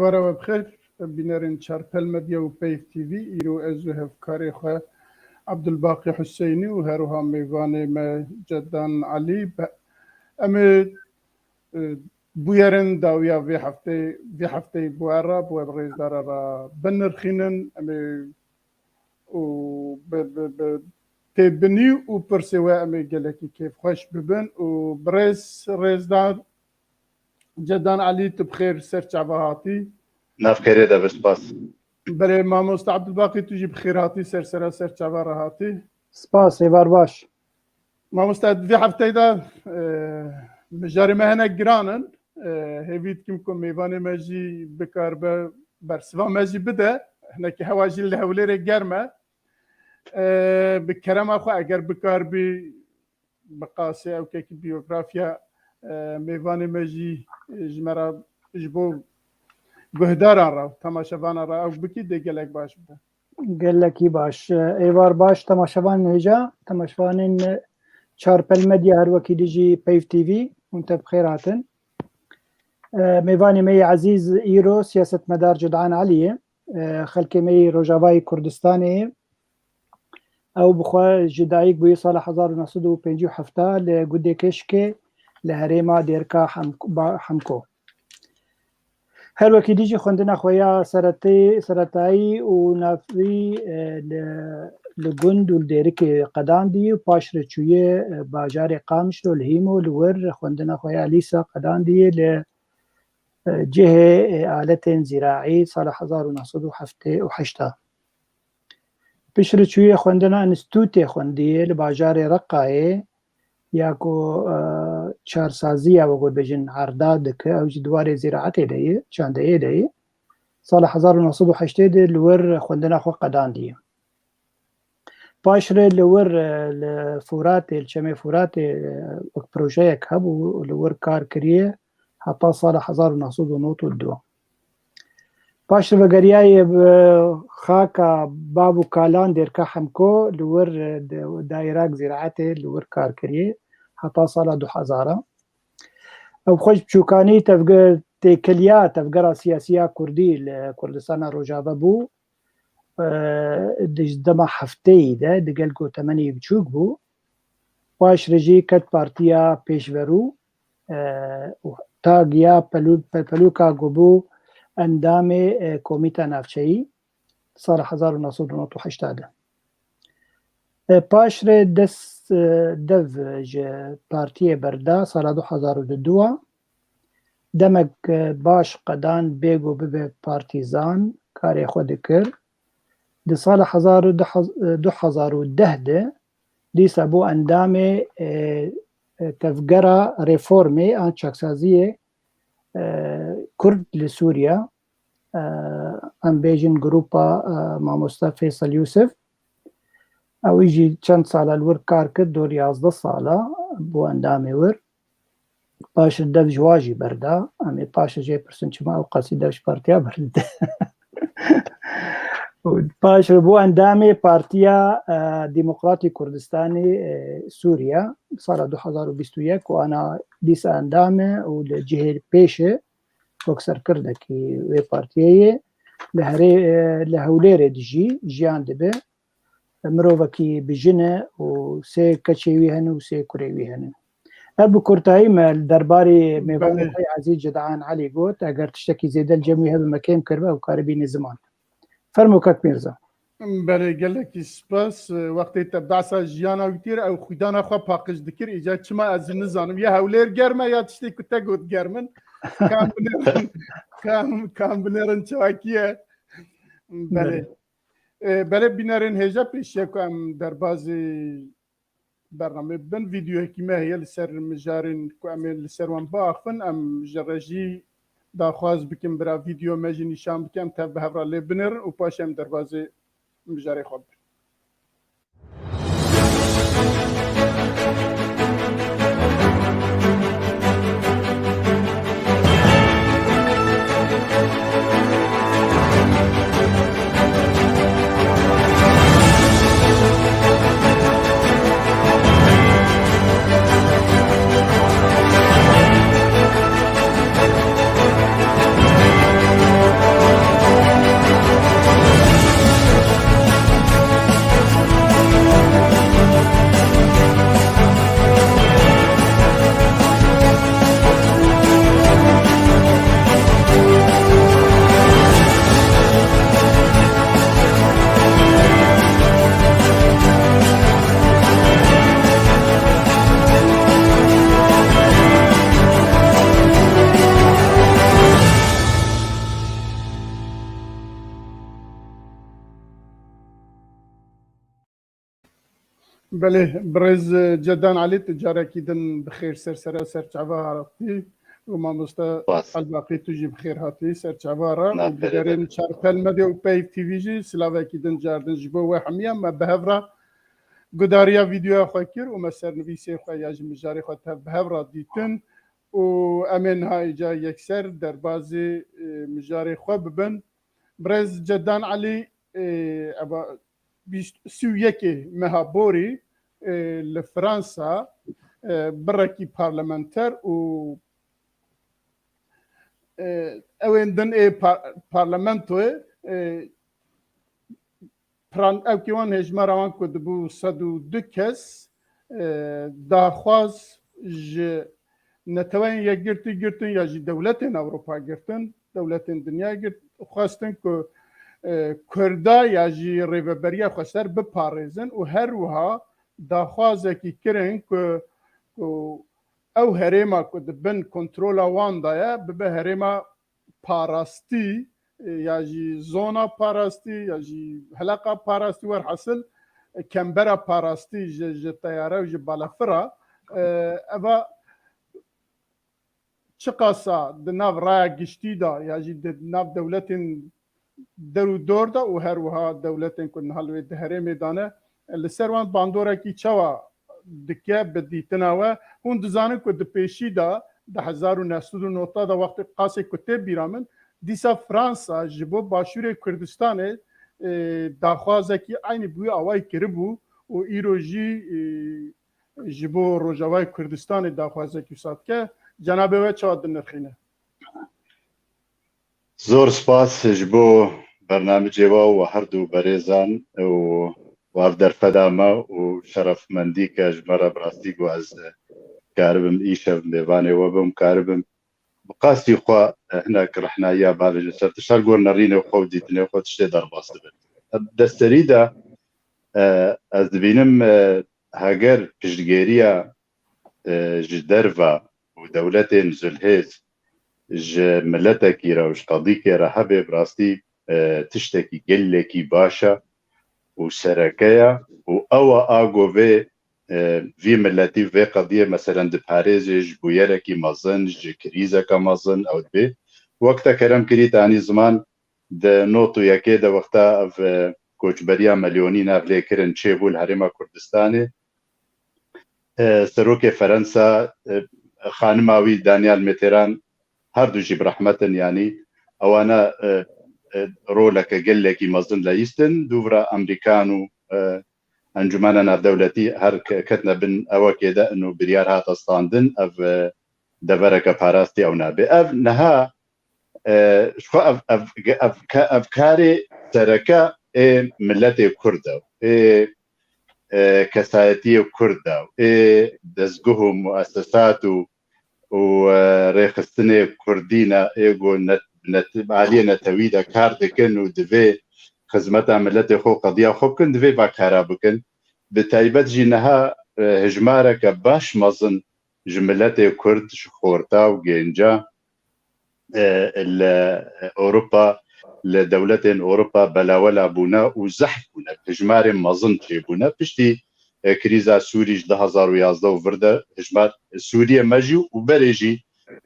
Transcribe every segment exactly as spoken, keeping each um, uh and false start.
Para we bixêr, bînerên Çarpel Medya û Peyv T V, îro ez û hevkarê xwe Abdulbaqî Huseynî û her wiha mêvanê me Cedan Elî, be-, em ê, e, bûyerên dawiya vê heftê, vê hefteyê bi we re, bi we bi rêzdara re binirxînin. Em ê û bi, bi, bi têbinî û pirsê we em ê gelekî kêfxweş bibin û bi rêz, rêzdar Cedan Elî, tu bi xêr ser çava hatî. Nav xêrê de be, spas. Belê, mamoste Abdulbaqî, tu jî bi xêr hatî, ser sera ser çava re hatî. Spas, êvar baş. Mamoste, di vê hefteyê de, e, mijarê me hinek giran in. E, hêvî dikim ku mêvanê me jî bikaribe bersiva me jî bide. Hinekî hewa jî li Hewlêrê germ e. E, bi kerema xwe eger bikaribî bi qasê ewkekî biyografiya, e, mêvanê me jî, e, ji me re ji bo guhdaran re, temaşevanan re ew bikî dê gelek baş bibe. Gelekî baş. Êvar baş, temaşevanên hêja, temaşevanên Çarpel Medya her wekî dî jî Peyv T V, hûn tev bi xêr hatin. E, mêvanê me yê ezîz îro siyasetmedar Cedan Elî ye. E, xelkê me yê Rojavayê Kurdistanê ye. Ew bi xwe ji dayik bûye sala hezar û neh sed û pêncî û heft li Gundê Keşkê li herêma Dêrka Hem-, Ba-, Hemko. Her wekî dî jî xwendina xwe ya seretê-, seretayî û navî, e, li, li gund û li Dêrikê qedandî û paşre çûye, e, bajarê Qamişlo li Hîmo, li wir xwendina xwe ya lîsa qedandî li, e, cihê, e, aletên zîraî sala hezar û neh sed û heftê û heşt. Piştre çûye xwendina înstîtûtê xwendiye li bajarê Reqayê, ya ku, e, çarsaziya, wek bêjin, erda dike, ew jî di warê zîraetê de ye, çandeyê de ye. Sala hezar û neh sed û heştê de li wir xwendina xwe qedandiye. Paşre li wir, e, li Furatê, li Çemê Furatê, e, wek projeyek hebû, li wir kar kiriye heta sala hezar û neh sed û nod û du. Paşre vegeriyaye bi xaka bav û kalan Dêrka Hemko, li wir, e, de-, daîrak zîraetê li wir kar kiriye heta sala du hezar. Ew xwe ji biçûkanî tevge-, têkiliya tevgera siyasî ya Kurdî li Kurdistana Rojava bû. E, di dema hefteyî de, digel ku temenê wî biçûk bû, paşre jî ket partiya pêşverû, e, û ta giya pelû-, pelpelûka ku bû endamê, e, Komîta Navçeyî sala hezar û neh sed û nod û heşt de. E, paşre dest, e, dev ji partiyê berda sala du hezar û du. Demek, e, baş qedan bê ku bibe partîzan, karê xwe dikir. Di sala hezar û du, du hezar û deh de dîsa bû endamê, e, e, tevgera reformê an çaksaziyê, e, Kurd li Sûriye, e, em bêjin grupa, e, mamoste Feysel Yûsif. Ew jî çend sala li wir kar kir, dor yazdeh sala bû endamê wir. Paşê dev ji wa jî berda. Em ê paşê jê pirsin çima ew qasî dev ji partiya berdide. Û paşê bû endamê Partiya, e, Demokratî Kurdistanê, e, Sûriye, sala du hezar û bîst û yek û ana dîsa endam e û li cihê pêş e, wek serkirdekî wê partiyê ye. Li herê-, e, li Hewlêrê dijî, jiyan dibe. Mirovekî bijîn e û sê keçê wî hene û sê kurê wî hene. Ev bi kurtayî me li derbarê mêvanê Belê. xwe yê ezîz Cedan Elî got. Eger tiştekî zêde li cem wî hebe, me kêm kiribe, ew karibî nêziman. Fermo kak Mîrza. Belê, gelekî spas. Wextê te behsa jiyana wî kir, ew xwîdana xwe paqij dikir. Îca çima ez nizanim. Ya Hewlêr germ e ya tiştê ku te got germ in. Kam binêrin, kam, kam binêrin çakiye. Belê. Belê. E, belê bînerên hêja pêşiya ku em derbazî bernamê bibin, vîdeoyekî me heye li ser mijarên ku em ê li ser wan biaxivin. Em ji rejî daxwaz bikin bira vîdeo me jî nîşan bike, em tev bi hev re lê binêrin û paşê em derbazê mijarê xwe bibin. Belê, birêz Cedan Elî, tu carekî din bi xêr ser sere ser çava hatî û mamoste Spas. Elbaqî, tu jî bi xêr hatî ser çava re û Naferê digerên de. Çarpel Medya û Peyv T V jî silavekî din cardin ji bo we hemiya me bi hev re gudariya vîdeoya xwe kir û me sernivîsê xwe ya ji mijarê xwe tev bi hev re dîtin û em ê niha îca yekser derbazê, e, mijarê xwe bibin. Birêz Cedan Elî, e, eva bîst, sî û yekê meha borî, e, li Fransa, e, birekî parlamenter û, e, ewên din ê par-, parlamentoyê, e, pran-, ew kî wan hêjmara wan ku dibû sed û du kes, e, daxwaz ji Neteweyên Yekgirtî girtin ya jî dewletên Ewropa girtin, dewletên dinya girt, xwestin ku, e, Kurda ya jî rêveberiya xweser biparêzin û her wiha daxwazekî kirin ku, ku ew herêma ku di bin kontrola wan de ye, bibe herêma parastî, e, ya jî zona parastî, ya jî heleqa parastî, werhasil, e, kembera parastî ji, ji teyare û ji balafira, e, eva çiqasa di nav raya giştî de ya jî di nav dewletên der û dor de û her wiha dewletên ku niha li wê di herêmê de ne, li ser wan bandorekî çawa dike bi dîtina we? Hûn dizanin ku di pêşî de, di hezar û neh sed û newid de wextê qasê ku tê bîra min, dîsa Fransa ji bo Başûrê Kurdistanê, e, daxwazekî eynî bi wî awayî kiribû û îro jî, e, ji bo Rojavayê Kurdistanê daxwazekî wisa dike. Cenabê we çawa dinirxîne? Zor spas ji bo bernamicê we û we her du berêzan û we ev derfeda me û şerefmendî ke ji me re bi rastî ku ez karibim îşev mêvanê we bim, karibim bi qasî xwe, e, hinek rehnayiya bavêjim ser tişt her gor nerînê xwe û dîtinê xwe tiştê derbas dibin. Di serî de, e, ez dibînim, e, heger piştgêriya, e, ji derve û dewletên zilhêz ji miletekî re û ji qedîkê re hebe, bi rastî, e, tiştekî gelekî baş e û sereke ye û ew e a ku vê, e, vî miletî vê qediyê meselen diparêzê ji bûyerekî mezin, ji krîzeke mezin ew dibê. Wek te kerem kirî te anî ziman, di nod û yekê de wexta ev, e, koçberiya milyonî nav lê kirin çêbû li Herêma Kurdistanê, e, Serokê Ferensa, e, xanima wî Daniel Mitterrand, her du jî bi rehmet in, yanî ewana, e, e, roleke gelekî mezin leyîstin. Dûvra Amerîkan û, e, Encûmena Navdewletî her ke-, ketine bin ewekê de in û biryar hate standin, ev, e, devereke parastî ew nabe. Ev niha, e, ji xwe ev, ev, ev, ke-, ev karê sereke ê miletê Kurd e, ê, e, kesayetiyê Kurd e, ê dezguh û muessesat û, û, e, rêxistinê Kurdî ne, ê ku net-, net-, aliyê netewî de kar dikin û divê xizmeta miletê xwe û qediya xwe bikin, divê va kara bikin. Bi taybet jî niha, e, hejmareke baş mezin ji miletê Kurd, ji xorta û gênca, e, li Ewropa, li dewletên Ewropa belawela bûne û zehf bûne, hejmarên mezin çêbûne. Piştî, e, krîza Sûrî ji du hezar û yazdeh û vir de hejmar Sûriye me jî û berê jî,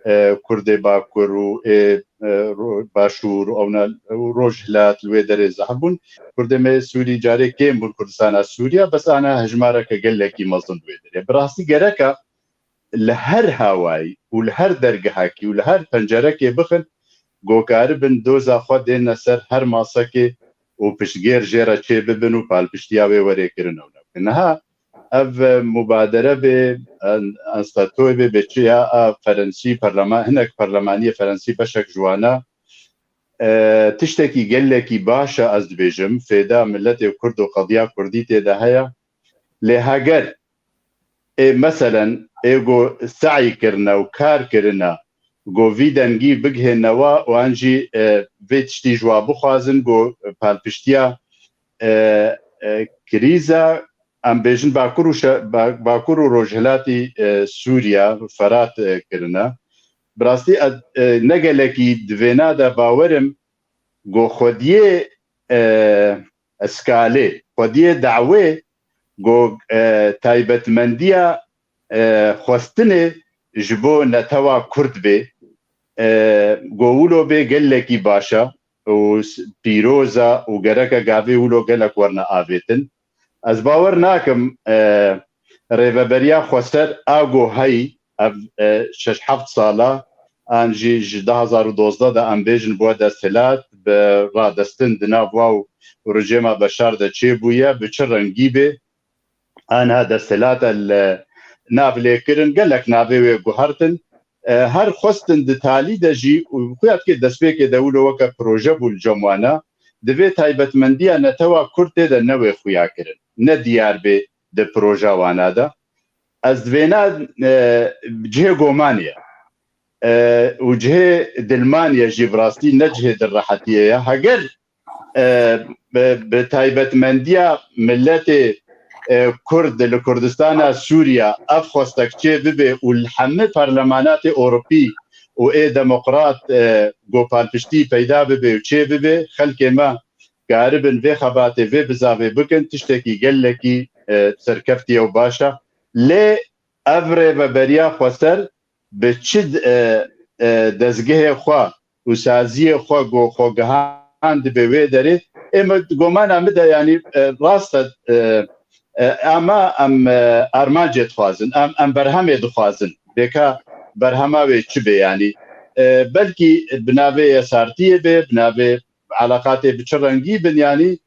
e, Kurdê Bakur û ê, e, ro-, Başûr û ewna û Rojhilat li wê derê zehf bûn. Kurdê me Sûrî carê kêm bûn Kurdistana Sûriye, bes ana hejmareke gelekî mezin li wê derê. Bi rastî gereka li her hawayî û li her dergehekî û li her pencerekê bixin, ku karibin doza xwe dêne ser her masekê û piştgêr jê re çê bibin û palpiştiya wê were kirin ew ne. Niha ev mubadere bê, en-, enstatoyê bê, bê çi ya a Ferensî, perleman-, hinek perlemaniyê Ferensî beşek ji wana, e, tiştekî gelekî baş e, ez dibêjim, fêda miletê Kurd û qediya Kurdî tê de heye. Lê heger ê, meselen, ê ku se'y kirine û kar kirine, ku vî dengî bigihêne wa û an jî, e, vê tiştî ji wa bixwazin, ku palpiştiya, e, e, krîza, em bêjin Bakur û şe-, Ba-, Bakur û Rojhilatî, e, Sûriye, Ferat, e, kirine. Bi rastî, e, e, ne gelekî di vêna de bawerim, ku xwediyê, e, eskalê, xwediyê dawê Go, e, taybetmendiya, e, xwestinê ji bo netewa Kurd bê, e, go wilo bê gelekî baş e û s-, pîroz e û gereke gavê wilo gelek werine avêtin. Ez bawer nakim, e, rêveberiya xweser a go heyî, ev, e, şeş heft sala, an jî ji du hazar û dozdeh de em bêjin bûye desthilat, bi radestin di nav wa û rejîma Beşar de çêbûye, bi çi rengî bê, aniha desthilat e li nav lêkirin, gelek navê wê guhertin. E, her xwestin di talî de jî û xuya dikê destpêkê de wilo weke proje bû li cem wana, divê taybetmendiya netewa Kurd tê de newê xuya kirin, ne diyar bê di proja wana de. Ez divêna, e, cihê gomanê ye. E, û cihê dilmanê ye jî bi rastî ne cihê dilrehetiyê ye. Heger, e, bi, bi taybetmendiya miletê, e, Kurd li Kurdistana Sûriya ev xwestek çê bibe û li hemî parlemanatê Ewropî û ê demokrat, e, go palpiştî peyda bibe û çê bibe, xelkê me karibin vê xebatê, vê bizavê bikin, tiştekî gelekî, e, serkeftî ye û baş e. Lê ev rêveberiya xweser bi çi, e, e, dezgehê xwe û saziyê xwe go xwe gihandibe wê derê, ê min gomana min de, yanî, e, rast e, e, e, ama em, e, armancê dixwazin, em, em berhemê dixwazin. Bêka berhema wê çi bê, yanî, e, belkî bi navê yesartiyê bê, bi navê eleqatê bi çi rengî bin, yanî,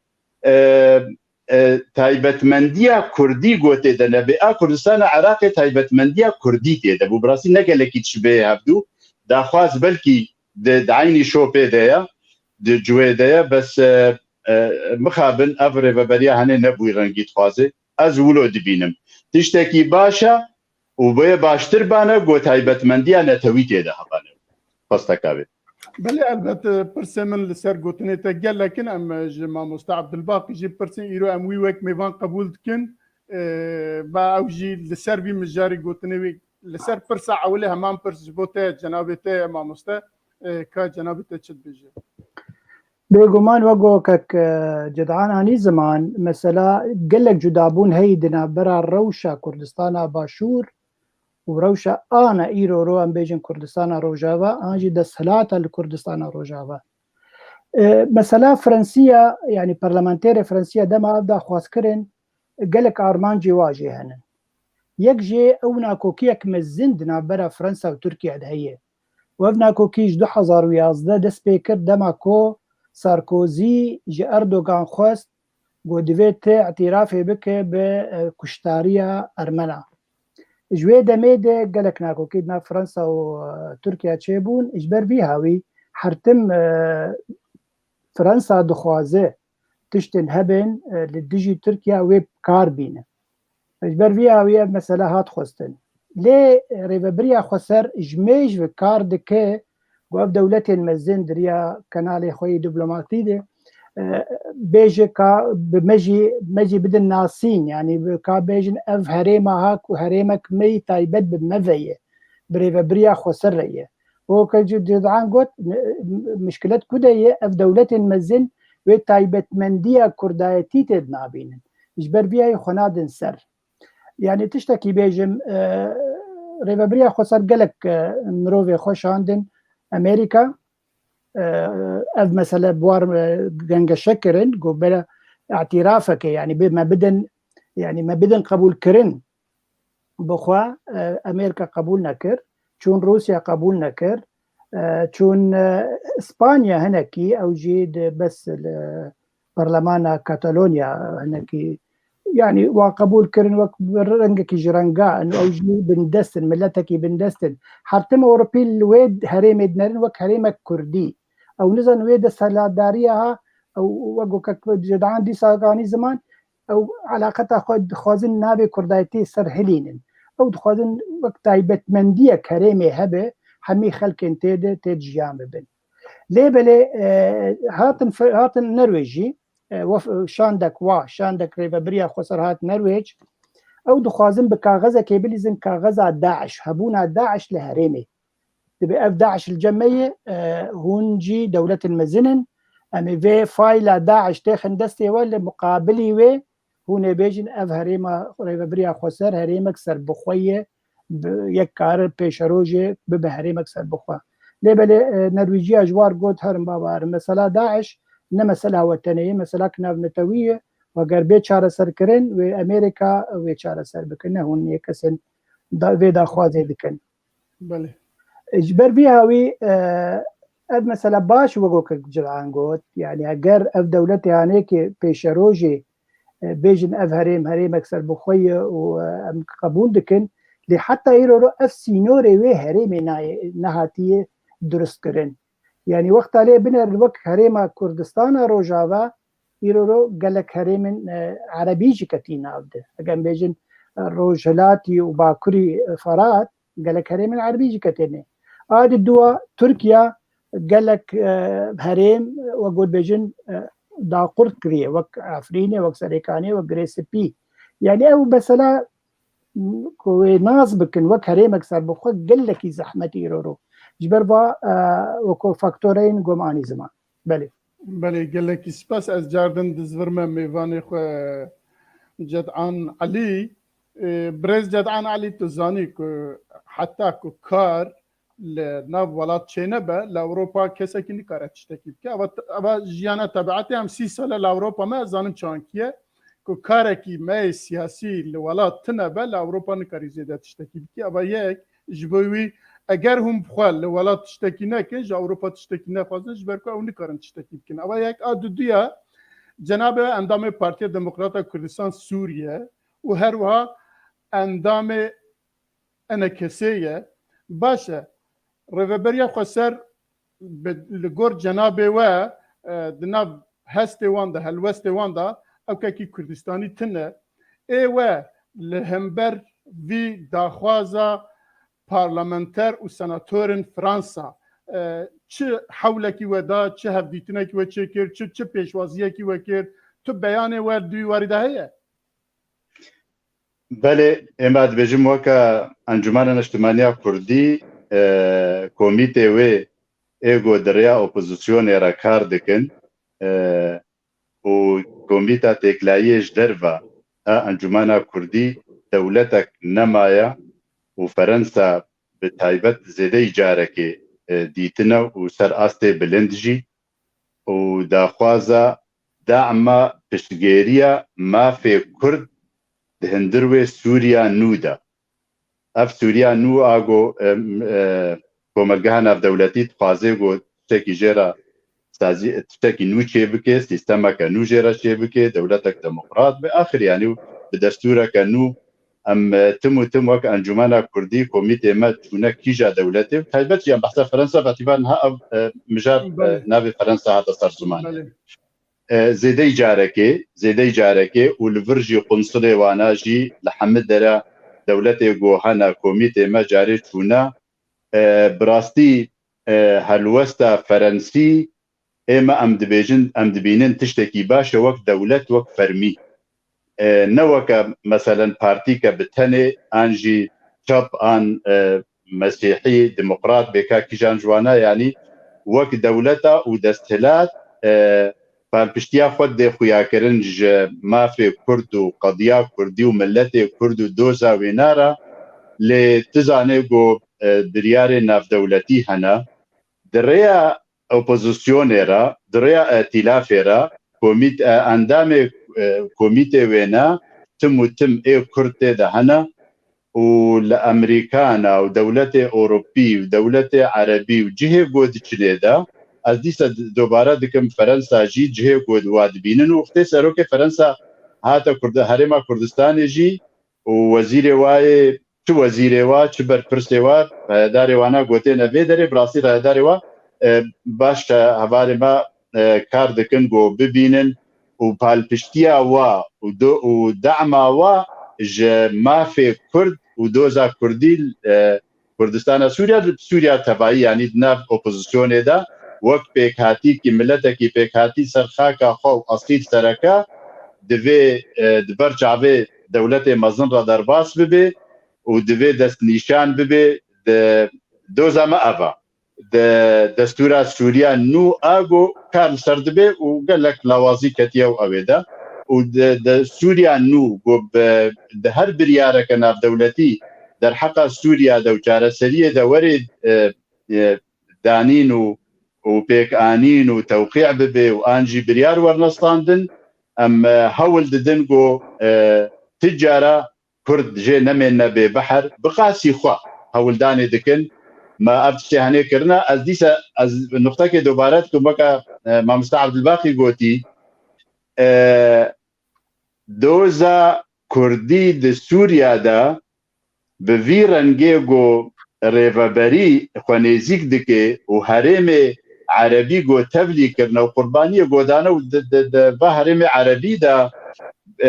e, e, taybetmendiya Kurdî go tê de nebe. A Kurdistana Iraqê taybetmendiya Kurdî tê de bû. Bi rastî ne gelekî dişibê hevdû. Daxwaz belkî di, di eynî şopê de ye, di cihê de ye, bes, e, e, mixabin ev rêveberiya henê ne bi wî rengî dixwaze. Ez wilo dibînim. Tiştekî baş e û bê baştir bane go taybetmendiya netewî tê de hebane. Xwesteka wê. Belê, elbet, e, pirsê min li ser gotinê te gelek in, em, e, ji mamoste Abdulbaqî jî pirsin, îro em wî wek mêvan qebûl dikin. E, ba ew jî li ser vî mijarî gotinê wî, li ser pirsa ewilê heman pirs ji bo te, cenabê te mamoste, e, ka cenabê te çi dibêje? Bêguman wek ku kek, e, Ced'an anî ziman, mesela gelek cudabûn heyî di navbera rewşa Kurdistana Başûr û rewşa ana îro ro em bêjin Kurdistana Rojava, an jî desthilata li Kurdistana Rojava. E, mesela Fransiya, yanî parlamenterê Fransiya dema ev daxwaz kirin, gelek armancê wa jê hene. Yek jê ew nakokiyek mezin di navbera Fransa û Tirkiye de heye. Û ev nakokî ji du hezar û yazdeh dest pê kir dema ku Sarkozy ji Erdogan xwest, got, divê tu îtirafê bike bi, e, kuştariya Ermena. Ji wê demê de gelek nakokî di nav Fransa û, e, Tirkiye çêbûn. Ji ber vî hawî her tim, e, Fransa dixwaze tiştên hebin, e, li dijî Tirkiye wê bi kar bîne. Ji ber vî hawî ev mesele hat xwestin. Lê rêvebiriya xweser ji mêj ve kar dike ku ev dewletên mezin di riya kanalê xwe yê diplomatî de, e, bêje ka bi me jî, me jî bidin nasîn, yanî bi ka bêjin ev herêma ha ku herêmek me yî taybet bi me ve ye, bi rêvebiriya xweser re ye. Weke Ced'an got, mi-, mişkilet ku de ye, ev dewletên mezin wê taybetmendiya kurdayetî tê dinabînin. Ji ber vî yayê xwe nadin ser. Yanî tiştekî bêjim, e, rêvebiriya xweser gelek, e, mirovê xwe şandin Amerîka. E, ev mesele bi war, e, gengeşe kirin, got bela îtirafeke, yanî bi me bidin, yanî me bidin qebûlkirin. Bi xwe, e, Amerîka qebûl nekir, çûn Rûsya qebûl nekir, e, çûn, e, Îspanya hinekî, ew jî di bes li Parlemana Katalonya hinekî, yanî wan qebûl kirin wek rengekî ji renga, ew jî bindest in, miletekî bindest in. Her tim Ewropî li wê herêmê dinerin wek herêmek Kurdî. Ew nizanin wê desthilatdariya ha, ew wek Ced'an dîsa ganî ziman, ew eleqeta xwe dixwazin navê kurdayetiyê ser hilînin. Ew dixwazin wek taybetmendiyek herêmê hebe, hemî xelkên tê de tê de jiyan bibin. Lê belê, e, hatin fe-, hatin Norwêjî, e, wef-, şandek wa, şandek rêvebiriya xweser hat Norwêc. Ew dixwazin bi kaxezekê bilîzin kaxeza DAIŞ, hebûna DAIŞ li herêmê. Dibê ev DAIŞ li cem me ye, e, hûn jî dewletên mezin in. Em ê vê fayla DAIŞ têxin destê we, li muqabilî wê hûn ê bêjin ev herêma rêvebiriya xweser herêmek serbixwe ye, bi-, yek kar pêşerojê bibe herêmek serbixwe. Lê belê, e, Norwêciya ji war got, herin baba herin. Mesela DAIŞ ne mesela wetenê ye, mesela navnetewî ye. Û eger bê çareserkirin, wê Amerîka wê çareser bikin. Ne hûn yê kesin da-, vê daxwazê dikin. Belê. Ji ber vî hawî, e, ev mesela baş wek wek Cilan got, yani eger ev dewletê hanê ki pêşerojê, e, bêjin ev herêm, herêmek serbixwe ye û, e, em qebûl dikin, lê heta îro ro ev sînorê wê herêmê nayê, nehatiye durust kirin. Yani wexta lê biner wek herêma Kurdistana Rojava, îro ro gelek herêmên, e, erebî jî ketî nav de. Eger em bêjin, e, Rojhilatî û Bakurî, e, Ferat, gelek herêmên erebî jî ketêne. A di dua Tirkiye gelek, e, herêm, e, wek got bêjin, e, daqurt kiriye, wek Efrînê, wek Serêkanê, wek Girê Spî. Yani ew mesela ku wê nas bikin wek herêmek serbixwe gelekî zehmet îro ro. Ji ber va, e, weko faktoreyên ku em anî ziman. Belê. Belê, gelekî spas. Ez cardin dizvirme mêvanê xwe Cedan Elî. E, birêz Cedan Elî, tu zanî ku heta ku kar li nav welat çênebe, li Ewropa kesekî nikare tiştekî bike. Eva, eva jiyana tebietê em sî sal e li Ewropa me, ez zanim çankî ye. Ku karekî me yê siyasî li welat tine be, li Ewropa nikarî zêde tiştekî bike. Eva yek, ji bo wî, eger hûn bi xwe li welat tiştekî nekin, ji Ewropa tiştekî nexwazin, ji ber ku ew nikarin tiştekî bikin. Eva yek. A duduya, cenabê we endamê Partiya Demokrata Kurdistan Sûriye û her wiha endamê ENKSê ye. Baş e, Rêveberiya Xweser bi, li gor cenabê we, e, di nav hestê wan de, helwestê wan de, ew kekî Kurdistanî tine. Ê we li hember vî daxwaza parlamenter û senatorên Fransa, e, çi hewlekî we da, çi hevdîtinekî we çêkir, çi, çi pêşwaziyekî we kir, tu beyanê we di wî warî de heye? Belê, ême dibêjim weke Encûmena Niştimaniya Kurdî, e, komîtê wê ê ku di rêya opozisyonê re kar dikin, e, û komîta têkilahiyê ji derve a Encûmena Kurdî dewletek nemaye û Ferensa bi taybet zêdeyî carekê, e, dîtine û ser astê bilind jî û daxwaza dama piştgêriya mafê Kurd di hundir wê Sûriya nû de. Ev Sûriya nû a ku, em, e, komelgeha navdewletî dixwaze ku tiştekî jê re sazî, tiştekî nû çêbike, sîstemeke nû jê re çêbike, dewletek demokrat be. Axir yanî bi destûreke nû em, e, tim û tim wek Encûmena Kurdî, komîtê me çûne kîja dewletê û taybet jî em behsa Fransa ve tîba niha ev, e, mijar, e, Belê. Navê Fransa hate ser zimanê. Belê. E, zêdeyî carekê, zêdeyî carekê û li vir jî qunsulê wana jî li hemî dera dewletê ku hene komîtê me carê çûne, e, bi rastî, e, helwesta Ferensî ê me em dibêjin, em dibînin tiştekî baş e wek dewlet, wek fermî. E, ne weke, meselen, partîke bi tenê an jî çap an, e, mesîhî, demokrat, bêka kîjan ji wana, yanî wek dewleta û desthilat, e, palpiştiya xwe dê xuyakirin ji mafê Kurd û qediya Kurdî û miletê Kurd û doza wêna re. Lê tu zanê ku, e, biryarê navdewletî hene. Di rêya opozisyonê re, di rêya îtîlafê re, komît-, e, endamê, e, komîtê wêne tim û tim ê Kurd tê de hene û li Amerîkana û dewletê Ewropî û dewletê Erebî û cihê ku diçinê de, ez dîsa d-, dobare dikim Ferensa jî cihê ku wa dibînin û wextê serokê Ferensa hate Kurd-, Herêma Kurdistanê jî û wezîrê wayê, çi wezîrê wa, çi berpirsê wa, rayedarê wana gotêne vê derê, bi rastî rayedarê wa, e, baş e, hevalê me, e, kar dikin ku bibînin û palpiştiya wa û do-, û dema wa ji mafê Kurd û doza Kurdî, e, Kurdistana Sûriya, li Sûriya tevayî, yanî di nav opozisyonê de wek pêkhatîkî, miletekî pêkhatî ser xaka xwe û esîl sereke divê, e, di ber çavê dewletê mezin re derbas bibe û divê destnîşan bibe. Di doza me ev e. Di destûra Sûriya nû a ku kar li ser dibe û gelek lawazî ketiye û ew ê de. û di, di Sûriya nû ku bi, di her biryareke navdewletî derheqa Sûriya de û çareseriyê de were, e, e, danîn û, û pêkanîn û tewqî bibe û an jî biryar werne standin, em, e, hewl didin ku, e, ti cara Kurd jê nemêne bêbehr, bi qasî xwe hewldanê dikin. Me ev tiştê henê kirine. Ez dîsa, ez nuqtekê dobare dikim, weke, e, mamoste Abdulbaqî gotî, e, doza Kurdî di Sûriya de bi vî rengê ku rêveberî xwe nêzîk dike û herêmê erebî ku tevlî kirine û qurbaniyê ku dane û di, di, di va herêmê erebî de, e,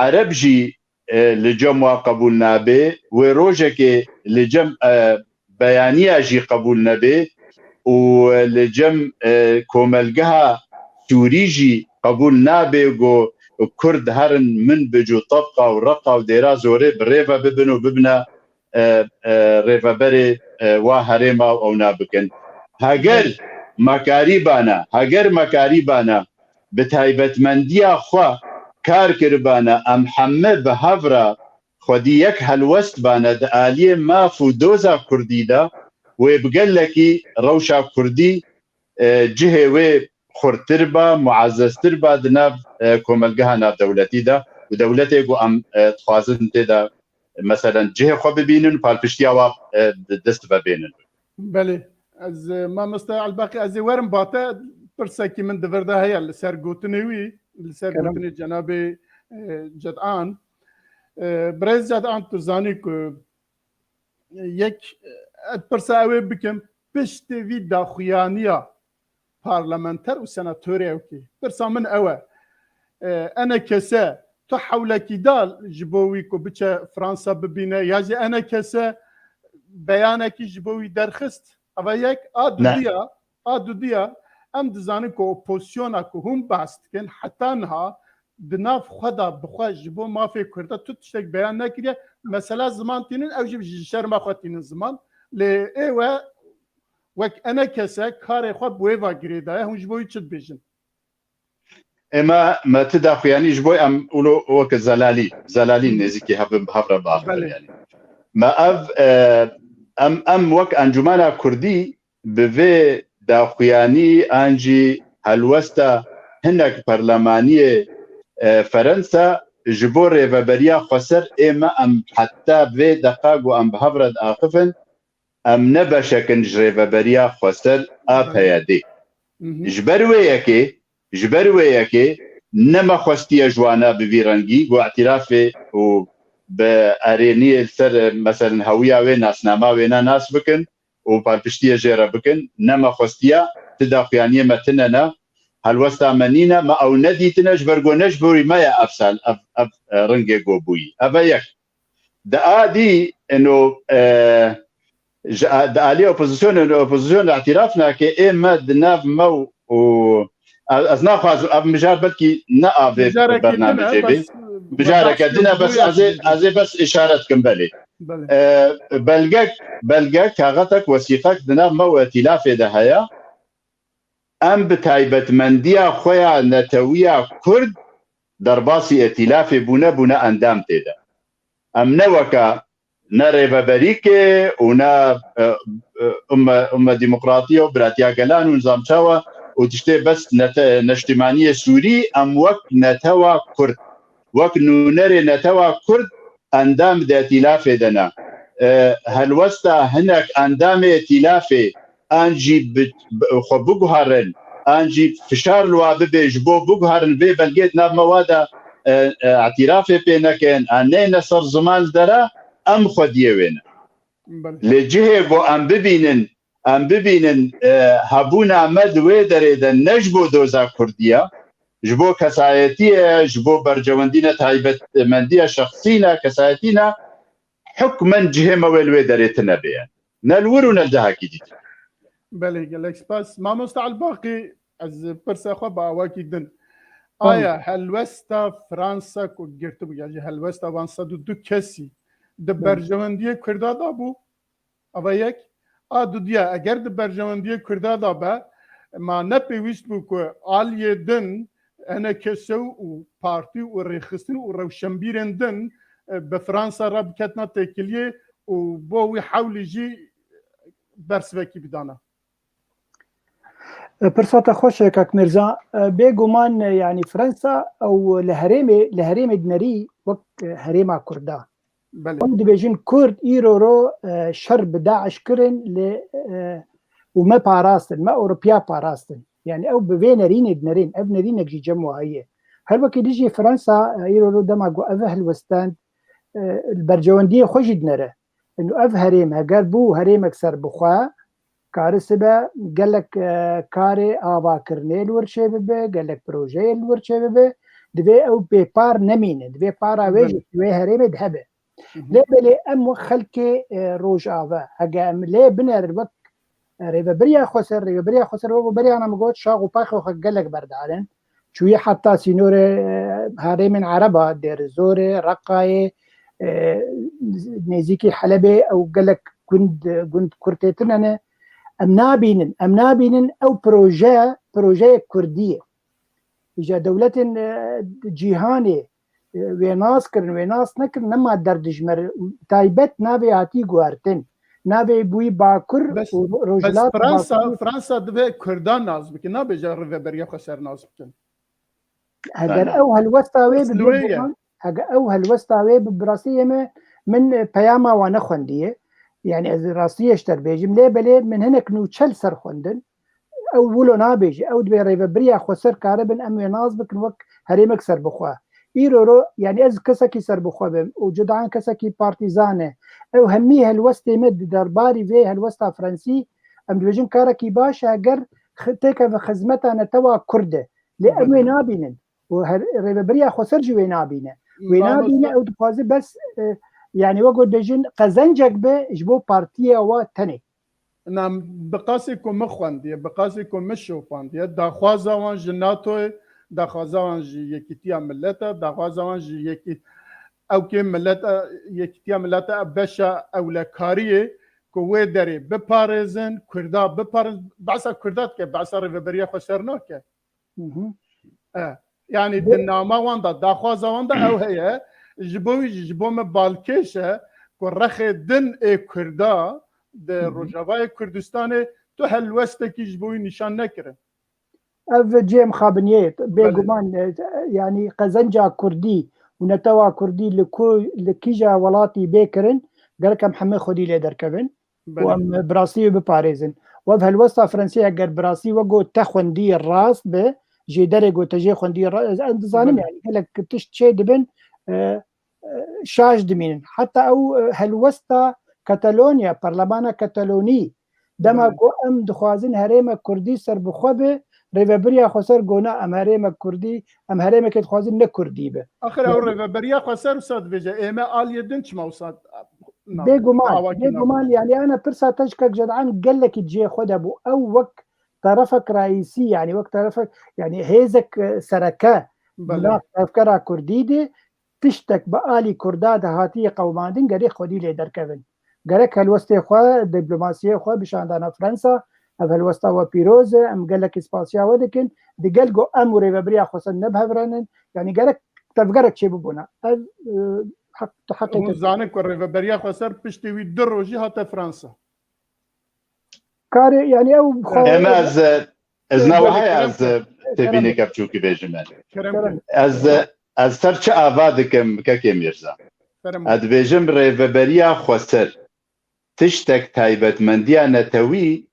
ereb jî, e, li cem wa qebûl nabe. Wê rojekê li cem, e, beyaniya jî qebûl nebe û li cem, e, komelgeha Sûrî jî qebûl nabe ku Kurd herin Minbic û Tebqa û Reqa û Dêra Zorê bi rê ve bibin û bibine, e, e, rêveberê, e, wa herêma û ewna bikin. Heger me karîbane, heger me karîbane bi taybetmendiya xwe kar kiribane, em heme bi hev re xwedî yek helwest bane di aliyê maf û doza Kurdî de, wê bi gelekî rewşa Kurdî, e, cihê wê xurttir ba, muezzeztir ba di nav, e, komelgeha navdewletî de û dewletê ku em, e, dixwazin tê de, meselen, cihê xwe bibînin û palpiştiya wa, e, di dest ve bênin. Belê. Ez, e, mamoste Elbaqî, ez ê werim ba te, pirsekî min di vir de heye li ser gotinê wî, li ser Kerem. Gotinê cenabê, e, Cedan. E, birêz Cedan, tu zanî ku yek, e, ez pirsa ew ê bikim, piştî vî daxuyaniya parlamenter û senatorê ewkê. Pirsa min ew e. E, enekese tu hewlekî da ji bo wî ku biçe Fransa bibîne, ya jî enekese beyanekî ji bo wî derxist? Eva yek, a Ne. dudiya, a dudiya, em dizanin ku opozisyona ku hûn behs dikin, heta niha di nav xwe de bi xwe ji bo mafê Kurda tu tiştek beyan nekiriye. Mesela ziman tînin, ew jî ji şerma xwe tînin ziman. Lê ê we wek enekese karê xwe bi wê ve girêdaye, hûn ji bo wî çi dibêjin? Ema me ti daxuyanî ji bo em ulo wek zelalî, zelalî nêzîkî hev, hev re biaxivin Belê. Yani. Me ev, e, em, em wek Encûmena Kurdî bi vê daxuyanî an jî helwesta hinek perlemaniyê, e, Ferensa ji bo rêveberiya xweser ê me em heta vê deqa ku em bi hev re diaxivin, em ne beşek in ji rêveberiya xweser a P Y D. Mhm. Ji ber wê yekê, ji ber wê yekê ne me xwestiye ji wana bi vî rengî, ku îtirafê û bi erêniyê li ser, meselen, hewiya wê, nasnama wê ne nas bikin û palpiştiyê jê re bikin, ne me xwestiye, ti daxuyaniyê me tine ne, helwesta me nîne, me ew nedîtine, ji ber ku ne ji borî me ye ev sal, ev, ev, e, ringê ku bûyî. Ev e yek. Di a dî, ino, e, ji a, di alî opozîsyonê, ino opozîsyon îtiraf nake, ê me di nav me û, û ez, ez naxwazim, ev mijar belkî ne avê Mijareke bernamecê din e, bê. Bes, Mijareke bes din e, bes ez ê, ez ê bes îşaret kim, belê. Belê. E, belgek, belgek, kaxetek, wesîqek di nav me û îtilafê de heye. Em bi taybetmendiya xwe ya netewiya Kurd derbasî îtilafê bûne, bûne endam tê de. Em ne weke ne rêveberîkê û ne, e, e, umme, umme demokratiye û biratiya gelan û nizam çawa û tiştê bes nete-, neştimaniyê Sûrî, em wek netewa Kurd, wek nûnerê netewa Kurd endam di îtilafê de ne. E, helwesta hinek endamê îtilafê an jî bi, bi, xwe biguherin, an jî fişar li wa bibe ji bo biguherin vê belgê di nav me wa de, e, e, îtirafê pê nekin, an neyne ser ziman li dera, em xwediyê wê ne. Belê. Lê cihê ku em bibînin, em bibînin, e, hebûna me di wê derê de ne ji bo doza Kurdî ye, ji bo kesayetiyê, ji bo berjewendî ne, taybetmendiya şexsî ne, kesayetî ne, hukmen cihê me wê li wê derê tine bê. Ne li wir û ne li cihekî dî. Belê, gelek spas. Mamoste Elbaqî, ez pirsa xwe bi awakî din. Tamam. Aya helwesta Fransa ku girtibû, ya jî helwesta van sed û du kesî di Belê. Berjewendiyê Kurda de bû? Ava yek. A dudiya, eger di berjewendiyê Kurda de be, ma ne pêwîst bû ku aliyê din Enekese û partî û rêxistin û rewşenbîrên din, e, bi Fransa re biketina têkiliyê û bo wî hewlî jî bersivekî bidana. Pirsa te xweş e, Kak Mirza. Bêguman, yanî Fransa ew li herêmê, li herêmê dinerî wek herêma Kurda. Belê. Ew dibêjin Kurd îro ro, e, şer bi DAIŞ kirin li, e, û me parastin, me Ewropiya parastin. Yanî ew bi vê nerînê dinerin, ev nerînek jî cem wahî ye. Her wekî dijî Fransa, e, îro ro dema ku ev hilwestend, e, li bercewendiyê xwe jî dinere. Û ev herêm heger bû herêmek serbixwe, karisibe gelek, e, karê avakirinê li wir çêbibe, gelek projeyê li wir çêbibe, divê ew bêpar nemîne, divê para wê jî wê herêmê de hebe. Lê belê em wek xelkê, e, Rojava, hege em lê biner wek, e, Rêvebiriya Xweser, Rêvebiriya Xweser wek beriya min got, şax û paxê xwe gelek berdarin. Çûyî heta sînorê, e, herêmên Ereba, Dêrizorê, Reqayê, e, nêzîkî Helebê ew gelek gund, gund Kurtê tune ne. Em nabînin, em nabînin ew proje, projeyek Kurdî ye. Îca dewletên, e, cîhanê, e, wê nas kirin, wê nas nekirin, nema derdijmer, taybet navê hatî guhertin. Navê bûyî Bakur û Rojhilat. Fransa, Bakur. Fransa divê Kurdan nas bikin, nabêje Rêveberiya Xweser nas bikin. Heger ew helwesta wê bi, hege ew helwesta wê bi, bi rastî yê me, min, e, peyama wan nexwendiye. Yani ez rastiyê ji te bêjim, lê belê min hinek nûçe li ser xwendin. Ew wilo nabêje, ew dibê Rêvebiriya Xweser karibin em wê nas bikin wek herêmek serbixwe. Îro ro, yani ez kesekî serbixwe bim û cudayan kesekî partîzan e. Ew hemî helwestê me di derbarî vê helwesta Fransî, em dibêjin karekî baş e, heger xi-, têkeve xizmeta netewa Kurd e. Lê em wê nabînin. Û her, Rêvebiriya Xweser jî wê nabîne. Wê nabîne, ew dixwaze bes, e, yani wek got bêjin qezencek be ji bo partiya wa tenê. Na, bi qasê ku min xwendiye, bi qasê ku min şopandiye, daxwaza wan ji NATOyê, daxwaza wan ji Yekîtiya Millet e, daxwaza wan ji yekî-, ewkê millet e, Yekîtiya Millet e, beşa ewlekariyê ku wê derê biparêzin, Kurda biparêzin, behsa Kurda dike, behsa Rêveberiya Xweser nake. E, yani di nama wan de, daxwaza wan de ew heye, ji bo wî jî, ji bo me balkêş e ku rexê din ê Kurda di Rojavayê Kurdistanê tu helwestekî ji bo wî nîşan nekirin. Ev cihê mixabiniyê ye. Bêguman, e, yani qezenca Kurdî û netewa Kurdî li ku, li kîja welatî bê kirin, gerek em hemê xwedî lê derkevin. Û em bi rastî wê biparêzin. Û ev helwesta Fransê eger bi rastî wek got te xwendî rast be, jê derê got te jê xwendî ra-, ez, em dizanim yani gelek tişt çê dibin, e, e, şaş dimînin. Heta ew, e, helwesta Katalonya, Parlemana Katalonî, dema ku em dixwazin herêmek Kurdî serbixwe be, Rêveberiya Xweser got na, em herêmek Kurdî, em herêmekê dixwazin ne Kurdî be. Axir ew Rêveberiya Xweser wisa dibêje, ê me aliyê din çima wisa, na, Bêguman, bêguman, yani ana pirsa te ji Kak Cedan gelekî cihê xwe de bû. Ew wek terefek raîsî, yani wek terefek, yani hêzek, e, sereke, Belê. Nav tevkera Kurdî de tiştek bi alî Kurda de hatiye qewimandin, gerê xwedî lê derkevin. Gerek helwestê xwe, diplomasiyê xwe bi şandana Fransa, ev helwesta we pîroz e, em gelekî spasiya we dikin. Digel ku em û Rêveberiya Xweser nebihevrenin, yani gerek tevgerek çê bibûna. Ev, e, heq, tu heqê Hûn te zanin ku Rêveberiya Xweser piştî wî du rojî hate Fransa. Karê, yani ew xwe Eme ez, ez nawa heye ez têbîneke biçûkî bêjim. Kerem. Ez, ez ser çi ava dikim, Kekê Mîrza? Fermo. Ez dibêjim Rêveberiya Xweser tiştek taybetmendiya netewî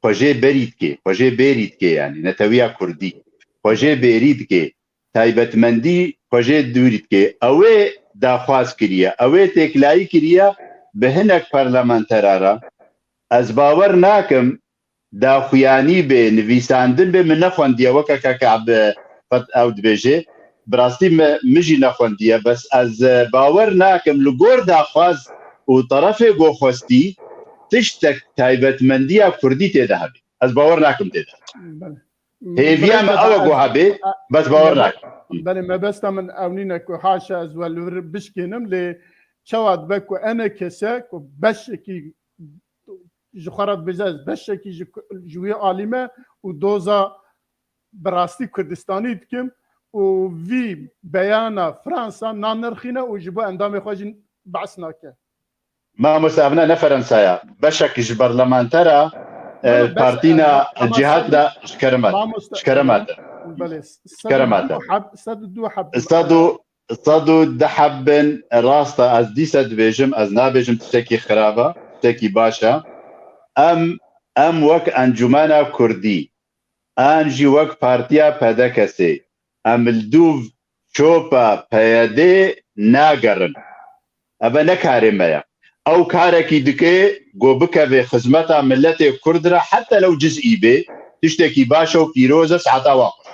xwe jê berî dike, xwe jê bêrî dike, yani netewiya Kurdî xwe jê bêrî dike, taybetmendî xwe jê dûrî dike. Ew ê daxwaz kiriye, ew ê têkilayî kiriye bi hinek parlamentera re. Ez bawer nakim daxuyanî bê, nivîsandin bê, min nexwendiye, weke keke bi qet ew dibêje. Bi rastî me, min jî nexwendiye, bes ez, e, bawer nakim li gor daxwaz û terefê ku xwestî tiştek taybetmendiya Kurdî tê de hebe. Ez bawer nakim tê de. Belê. Hêviya me ew e ku hebe, bes bawer nakim. Belê, mebesta min ew nîne ku haşa ez we li vir bişkênim, lê çawa dibe ku enekese ku beşekî ji xwe re dibêje, ez beşekî ji, ji wî alî me û doza bi rastî Kurdistanî dikim û vî beyana Fransa nanirxîne û ji bo endamê xwe jî behs nake. Mamoste, ev ne, ne Ferensaya. Beşek ji berlemantera e, Belê, bes, partîna e, ama Cihad sed- de ji kerem hat. Mamoste, Ji kerem hat. Belê, Kerem hat. sed û du heb, sed û du heb. Sed û, sed û deh heb bin, rasta ez dîsa dibêjim, ez nabêjim tiştekî xirab e, tiştekî baş e. Em, em wek Encûmena Kurdî, an jî wek Partiya P D K S, em li dûv çopa P Y D nagerin. Eve ne karê me ye. Ew karekî dike, ku bikeve xizmeta miletê Kurd re, heta lew cizî bê, tiştekî baş e û pîroz e, saeta wa xweş.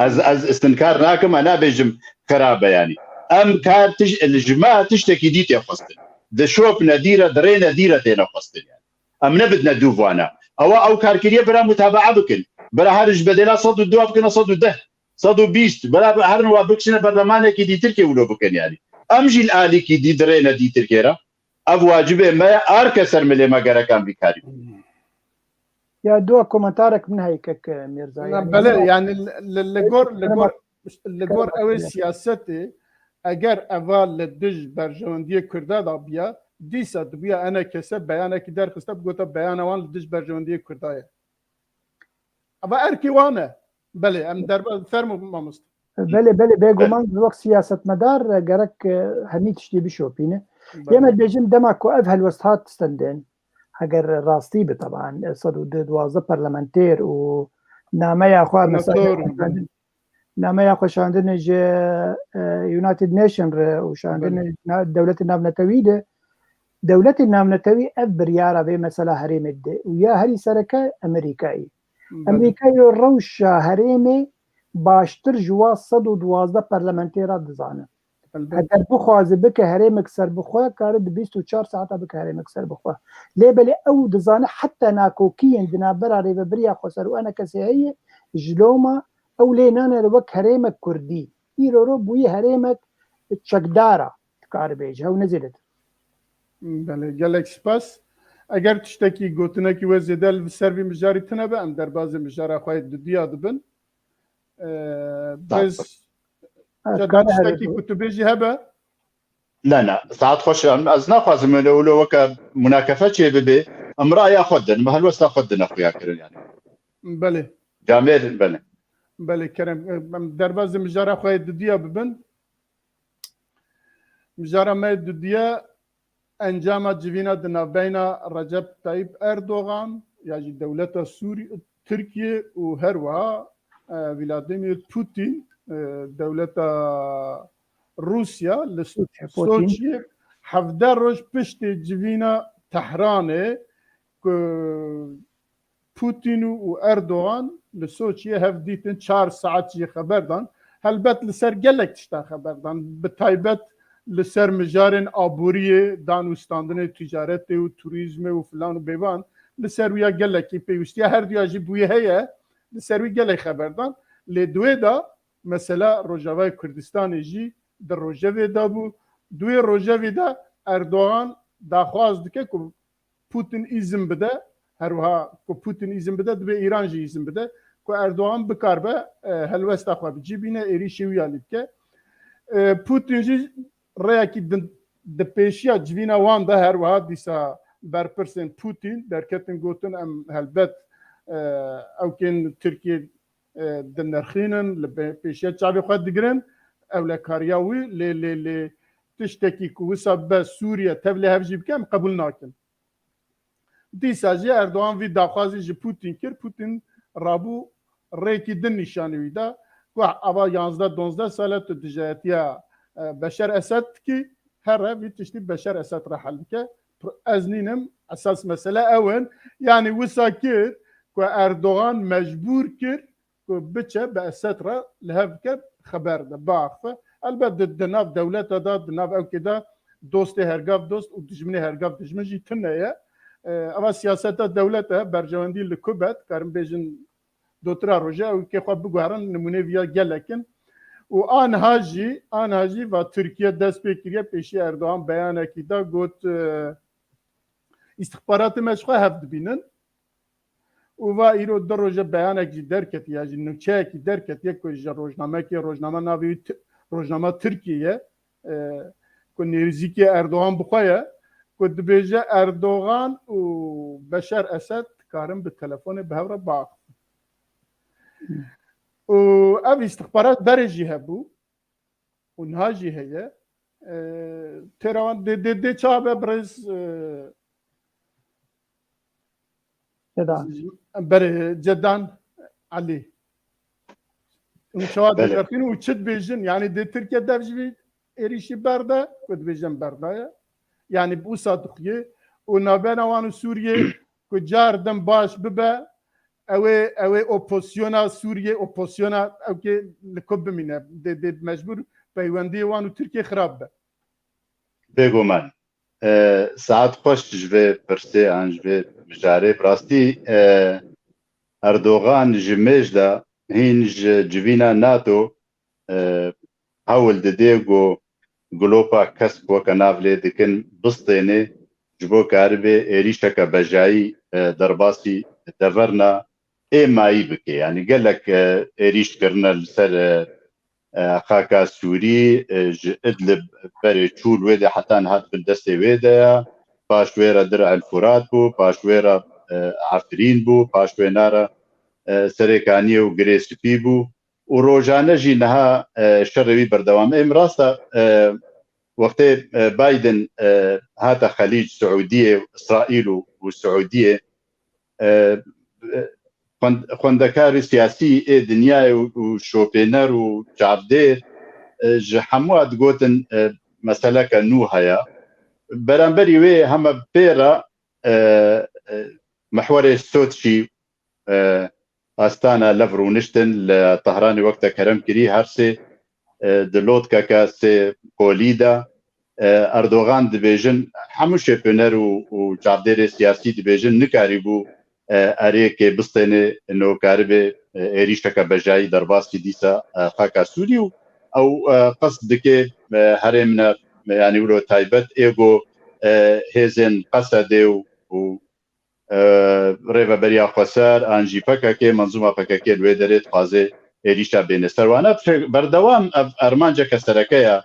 Ez, ez istinkar nakim, ez nabêjim xirab e yanî. Em kar tiş-, li ji me tiştekî dî tê xwestin. Di şop nedî re, di rê nedî re têne xwestin yanî. Em nebidine dûv wana. Ewa ew kar kiriye, bira mutabaa bikin. Bira her ji bedêla sed û du bikin sed û deh, sed û bîst. Bira herin wa bikişine berlemanekî dî Tirkiye wilo bikin yanî. Em jî li alîkî dî di rê nedî Tirkiye re. Ev wacibê me ye, arke ser milê me gerek em vî karî bikin. Ya dua komentarek min heye kek Mîrza. Na, Yani, belê, ama- yani li, li gor, li gor, li gor Kerem ew ê Akdeniz. Siyasetê, eger eva li dij berjewendiyê Kurda da biya, dîsa dibiya enekese beyanekî derxiste, bigota beyana wan li dij berjewendiyê Kurda ye. Eva erkî wan e. Belê, em derba fermo mamoste. Belê, belê, bêguman wek siyasetmedar e, gerek e, hemî tiştî bişopîne. Belê. Yê me dibêjin dema ku ev helwest hat stendin, heger rastî bi teban, sed û duwazdeh parlamentêr û nameya xwe mesela Senator. nameya xwe şandine ji e, United Nation re û şandine na- dewletê navnetewî de, dewletê navnetewî ev biryara vê mesela herêmê dide û ya herî sereke Amerîkayê. Belê. Amerîkayê rewşa herêmê baştir ji wa sed û duwazdeh parlamentêra dizane. Elbet. Heger bixwaze bike herêmek serbixwe, kare di bîst û çar saeta bike herêmek serbixwe. Lê belê ew dizane heta nakokiyên di navbera rêvebiriya xweser û enekesê heye, ji loma ew lê nane wek herêmek kurdî. Îro ro bûye herêmek çekdara, dikare bêje, ew ne zêdetir. Belê, gelek spas. Eger tiştekî gotinekî we zêde li ser vî mijarî tune be, em derbazê mijara xwe yê dudiya dibin. Ee, Tamam. Biz Ha, Ceda, kare tiştekî her- ku tu bêjî hebe? Ne, ne, saet xweş e. Ez naxwazim wilo, wilo weke munakefe çêbibe. Em raya xwe din, em helwesta xwe dine xuya kirin yani. Belê. Camêr, belê. Belê kerem. Em derbazê mijara xwe yê dudiya bibin. Mijara me yê dudiya encama civîna di navbeyna Recep Tayyip Erdogan ya jî dewleta Sûrî, Tirkiye û her wiha e, Vladimir Putin, e, dewleta Rûsya li Rûsya, Putin. Soçiyê hevdeh roj piştî civîna Tehranê ku Putin û Erdogan li Soçiyê hev dîtin, çar saet jî xeber dan. Helbet li ser gelek tişta xeber dan. Bi taybet li ser mijarên aboriyê, danûstandinê, ticaretê û turîzmê û filan û bêvan, li ser wî ya gelekî pêwîstiya her duya jî bûye heye, li ser wî gelek xeber dan. Lê di wê de mesela Rojavayê Kurdistanê jî di rojevê de bû. Di wê rojevê de Erdogan daxwaz dike ku Putin îzin bide, her wiha ku Putin îzin bide, dibe Îran jî îzin bide ku Erdogan bikaribe, e, helwesta xwe bi cî bîne, êrîşê wî ya lî bike. E, Putin jî rêyekî di, di pêşiya civîna wan de her wiha dîsa berpirsên Putin derketin gotin, em helbet, e, ewkên Tirkiyê, e, dinirxînin, li be-, pêşiya çavê xwe digirin, ewlekariya wî, lê, lê, lê tiştekî ku wisa be Sûriye tev lê hev jî bike, em qebûl nakin. Dîsa jî Erdogan vî daxwazî ji Putin kir. Putin rabû rêkî din nîşanî wî da. Ku ava yanzdeh donzdeh sal e tu dijayetiya, e, Beşer Esed dikî, here vî tiştî Beşer Esed re hel bike. Ez nînim, esas mesele ew in. Yanî wisa kir ku Erdogan mecbûr kir ku biçe bi Esed re li hev bike, xeber de, biaxife. Elbet di, di nav dewleta de, di nav ewkê de dostê hergav dost û dijminê hergav dijmin jî tune ye. E, eva siyaseta dewlet e, berjewendî li ku be, dikarin bêjin dotira roje, ew kê xwe biguherin, nimûnê viya gelek in. Û aniha jî, aniha jî va Tirkiye dest pê kiriye, pêşî Erdogan beyanekî da, got, e, îstixbaratê me ji xwe hev dibînin. û va îro du roje beyanek jî derketiye, jî nûçeyekî derketiye ku ji rojnamekê, rojname navê wî Ti-, rojnama Tirkiyê ye, e, ku nêzîkê Erdogan bi xwe ye, ku dibêje Erdogan û Beşar Esed dikarin bi telefonê bi hev re biaxivin. Û ev îstixbarat berê jî hebû û niha jî heye. E, têra wan dê, dê, dê çawa be birêz, e, Cedan. Berê Cedan Elî. Hûn çawa Belê. Dicerxîn û çi dibêjin? Yanî dê Tirkiye dev ji vî êrîşî berde, ku dibêjin berdaye. Yanî bi wisa dixuye û navbena wan û Sûriyê ku car din baş bibe, ew ê, ew ê opozisyona Sûriyê, opozisyona ew kê li ku bimîne. Dê, dê mecbûr peywendiyê wan û Tirkiye xirab be. Bêguman. E, saet xweş ji vê pirsê an ji vê mijarê. Bi rastî, e, Erdogan ji mêj de hîn ji civîna nato, e, hewl didê ku glopa kesk weke nav lê dikin bistênê ji bo karibê êrîşeke bejayî, e, derbasî deverna ê mayî bike. Yanî gelek, e, êrîş kirine li ser, e, e, xaka Sûrî, e, ji Idlib berê çû li wê de heta niha di bin destê wê de ye. Paş wê re Dir El Furat bû, paş wê re, e, Efrîn bû, paş wê na re, e, Serê Kaniyê û Girê Spî bû. Û rojane jî niha, e, şerê wî berdewam. Êm rast e, e, wextê, e, Biden, e, hate Xelîc, Siûdiyê, Îsraîl û, û Siûdiyê, e, e, xwend-, xwendekarê siyasî ê dinyayê û, û şopêner û çavdêr, e, ji hemû digotin, e, meseleke nû heye. Beramberî wê heme pê re, e, e, mihwerê Soçî, e, Astana lev rûniştin li Tehranê wek te kerem kirî, her sê, e, di lotkeke sê qolî de, e, Erdogan dibêjin, hemû şêpêner û, û çavdêrê siyasî dibêjin, nikarîbû, e, erêkê bistêne, no karibê, e, êrîşeke bejayî derbasî dîsa, e, xaka Sûrî û ew, e, qesd dike, e, herêmine, yanî wilo taybet ê ku, e, hêzên Qesedê û, û e, Rêveberiya Xweser an jî P K K, menzûma P K K li wê derê dixwaze êrîşa bêne ser wan. Ev berdewam, ev armanceke sereke ye,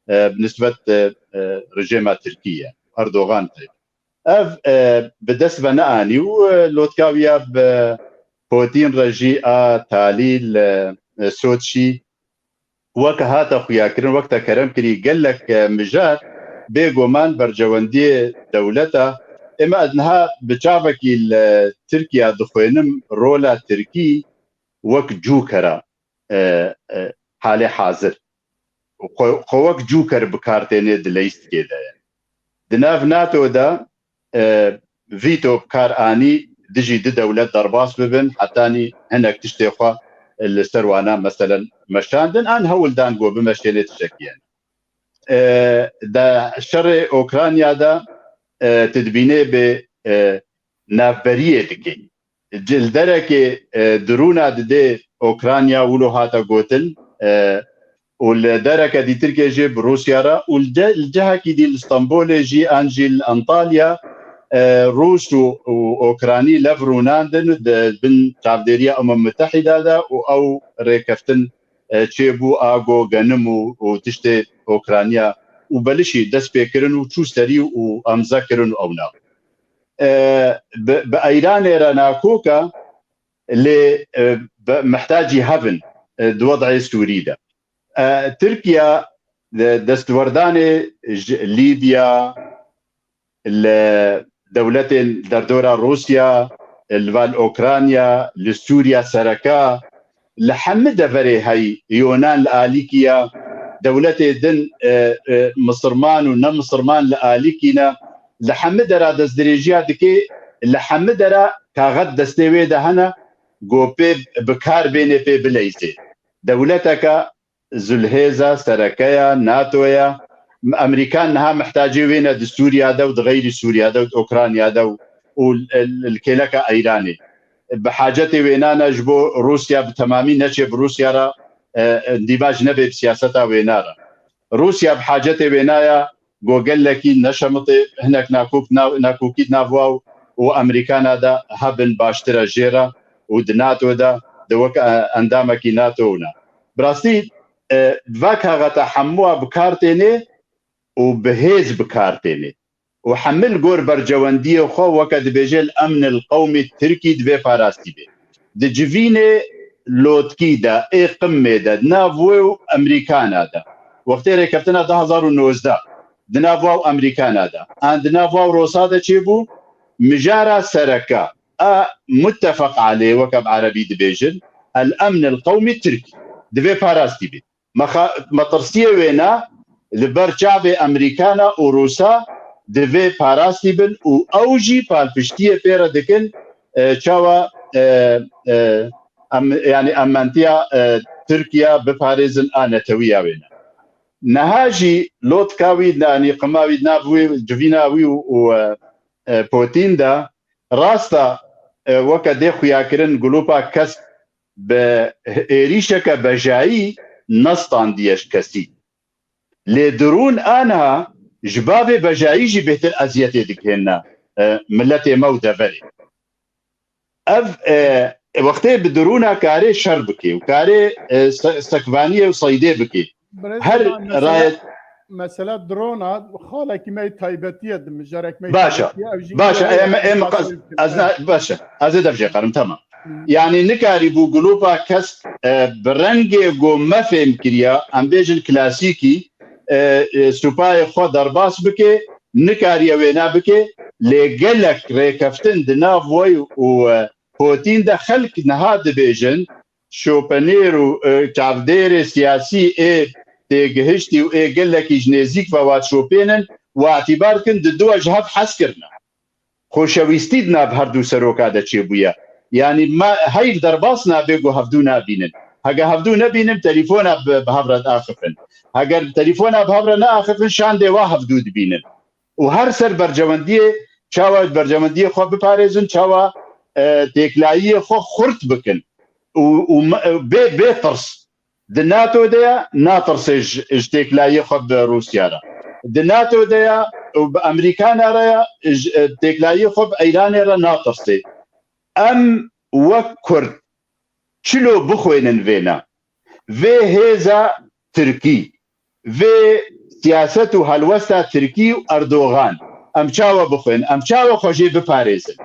e, bi nisbet, e, e, rejêma Tirkî ye, Erdogan taybet. Ev, e, bi dest ve neanî û, e, lotka wî ya bi Putin re jî a talî li, e, Soçî weke hate xuyakirin, wek te kerem kirî, gelek, e, mijar bêguman berjewendiyê dewleta. Ême ez niha bi çavekî li Tirkiye dixwênim rola Tirkî wek cûkera, e, e, halê hazir. Xwe, xwe wek cûker bi kar têne di leyîstikê de ye. Di nav nato de, e, vîto bi kar anî dijî du dewlet derbas bibin, hetanî hinek tiştê xwe li ser wana meselen meşandin, an hewl dan ku bimeşêne tiştekî hene. E, di şerê Ukrayna de, e, tu dibînê bi, e, navberiyê dike. Ji, li derekê, e, dirûna didê Ukrayna, wilo hate gotin, e, û li dereke dîtirkê jî bi Rûsya re û li ce-, li cihekî dî li Stenbolê jî an jî li Antalya, e, Rûs û, û Okraynî lev rûnandin di bin çavdêriya Umem Mutehîda de û ew rêkeftin, e, çêbû, ago, genim û, û tiştê Okrayna û belişî dest pê kirin û çû serî û emze kirin û ew nabû. E, bi, bi Eyranê re nakoka, lê, e, bi mihtacî hev in, e, di wed'ê Sûrî de. E, Tirkiye, e, destwerdanê ji Lîbya, li dewletên derdora Rûsya, li van Okrayna, li Sûriya sereka, li hemî deverê hey, Yonan li alîkî ye, dewletê din, e, e, misirman û ne misirman li alîkî ne, li hemî dera destdirêjiya dike, li hemî dera kaxet destê wê de hene, ku pê bi kar bênê, pê bileyzê. Dewleteke zilhêza sereke ya nato ya. Amerîkan niha mihtacê wê ne di Sûriya de û di xeyrî Sûriya de û di Okrayna de û, û li, li kêleka Eyranê. Bi hacetê wê nane ji bo Rûsya bi temamî neçê bi Rûsya re, e, e, dîvac nebe bi siyaseta wê nare. Rûsya bi hacetê wê naya ku gelekî neşemitê hinek nakok, na-, nakokî di nav wa û û Amerîkana de hebin baştir e jê re û di NATO de, di wek, e, endamekî NATO ne. Bi rastî, e, va kaxeta hemûa bi kar tênê û bi hêz bi kar tênê. Û hemil gor bercewendiyê xwe weke dibêje el emn el qewmî Tirkî divê parastî bê. Di civînê lotkî de, ê qimê de, di nav wê û Amerîkana de, wextê rêkeftina du hezar û nozdeh, di nav wa û Amerîkana de, an di nav wa û Rosa de çêbû, mijara sereke a muttefeq alê, weke bi erebî dibêjin, el emn el qewmî Tirkî, divê parastî bê. Mexa-, metirsiyê wêne li ber çavê Amerîkana û Rûsa divê parastî bin û ew jî palpiştiyê pê re dikin, e, çawa, e, e, em, yanî ementiya, e, Tirkiye biparêzin a netewiya wêne. Niha jî lotka wî, yanî qima wî, nav wî, civîna wî û, û, e, e, Putin de rast e, e, weke dê xuyakirin, gulûpa kesk bi êrîşeke bejayî nestandiye ji kesî. Lê dirûn aniha ji bavê bejayî jî bêhtir eziyetê digihêne, e, miletê me û deverê. Ev, e, wextê bi dirûna karê şer bikê û karê, e, se-, sekvaniyê û seydê bikê. Birêz Her Cemal, mesele, rayet- mesele drona xalekî me yê taybetî ye, di mijarek me yê Baş e. taybetî ye, ev jî Baş e. Em, em, ez, na, baş e. Ez ê dev jê qerim, tamam. Hı. Yanî nikarî bû gulûpa kesk, e, bi rengê ku me fêm kiriya, em bêjin klasîkî, e, e, supayê xwe derbas bike, nikariye wêne bike, lê gelek rêkeftin di nav wey û, e, Potîn de xelk niha dibêjin, şopenêr û, e, çavdêrê siyasî ê têgihiştî û ê gelekî ji nêzîk ve wa dişopênin, wa îtîbar dikin, di du ji hev hez kirine. Xoşewîstî di nav her du seroka de çêbûye. Yanî me heyv derbas nabe ku hevdu nabînin. Hege hevdu nebînin, telefona bi, bi hev re diaxifin. Heger telefona bi hev re neaxifin, şandê wa hevdu dibînin. Û her ser bercewendiyê, çawa bercewendiyê xwe biparêzin, çawa, e, têklayiyê xwe xurt bikin. Û, û me-, e, bê, bê tirs. Di NATO de ye, natirsê ji, ji têklayiyê xwe bi Rûsya re. Di NATO de ye û bi Amerîkana re ye, ji, e, têklayiyê xwe bi Îranê re natirsê. Em wek Kurd çilo bixwênin vêne. Vê hêza Tirkî, vê siyaset û helwesta Tirkî û Erdogan, em çawa bixwên, em çawa xwe jê biparêzin?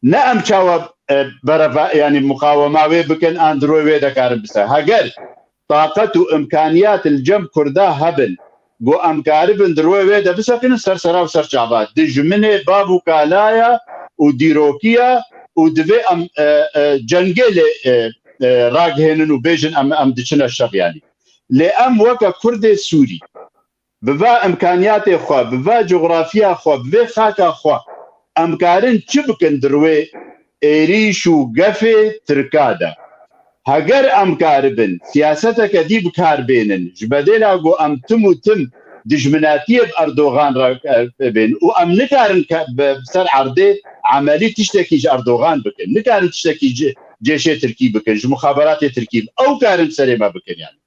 Ne em çawa, e, bereva-, yanî muqawema wê bikin, an di royê wê de karin bise. Heger taqet û imkaniyat li cem Kurda hebin, ku em karibin di royê wê de bisekinin, ser sera û ser çava. Dijminê bav û kalaya û dîrokiya û divê em, e, e, cengê lê, e, e, ragihênin û bêjin em, em diçine şer yanî. Lê em weke Kurdê Sûrî, bi va imkaniyatê xwe, bi va cografiya xwe, bi vê xaka xwe, em karin çi bikin di rwê êrîş û gefê Tirka de? Heger em karibin siyaseteke dî bi kar bênin, ji bedêla ku em tim û tim dijminatiyê bi Erdogan re, e, bên û em nikarin ke bi ser erdê emelî tiştekî ji Erdogan bikin, nikarin tiştekî ji cêşê Tirkî bikin, ji muxaberatê Tirkî, ew karin serê me bikin yani.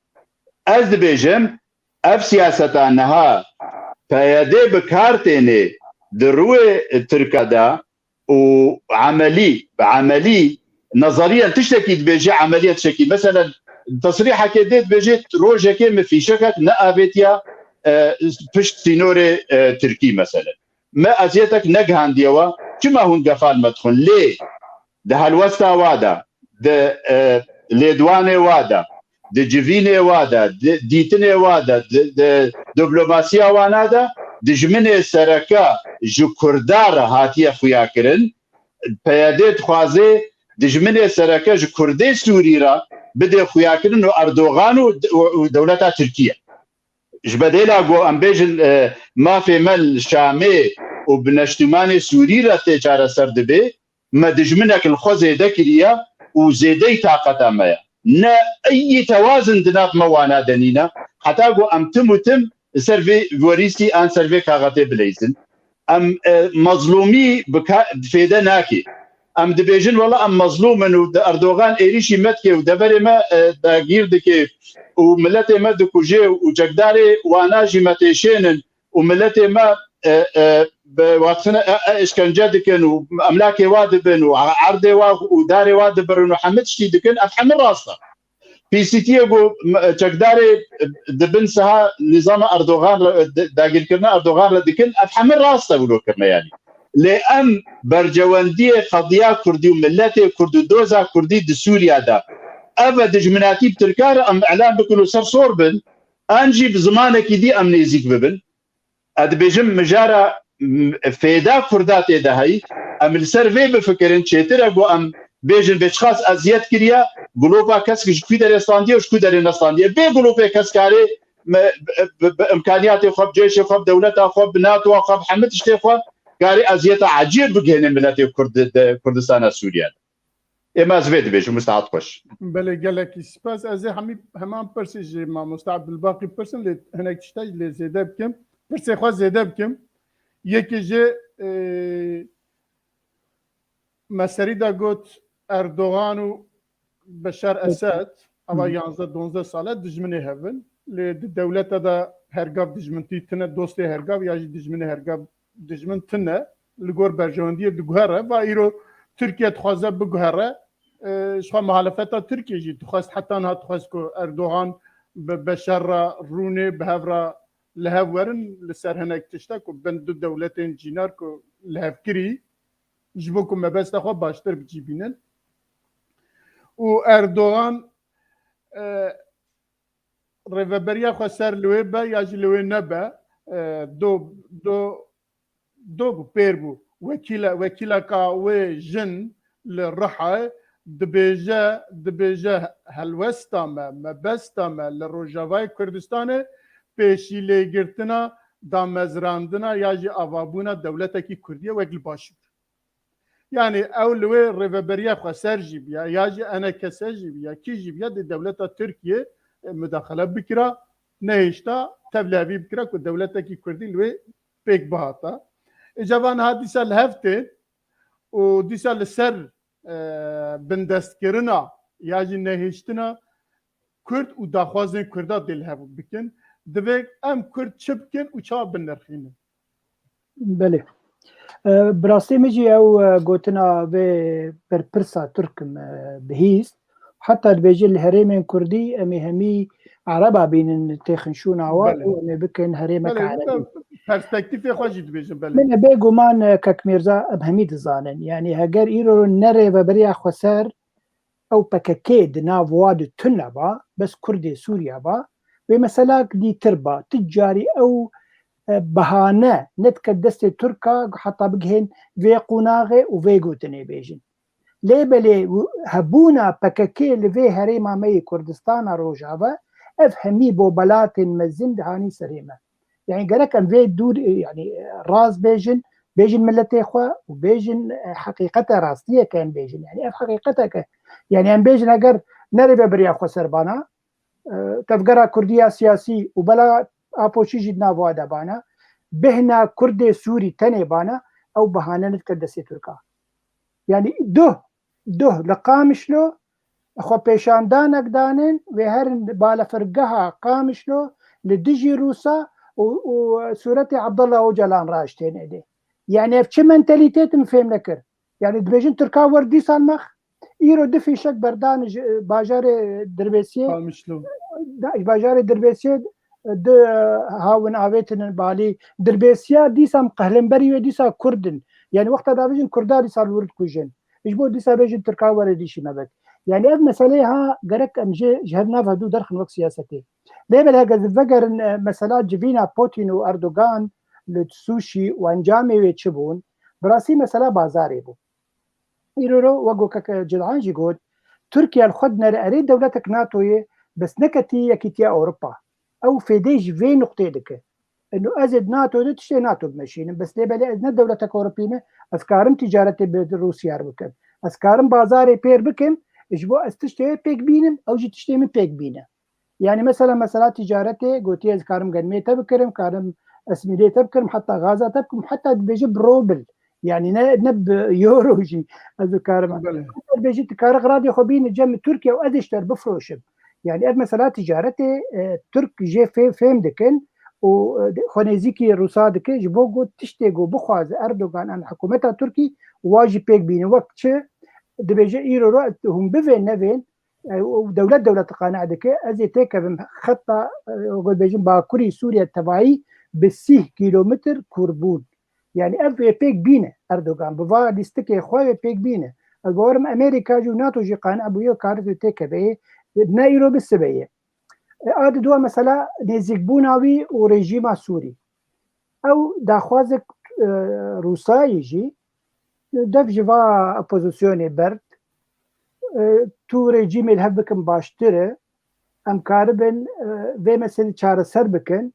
Ez dibêjim, ev siyaseta niha P Y D bi kar tênê di rûyê Tirka de û emelî, bi emelî, nezeriyen tiştekî dibêje, emeliyen tiştekî. Meselen, tesrîhekê dê dibêje, rojekê min fîşekek neavêtiya, e, pişt sînorê, e, Tirkî, meselen. Me eziyetek negihandiye we, çima hûn gefa li me dixwin? Lê di helwesta wa de, di, e, lêdwanê wa de, di civînê wa de, di dîtinê wa de, di, di diplomasiya wana de, dijminê sereke ji Kurda re hatiye xuyakirin. P Y D dixwaze dijminê sereke ji Kurdê Sûrî re bide xuyakirin û Erdogan û, û, û dewleta Tirkiye. Ji bedêla ku em bêjin, e, mafê me li Şamê û bi neştîmanê Sûrî re tê çareser dibe, me dijminek li xwe zêde kiriye û zêdeyî taqeta me ye. Ne eyî tewazin di nav me wana de nîne, heta ku em tim û tim li ser vê werîsî an ser vê kaxetê bileyzin. Em, e, mezlûmî bi ka-, fêde nake. Em dibêjin, wela em mezlûm in û di Erdogan êrîşî me dike û deverê me, e, dagîr dike û miletê me dikuje û çekdarê wana jî me têşênin û miletê me, e, e, bi, wa dixine, e, e, işkence dikin û emlakê wa dibin û erdê wa û darê wa dibirin û hemî tiştî dikin, ev hemî rast e. P C T'yê ku m-, çekdarê, e, dibin siha nîzama Erdogan re, e, d-, dagirkirina Erdogan re dikin, ev hemî rast e wilo kirine yanî. Lê em bercewendiyê qediya Kurdî û miletê Kurd û doza Kurdî di Sûriye de, ev e dijminatî bi Tirka re em îlan bikin û ser sor bin, an jî bi zimanekî dî em nêzîk bibin. Ez dibêjim mijara, m-, fêda Kurda tê de heyî. Em li ser vê bifikirin, çêtir e ku em bêjin vê çiqas eziyet kiriye, gulûpa kesk ji ku derê standiye û ji ku derê nestandiye. Bê gulûpê kesk karê me, bi, bi, bi imkaniyatê xwe, bi cêşê xwe, bi dewleta xwe, bi natoya xwe, bi hemî tiştê xwe karê eziyeta ecêb bigihêne miletê Kurd de, Kurdistana Sûriye de. Ê, me ez vê dibêjim, Mustahat xweş. Belê, gelekî spas. Ez ê hemî, heman pirsê ji mamoste Abdulbaqî pirsim, lê hinek tişta lê zêde bikim. Pirsê xwe zêde bikim. Yekê ji, e, me serî de got Erdogan û Beşar Esed, ava Hı hı. yanzdeh donzdeh sal e dijminê hev in. Lê di dewleta de hergav dijmintî tine, dostê hergav ya jî dijminê hergav dijmin tine. Li gor berjewendiyê diguhere. Va îro Tirkiye dixwaze biguhere. E, ji xwe muhalefeta Tirkiye jî dixwest, heta niha dixwest ku Erdogan bi Beşar re rûnê, bi hev re li hev werin li ser hinek tişta ku bin du dewletên cînar ku li hev kirî, ji bo ku mebesta xwe baştir bi cî bînin. Û Erdogan, e, rêveberiya xwe ser li wê be ya jî li wê nebe, e, do, do, do bû, pêr bû. Wekîle-, wekîleka wê jin li Rihayê dibêje, dibêje helwesta me, mebesta me li Rojavayê Kurdistanê pêşîlêgirtina, damezrandina ya jî avabûna dewletekî Kurdî ye wek li Başûr. Yanî ew li wê rêveberiya xweser jî biya, ya jî enekese jî biya, kî jî biya, dê dewleta Tirkiye, e, mudaxele bikira, nehêşta tevlihevî bikira ku dewletekî Kurdî li wê pêk bihata. Îca van niha dîsa li hev tên û dîsa li ser, e, bindestkirina ya jî nehêştina Kurd û daxwazên Kurda dê li hev bikin. Divê em Kurd çi bikin û çawa binirxînin? Belê. E, bi rastî min jî ew, e, gotina vê berpirsa Tirk me bihîst. Heta dibêje li herêmên Kurdî em ê hemî Ereba bînin têxin şûna wan Belê. û em ê bikin herêmeke Belê, Erebî. Perspektîfê xwe jî dibêjin, belê. Min e bêguman, e, Kek Mîrza em hemî dizanin. Yanî heger îro ne rêveberiya xweser ew P K K di nav wa de tune ba, bes Kurdê Sûriye ba, wê meselak dîtir ba. Tu carî ew, e, behane nedike destê Tirka heta bigihên vê qonaxê û vê gotinê bêjin. Lê belê hebûna P K K li vê herêma me yê Kurdistana Rojava, ev hemî bobelatên mezin dihanî serê me. Yani gerek em vê dûr, yani rast bêjin, bêjin miletê xwe û bêjin, e, heqîqete, rastiyeke em bêjin. Yani ev heqîqeteke. Yani em bêjin eger ne rêveberiya xweser bana, e, tevgera Kurdiya siyasî û bela Apoçî jî di nav wa de bana, bêhna Kurdê Sûrî tenê bana, ew behane nedike destê Tirka. Yani duh, duh li Qamişlo xwepêşandanek danin, wê herin balefirgeha Qamişlo li dijî Rûsa û, û sûretê Abdullah Ocalan raştêne dê. Yani ev çi mentalîtet in fêm nekir. Yani dibêjin Tirka wer dîsan mex. Îro du fîşek berdan ji, e, bajarê Dirbêsiyê. Qamişlo. Da, ji bajarê Dirbêsiyê, e, du, e, hawin avêtinin balî. Dirbêsiya dîsan qehlemberî wê dîsa Kurd in. Yani wexta davêjin Kurda dîsa li wir dikujin. Ji bo dîsa bêjin Tirka were dîşî me bek. Yani ev meseleyê ha gerek em jê ji hev nav hevdû derxin wek siyasetê. Lê belê heger vegerin, e, mesela civîna Putin û Erdogan li Sûşî û encamê wê çi bûn? Bi rastî mesela bazarê bû. Îro ro wek ku kek Cilhan jî got, Tirkiye li xwe dinere erê dewletek NATOyê, bes neketî Yekîtiya Ewropa. Ew fêdê ji vê nuqtê dike. Eno ez ê di NATO de tiştê NATO bimeşînim. Bes lê belê ez ne dewletek Ewropî me, ez karim tîcaretê bi Rûsya re bikim. Ez karim bazarê pêr bikim, ji bo ez tiştê wê pêk bînim, ew jî tiştê min pêk bîne. Yani mesela, mesela tîcaretê gotiye ez karim genmê te bikirim, karim esmîdê te bikirim, heta gaza te bikirim, heta dibêje bi robil. Yani ne, ne bi euro jî ez dikarim. Belê. Heta dibêje tu kare radyo xwe bîne cem Tirkiye û ez ê ji te re bifroşim. Yani ev mesela tîcaretê, e, Tirk jê fê-, fêm dikin û, e, xwe nêzîkî Rûsa dike, ji bo ku tiştê ku bixwaze Erdogan an hikûmeta Tirkî wa jî pêk bîne. Wek çi dibêje, îro ro hûn bivên nevên, e, û dewlet dewlet qane dike, ez ê têkevim xeta, e, ku dibêjin Bakurî Sûriye tevayî bi sîh kîlometr kûrbûn. Yani ev ê pêk bîne Erdogan, bi va lîstikê xwe ê pêk bîne. Ez bawerim Amerîka jî û NATO jî qane bûye û karit û têkeve yê, ne îro bi sibe yê. E, a di dua mesela nêzîkbûna wî û rejîma Sûrî. Ew daxwazek, e, Rûsayê jî dev ji va opozisyonê berd. E, tu rejîmê li hev bikin baştir e. Em karibin, e, vê meselê çareser bikin.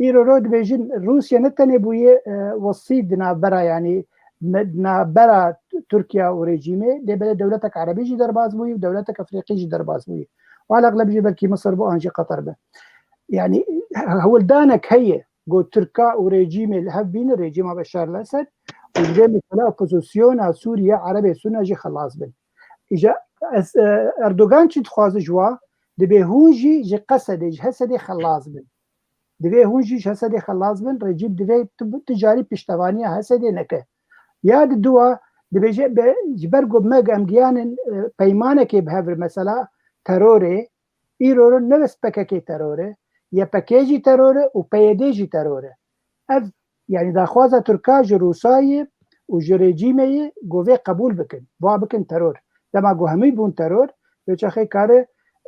Îro ro dibêjin Rûsya ne tenê bûye, e, wesî di navbera, yanî me-, di navbera Tirkiye û rejîmê, lê belê dewletek erebî jî derbas bûye û dewletek efrîqî jî derbas bûye. Û eleqleb jî belkî Misir bû an jî Qeter be. Yanî hewldanek heye ku Tirka û rejîmê li hev bînin, rejîma Beşar el-Esed û divê mesela opozisyona Sûriye, Erebê Sunna jî xelas bin. Îja ez, e, Erdogan çi dixwaze ji wa? Dibê hûn jî ji Qesedê, ji Hesedê xelas bin. Divê hûn jî ji Hesedê xelas bin, rejîm divê tu, tu carî piştevaniya Hesedê neke. Ya di dua dibêje be, ji ber ku me em giyanin, e, peymanekê bi hev re, mesela terorê, îro ne bes P K K teror e, Y P G jî teror e û P Y D jî teror e. Ev, yani daxwaza Tirka ji Rûsayê û ji rejîmê ye, ku vê qebûl bikin, va bikin teror. Dema ku hemî bûn teror, vê çaxê kare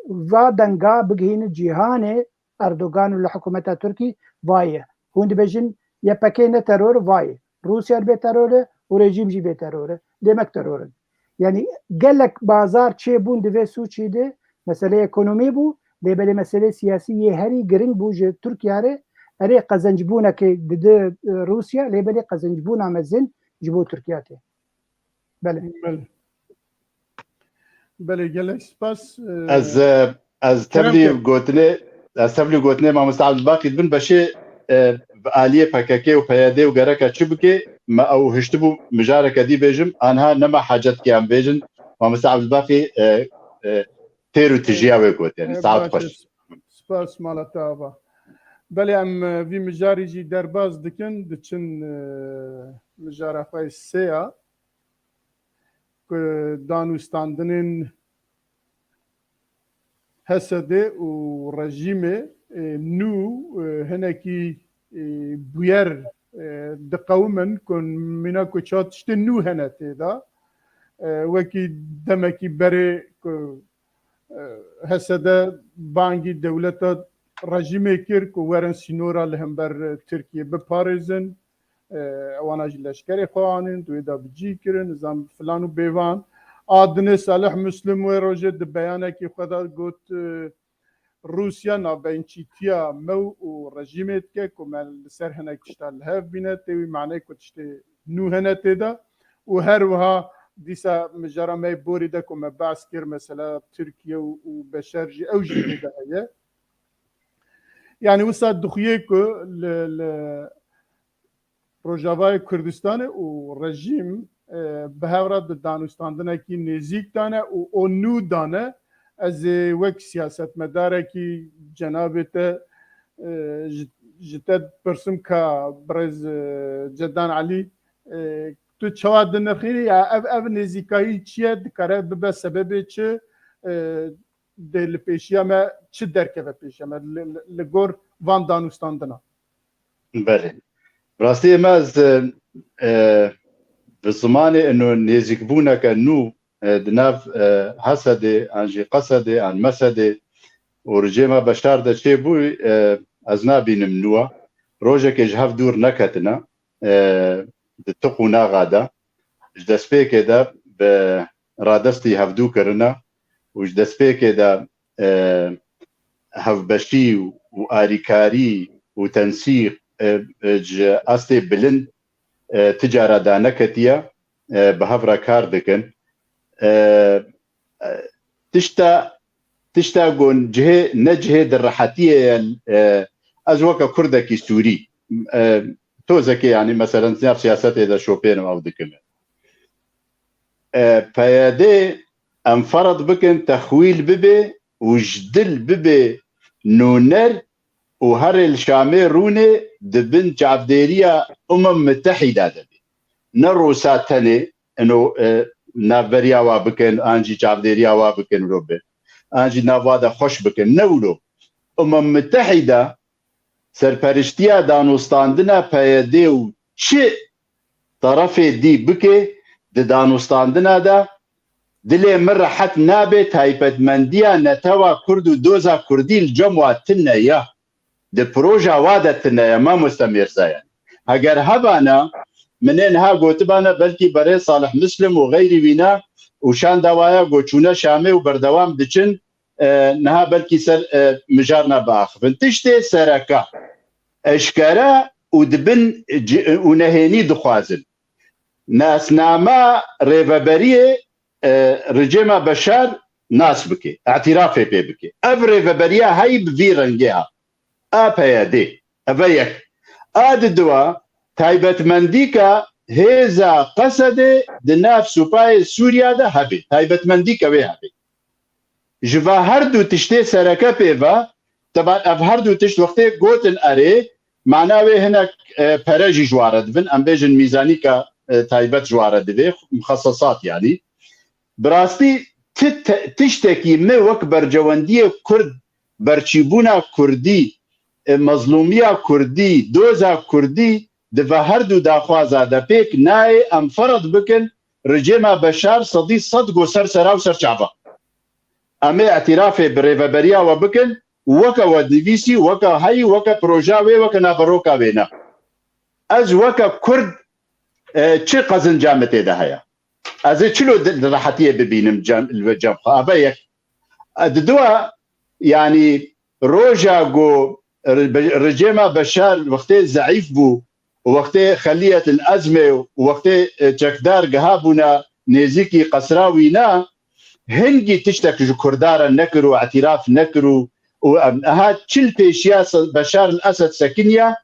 va denga bigihîne cîhanê, Erdogan û li hikûmeta Tirkî va ye. Hûn dibêjin Y P G ne teror, va ye. Rûsya bê teror e û rejîm jî bê teror e. Demek teror in. Yani gelek bazar çêbûn di vê sûcî de, meseleyê ekonomî bû, lê belê meseleyê siyasî yê herî giring bû ji Tirkiye re. Erê qezencbûnekê dide, e, Rûsya, lê belê qezencbûna mezin ji bo Tirkiye tê. Belê. Belê. Belê, gelek spas. E, Ez, e, ez Kerem tevlî ke. gotinê, ez tevlî gotinê Mamoste Abdulbaqî dibin beşê, e, bi aliyê P K K û P Y D û gereka çi bike, me ew hiştibû mijareke dî bêjim, anha nema hacet ke em bêjin, Mamoste Abdulbaqî, e, e, têr û tijiya wê got, yani E, saet baş xweş. e, Spas mala te ava. Belê em, e, vî mijarî jî derbas dikin, diçin, e, mijara xwe sê ya. Ku danûstandinên H S D û rejîmê, e, nû, e, hinekî, e, bûyer, e, diqewimin ku mîna ku ça tiştê nû hene tê de. E, wekî demekî berê ku, e, H S D bangî dewleta rejîmê kir ku werin sînora li hember Tirkiyê biparêzin. E, ewana jî leşkerê xwe anîn, di wê de bi cî kirin, nizam filan û bêvan. A dinê Salih Muslim wê rojê di beyanekî xwe de got, e, Rûsya navbeyinçîtiya me û rejîmê dike ku me li ser hinek tişta li hev bîne, tê wî manê ku tiştê nû hene tê de û her wiha dîsa mijara me yê borî de ku me behs kir, mesela Tirkiye û, û Beşer jî, ew jî tê de heye. Yani wisa dixuye ku li, li Rojavayê Kurdistanê û rejîm, e, bi hev re di danûstandinekî nêzîk de ne û o nû de ne. Ez ê wek siyasetmedarekî cenabê te, e, ji, ji te dipirsim ka birêz, e, Cedan Elî, e, tu çawa dinirxînî ya ev, ev nêzîkayî çi ye, dikare bibe sebebê çi, e, dê li pêşiya me çi derkeve pêşiya me li, li, li gor van danûstandina? Belê. Rastiyê me ez, e, e, bi zimanê ino nêzîkbûneke nû, e, di nav, e, Hesedê an jî Qesedê an Mesedê û ricê me Beşar de çêbû, e, ez nabînim nû a. Rojekê ji hev dûr neketine, e, di tu qonaxa de. Ji destpêkê de bi radestî hevdû kirine û ji destpêkê de, e, hevbeşî û, û arîkarî û tensîq, e, e, ji astê bilind, e, ti cara daneketiye, e, bi hev re kar dikin. E, e, tişta, tişta gon cihê, ne cihê di rehetiyê ye, e, ez weke Kurdekî Sûrî, e, tozekê, yanî, meselen, nav siyasetê de şopênim ew dikim. E, P Y D em ferz bikin, texwîl bibe û ji dil bibe nûner, û herê li Şamê rûnê di bin çavdêriya Umem Mitehîda de be. Ne Rûsa tenê, ino, e, navberiya wa bikin, an jî çavdêriya wa bikin, wilo be. An jî nav wa de xweş bikin. Ne wilo. Umem Mitehîda serperiştiya danûstandina P Y D û çi terefê dî bike di danûstandina de, dilê min rehet nabe, taybetmendiya netewa Kurd û doza Kurdî li cem wa tune ye. Di proja wa de tune ye, mamoste Mêrzayan. Heger hebana, min ê niha gotibana, belkî berê Salih Muslim û xeyrî wîna û şanda waya got çûne Şamê û berdewam diçin, e, niha belkî ser, e, mijarna biaxivin. Tiştê sereke, eşkere û dibin ci-, û nehênî dixwazin. Nasnama rêveberiyê, e, rejîma Beşar nas bike, îtirafê pê bike. Ev rêveberiya heyî bi vî rengê ha. A P Y D. Eve yek. A diduwa, taybetmendîka hêza Qesedê di nav supayê Sûriya de hebe. Taybetmendîka wê hebe. Ji va her du tiştê sereke pê ve, teban ev her du tişt wextê gotin erê, mana wê hinek, e, pere jî ji wa re dibin, em bêjin mîzanîka, e, taybet ji wa re divê, muxesesat yanî. Bi rastî ti te-, tiştekî me wek bercewendiyê Kurd, berçîbûna Kurdî, e, mezlûmiya Kurdî, doza Kurdî di ve her du daxwaza de pêk nayê em ferq bikin, rejîma Beşar sedî sed go ser sera û ser çava. Em ê îtirafê bi rêveberiya we bikin, weke we nivîsî, weke heyî, weke proja wê, weke naveroka wê ne. Ez weke Kurd, e, çi qezinca min tê de heye? Ez ê çilo di, di rehetiyê bibînim cem, li cem xwe? Eve yek. E, diduwa, yanî roja ku re-, rejîma Beşar wextê zeîf bû, wextê xeliyet el ezmê û wextê, e, çekdar gihabûna nêzîkî qesra wîna, hingî tiştek ji Kurda re nekir û îtiraf nekir û, û em niha çil pêşiya se-, Beşar el Esed sekiniya,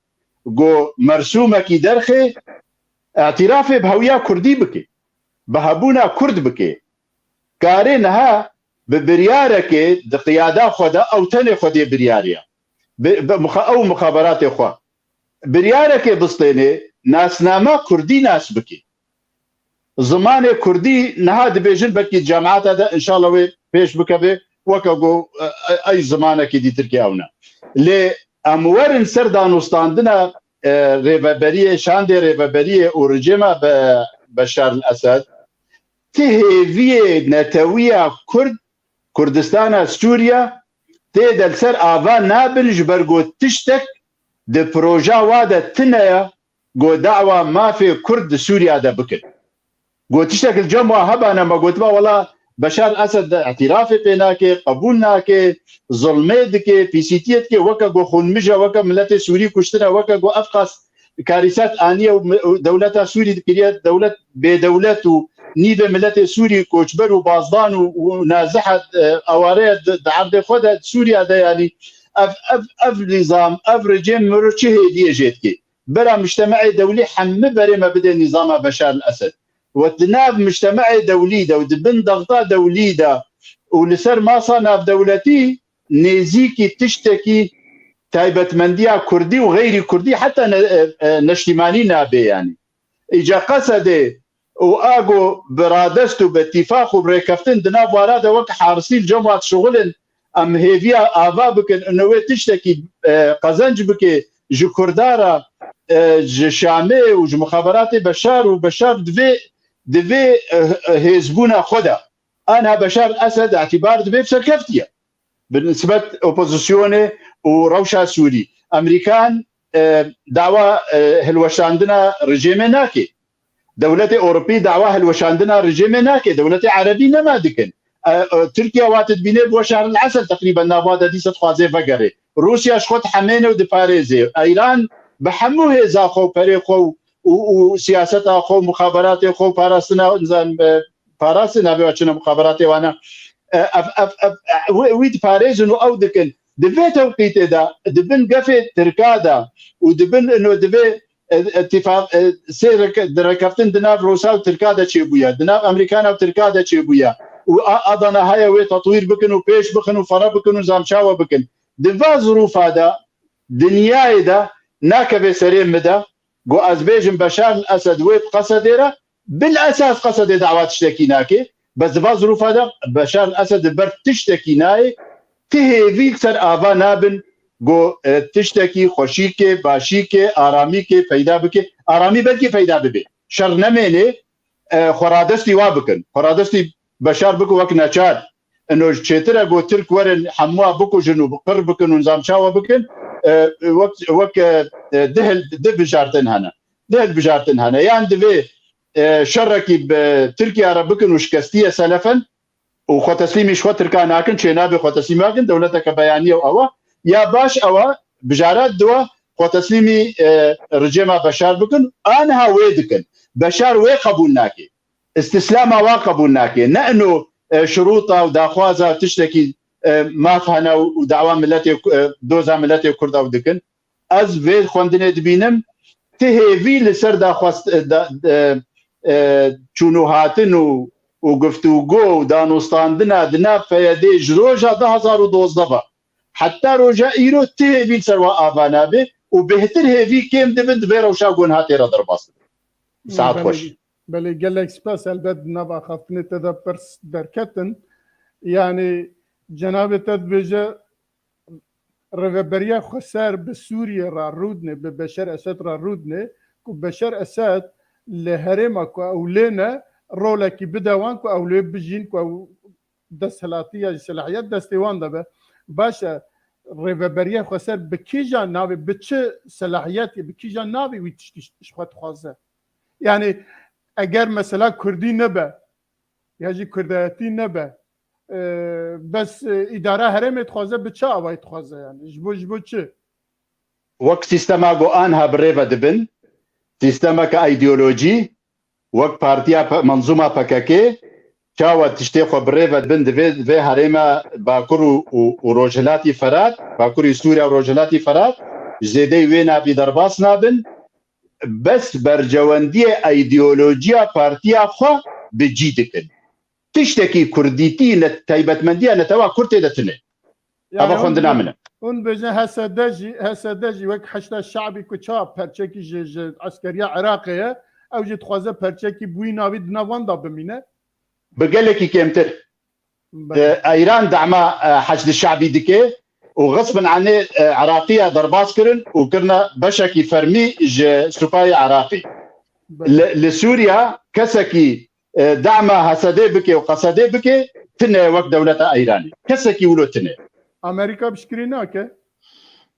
ku mersûmekî derxê, îtirafê bi hewiya Kurdî bike, bi hebûna Kurd bike. Karê niha bi biryarekê di qiyada xwe de ew tenê xwedê biryariya. Bi, bi muxa-, ew muxaberatê xwe. Biryarekê bistênê, nasnama Kurdî nas bike. Zimanê Kurdî niha dibêjin, belkî cemaata de înşallah wê pêş bikeve, weke ku, e, e, ey zimanekî dîtirkê ew ne. Lê em werin ser danûstandina, e, rêveberiyê, şandê rêveberiyê û rejîma Be-, Beşar el Esed, ti hêviyê netewiya Kurd, Kurdistana Sûriye, tê de li ser ava nabin, ji ber ku tiştek di proja wa de tune ye, ku dawa mafê Kurd di Sûriya de bikin. Ku tiştek li cem wa hebane, me gotiba, wela Beşar Esed de îtirafê pê nake, qebûl nake, zilmê dike, pîsîtiyê dike, weke ku xûnmije, weke miletê Sûrî kuştine, weke ku ev qas karîset aniye û mi-, û dewleta Sûrî dikiriye dewlet bêdewlet û nîvê miletê Sûrî koçber û bazdan û, û nazihe, e, aware ye di, di erdê xwe de, Sûriya de, yanî ev, ev, ev nîzam, ev rejîm miro çi hêviyê jê dike? Bera mujtemeê dewlî hemî berê me bide nîzama Beşar el Esed. We di nav mujtemeê dewlî de û di bin dexta dewlî de û li ser masa navdewletî nêzîkî tiştekî taybetmendiya Kurdî û xeyrî Kurdî heta ne-, e, e, neştîmanî nabe yanî. Îca Qesedê û ago bi radest û bi tîfaq û bi rêkeftin di nav wara de wek harisî li cem wa dişuxulin, em hêviya ava bikin, û wê tiştekî, e, qezenc bike ji Kurda re, e, ji Şamê û ji muxaberatê Beşar û Beşar divê, divê, e, e, hêzbûna xwe de. Anha Beşar Esed îtibar dibe bi serkeftiye. Bi nisbet opozisyonê û rewşa Sûrî. Amerîkan, e, dawa, e, hilweşandina rejîmê nake. Dewletê Ewropî dawa hilweşandina rejîmê nake. Dewletê Erebî nema dikin. E, e, Tirkiye wate dibîne bi Beşar el Esed teqrîben nava de dîsa dixwaze vegere. Rûsya ji xwe dihemêne û diparêze. Îran bi hemû hêza xwe û perê xwe û, û, û siyaseta xwe û muxaberatê xwe û parastina, nizam, e, parastina vê çine muxaberatê wana. E, ev, ev, ev, e, wî, wî diparêzin û ew dikin. Di vê tewqîtê de, di bin gefê Tirka de û di bin ino di vê, e, îtifaq, e, sê reke-, di rekeftin di nav Rûsa û Tirka de çêbûye, di nav Amerîkana û Tirka de çêbûye û a, Adana heye wê tetwîr bikin û pêş bixin û fere bikin û zamçawe bikin. Di va zirûfa de dinyayê de nakeve serê min de, ku ez bêjim Beşar el Esed wê bi Qesedê re, bil esas Qesedê dawa tiştekî nake. Bes di va zirûfa de Beşar el Esed li ber tiştekî nayê, ti hêvî li ser ava nabin, ku, e, tiştekî xweşîkê, başîkê, aramîkê peyda bike. Aramî belkî peyda bibe. Şer nemêne, e, xwe radestî wa bikin. Xwe radestî Beşar bikin wek neçar. Ino çêtir e ku Tirk werin hemûa bikujin û qir bikin û nizam çawa bikin, e, wek, wek, e, e, dihil, di bijartin hene. Dihil bijartin hene. Yan divê, e, şerekî bi Tirkiye re bikin û şikestiye selefen û xwe teslîmî ji xwe Tirka nakin, çênabê xwe teslîm nakin, dewleteke beyaniye û ewa. Ya baş ewa, bijarat diwa, xwe teslîmî, e, rejîma Beşar bikin, aniha wê dikin. Beşar wê qebûl nake. Îstîslama wan qebûl nake. Ne ino, e, şirûta û daxwaza tiştekî, e, maf hene û, û dawa miletê, e, doza miletê Kurd ew dikin. Ez vê xwendinê dibînim, ti hêvî li ser daxwast-, e, da-, e, e, çûn û hatin û, û guftûgo û danûstandina di nav P Y D'ê ji roja du hazar û dozdeh ve heta roja îro ti hêvî li ser wan ava nabe û bêhtir hêvî kêm dibin, di vê rewşa ku niha tê re derbas dibin. Saet xweş. Belê, gelek spas. Helbet di nav axaftinê te de pirs derketin. Yanî cenabê te dibêje, rêveberiya xweser bi Sûriyê re rûdine, bi Beşar Esed re rûdine, ku Beşar Esed li herêma ku ew lê ne, rolekî bide wan ku ew lê bijîn, ku ew desthilatî ya jî selahiyet destê wan de be. Baş e, rêveberiya xweser bi kîjan navê, bi çi selahiyetê, bi kîjan navê wî tiştî ji xwe dixwaze? Yanî eger mesela Kurdî nebe, ya jî Kurdayetî nebe, e, bes, e, îdara herêmê dixwaze, bi çi awayî dixwaze yani? Ji bo, ji bo çi? Wek sîstema ku anha bi rê ve dibin, sîstemeke îdeolojî, wek partiya P-, menzûma P K K, çawa tiştê xwe bi rê ve dibin, divê, divê herêma Bakur û, û, û Rojhilatî Ferat, Bakurî Sûriya û Rojhilatî Ferat, ji zêdeyî wê navî derbas nabin, bes bercewendiyê îdeolojiya partiya xwe bi cî dikin. Tiştekî kurdîtî, ne, taybetmendiya netewa kurd tê de tune. Eva xwendina min e. Hûn bêjin H S D jî, H S D jî wek Heşda Şe'bî ku ça perçekî ji, ji eskeriya Iraqê ye, ew jî dixwaze perçekî bi wî navî di nav wan de bimîne. Bi gelekî kêmtir. Belê. E, Îran dema, e, Heşdi Şe'bî dike û xisbin anê, e, Iraqiya derbas kirin û kirine beşekî fermî ji supayê Iraqî. Belê. Li, li Sûriya kesekî, e, dema H S D bike û Qesedê bike, tine wek dewleta Îranê. Kesekî wilo tine. Amerîka piştgirî nake?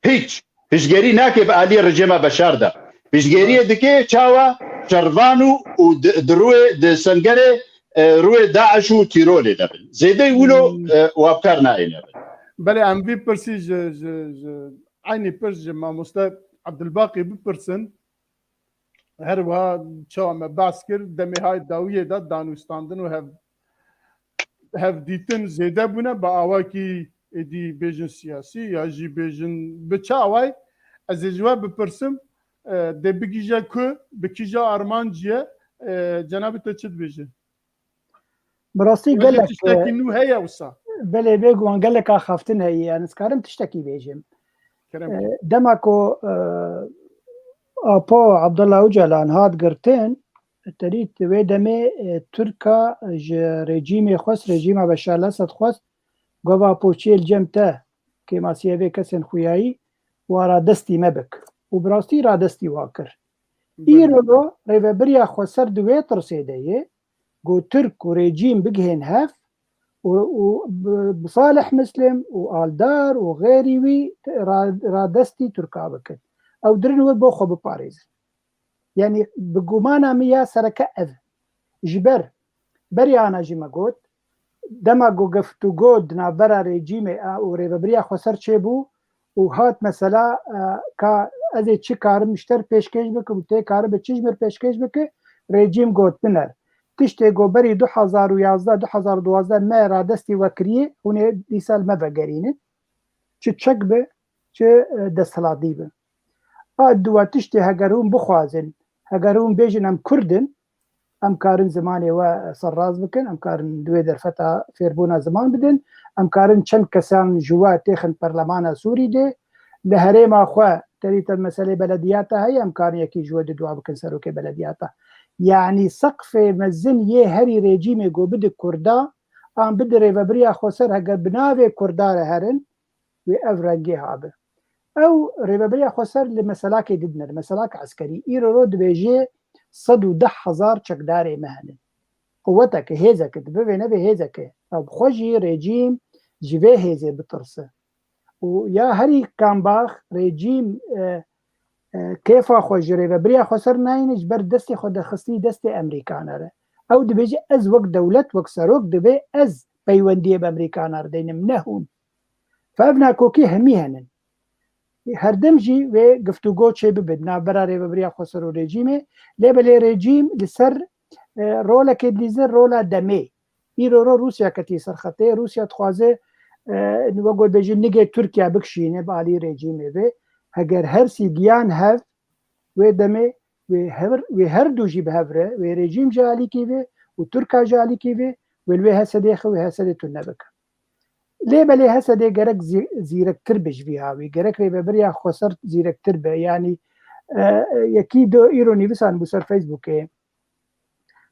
Hiç. Piştgirî nake bi aliyê rejîma Beşar de. Piştgiriyê dike çawa şervan û, û di, di rûyê, di sengerê, e, rûyê DAIŞ û tîrolê de bin. Zêdeyî wilo, hmm, e, wa bi kar nayêne bin. Belê, em vî pirsî ji, ji, ji, eynî pirs ji mamoste Abdulbaqî bipirsin. Her wiha çawa me behs kir, demê hay dawiyê de danûstandin û hev, hevdîtin zêde bûne, bi awakî êdî bêjin siyasî ya jî bêjin bi çi awayî. Ez ê ji we bipirsim, e, dê bigihîje ku, bi kîja armancî ye, e, cenabê te çi dibêje? Bi rastî gelek, tiştekî nû heye wisa? Belê, bêguman gelek axaftin heye, yani ez karim tiştekî bêjim. Kerem. E, dema ku, e, Apo Abdullah Ocalan hat girtin, terî wê demê, e, Tirka ji rejîmê xwest, rejîma Beşar el Esed xwest, gava Apo çê li cem te, kêmasiye vê kesên xuyayî, wa radestî me bik. Û bi rastî radestî wa kir. Belê. Îro rêvebiriya xweser di wê tirsê de ye, ku Tirk û rejîm bigihên hev û, û bi, bi Salih Muslim û Aldar û xêrî wî ra-, radestî Tirka bikin. Ew dirin wir bo xwe biparêzin. Yanî bi gumana min ya sereke ev. Ji ber berî ana jî me got, dema ku guftûgo di navbera rejîmê a û rêvebiriya xweser çêbû û hat mesela, e, ka ez ê çi karim ji te re pêşkêş bikim, tê karibe çi ji min re pêşkêş bike, rejîm got biner. Tiştê ku berî du hezar û yazdeh, du hezar û duwazdeh me radestî we kiriye, hûn ê dîsa li me vegerînin. Çi çek be, çi, e, desthilatî be. A diwa tiştê heger hûn bixwazin, heger hûn bêjin em Kurd in, em karin zimanê we serrast bikin, em karin di wê derfeta fêrbûna ziman bidin, em karin çend kesan ji we têxin perlemana Sûrî de, li herêma xwe terî te meselê belediyata heye, em karin yekî ji we di dua bikin serokê belediyata. Yanî seqfê mezin yê herî rejîmê ku bidi Kurda, an bidi rêvebiriya xweser heger bi navê Kurda re herin, wê ev rengê habe. Ew rêvebiriya xweser li meselakê didine, li meselak eskerî. Îro ro dibêje sed û deh hezar çekdarê me hene. Quweteke, hêzeke, dibe vê nebe hêzeke. Ew bi xwe jî rejîm ji vê hêzê bitirse. Û ya herî kambax rejîm, e, e, kêfa xwe ji rêvebiriya xweser nayîne, ji ber destê xwe dixistî destê Emerîkana re. Ew dibêje, ez wek dewlet, wek serok divê ez peywendiyê bi Emerîkana re deynim, ne hûn. Fe ev nakokî hemî henin. Her dem jî wê giftûgo çê bibe di navbera rêvebiriya xweser û rejîmê. Lê belê rejîm li ser, e, rolekê dilîze rola demê. Îro ro Rûsya ketî ser xetê. Rûsya dixwaze, e, wek got bêjin nigê Tirkiye bikişîne bi alî rejîmê ve. Heger her sî giyan hev, wê demê wê her, wê her du jî bi hev re, wê rejîm ji alîkî ve û Tirka ji alîkî ve, wê li wê Hesedê xwe wê Hesedê tune bike. Lê belê Hesedê gerek zî-, zîrektir be ji vî hawî, gerek rêvebiriya xweser zîrektir be. Yanî, e, e, yekî do îro nivîsan bû ser Facebookê.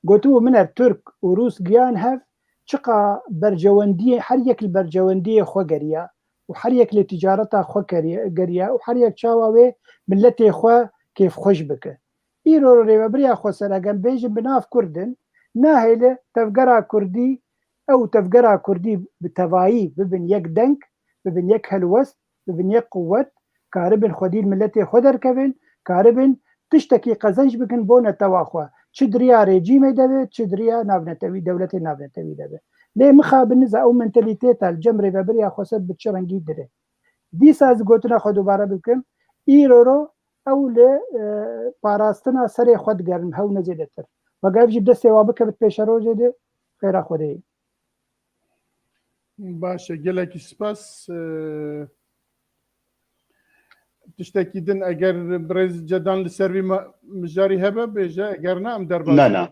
Gotibû, min er Tirk û Rûs giyan hev, çiqa bercewendiyê, her yek li bercewendiyê xwe geriya û her yek li ticareta xwe keriye-, geriya û her yek çawa wê miletê xwe kêfxweş bike. Îro rêvebiriya xweser, eger bêjin bi nav Kurd in, nahêle tevgera Kurdî, ew tevgera Kurdî bi tevayî bibin yek deng, bibin yek helwest, bibin yek quwet, karibin xwedî li miletê xwe derkevin, karibin tiştekî qezenc bikin bo netewa xwe. Çi di riya rejîmê de be, çi di riya navnetewî, dewletê navnetewî de be. Lê mixabin niza ew mentalîteta li cem rêvebiriya xweser bi çi rengî dire. Dîsa ez gotina xwe dubare bikim, îro ro ew li, e, parastina serê xwe digerin, hew ne zêdetir. Vega ev jî bi destê wan bikevit pêşerojê de, xêra Xwedê ye. Baş e, gelekî spas. E, tiştekî din eger birêz Cedan li ser vî ma-, mijarî hebe bêje, eger ne em derbazî. Na, na.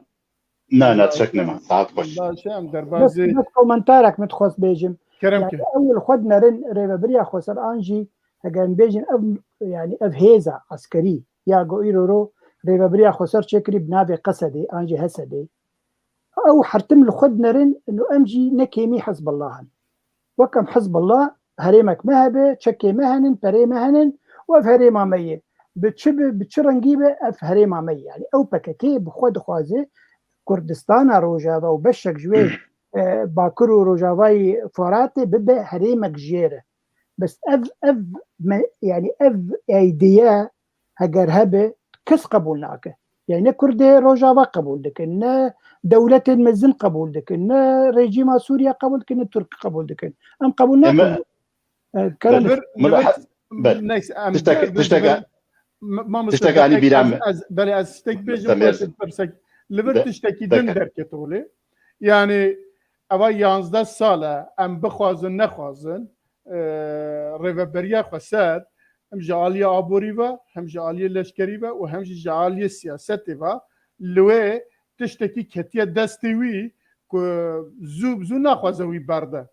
Na, na, çek nema. Saet xweş. Baş e, em Bes, derbazî. Bes komentarek min dixwest bêjim. Kerem ke. Yanî ew li xwe dinerin rêvebiriya xweser an jî heger em bêjin ev, yanî ev hêza eskerî ya ku îro ro rêvebiriya xweser çêkirî bi navê Qesedê an jî Hesedê. Ew hertim li xwe dinerin, û em jî ne kêmî Hizbullah in. Wek em Hizbullah, herêmek me hebe, çekê me henin, perê me henin û ev herêma me ye. Bi çi bi, bi çi rengî be, ev herêma me ye. Yanî ew P K K bi xwe dixwaze Kurdistana Rojava û beşek ji wê, e, Bakur û Rojavayê Foratê bibe herêmek jê re. Bes ev, ev me, yanî ev eydiye heger hebe kes qebûl nake. Yani ne Kurdê Rojava qebûl dikin, ne dewletên mezin qebûl dikin, ne rejîma Sûriye qebûl dikin, ne Tirk qebûl dikin. Em qebûl nakin. E, kerem. Li vir, li vir, neyse, em tiştek, tiştek, tiştek anî bîra min. Belê ez tiştek bêjim, pirsek. Li vir tiştekî din derket holê. Yani eva yanzdeh sal e, em bixwazin, nexwazin, e, rêveberiya xweser, hem ji aliyê aborî ve, hem ji aliyê leşkerî ve û hem jî ji aliyê siyasetê ve, li wê tiştekî ketiye destê wî ku zû bi zû naxwaze wî berde.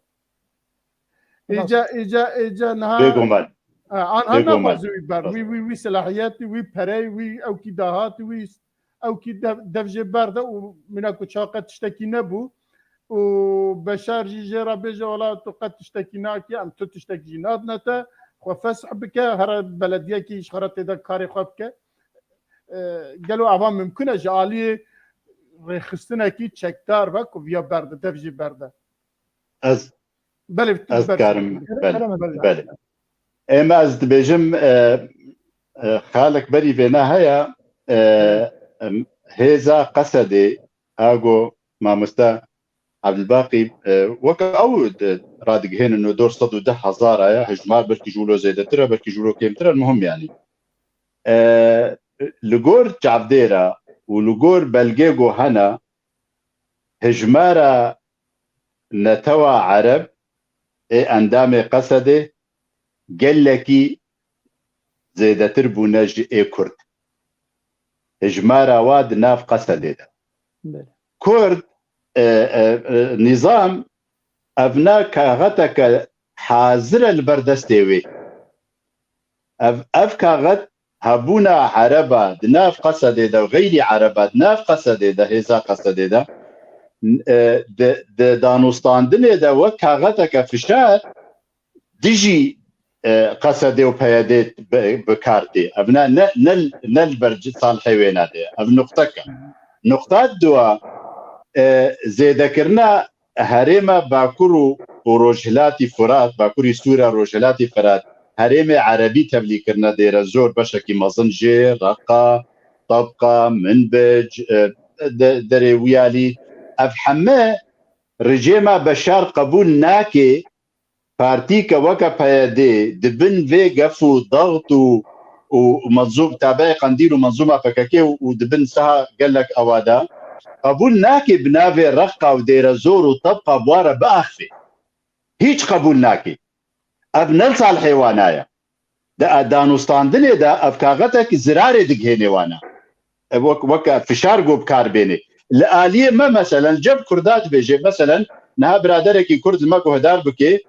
Îca, îca, îca niha. Bêguman. Ha, anha naxwaze wî ber. Wî, wî, wî selahiyetî, wî perey, wî ewkî dahatî, wî ew kî dev, dev jê berde û mîna ku çawa qet tiştekî nebû û Beşar jî jê re bêje, wela tu qet tiştekî nakî, em tu tiştek jî nadine te, xwe fesih bike, here belediyekî ji xwe re tê de karê xwe bike. E, gelo ava mimkun e ji aliyê rêxistinekî çekdar ve ku viya berde, dev jê berde? Ez Belê, tu Ez ber- karim, belê, Kerem, belê. Ême ez dibêjim, e, e, xalek berî vêna heye, e, em, hêza Qesedê, ago mamoste Abdulbaqî, e, weke ew di-, radigihênin û dor sed û deh hezar aya, hejmar belkî ji wilo zêdetir e, belkî ji wilo kêmtir e, muhim yanî. E, li gor çavdêra û li gor belgê go hene, hejmara netewa Ereb ê endamê Qesedê gelekî zêdetir bûne ji ê Kurd. Hejmara wa di nav Qesedê de. Belê. Kurd, e, e, e, nîzam evna kaxeteke hazir e li ber destê wê. Ev, ev kaxet hebûna Ereba di nav Qesedê de û xeyrî Ereba di nav Qesedê de, hêza Qesedê de, e, di, di danûstandinê de wek kaxeteke fişar dijî, e, Qesedê û P Y D bi, bi kar tê. Ev ne, ne, ne, ne li ber Salihê wêna de ye. Ev nuqtek e. Nuqta dua, e, zêdekirina herêma Bakur û, û Rojhilatî Furat, Bakurî Sûra, Rojhilatî Firat, herêmê Erebî tevlî kirine Dêrezor, beşekî mezin jê, Reqa, Tebqa, Minbic, e, de-, Derê Wiyalî. Ev heme rejîma Beşar qebûl nake, partîke weke P Y D di bin vê gef û daxt û, û menzûm tabeê Qendîl û menzûma P K K û, û di bin saha gelek awa de qebûl nake bi navê Reqa û Dêrezor û Tebqa bi wa re biaxife. Hîç qebûl nake. Ev ne li Salihê wana ye. Di danûstandinê de ev kaxetek zirarê digihênê wana. E, wek, weke fişar go bi kar bênê. Li aliyê me, meselen, cem Kurda dibêje, meselen, niha biraderekî Kurd li me guhdar bike,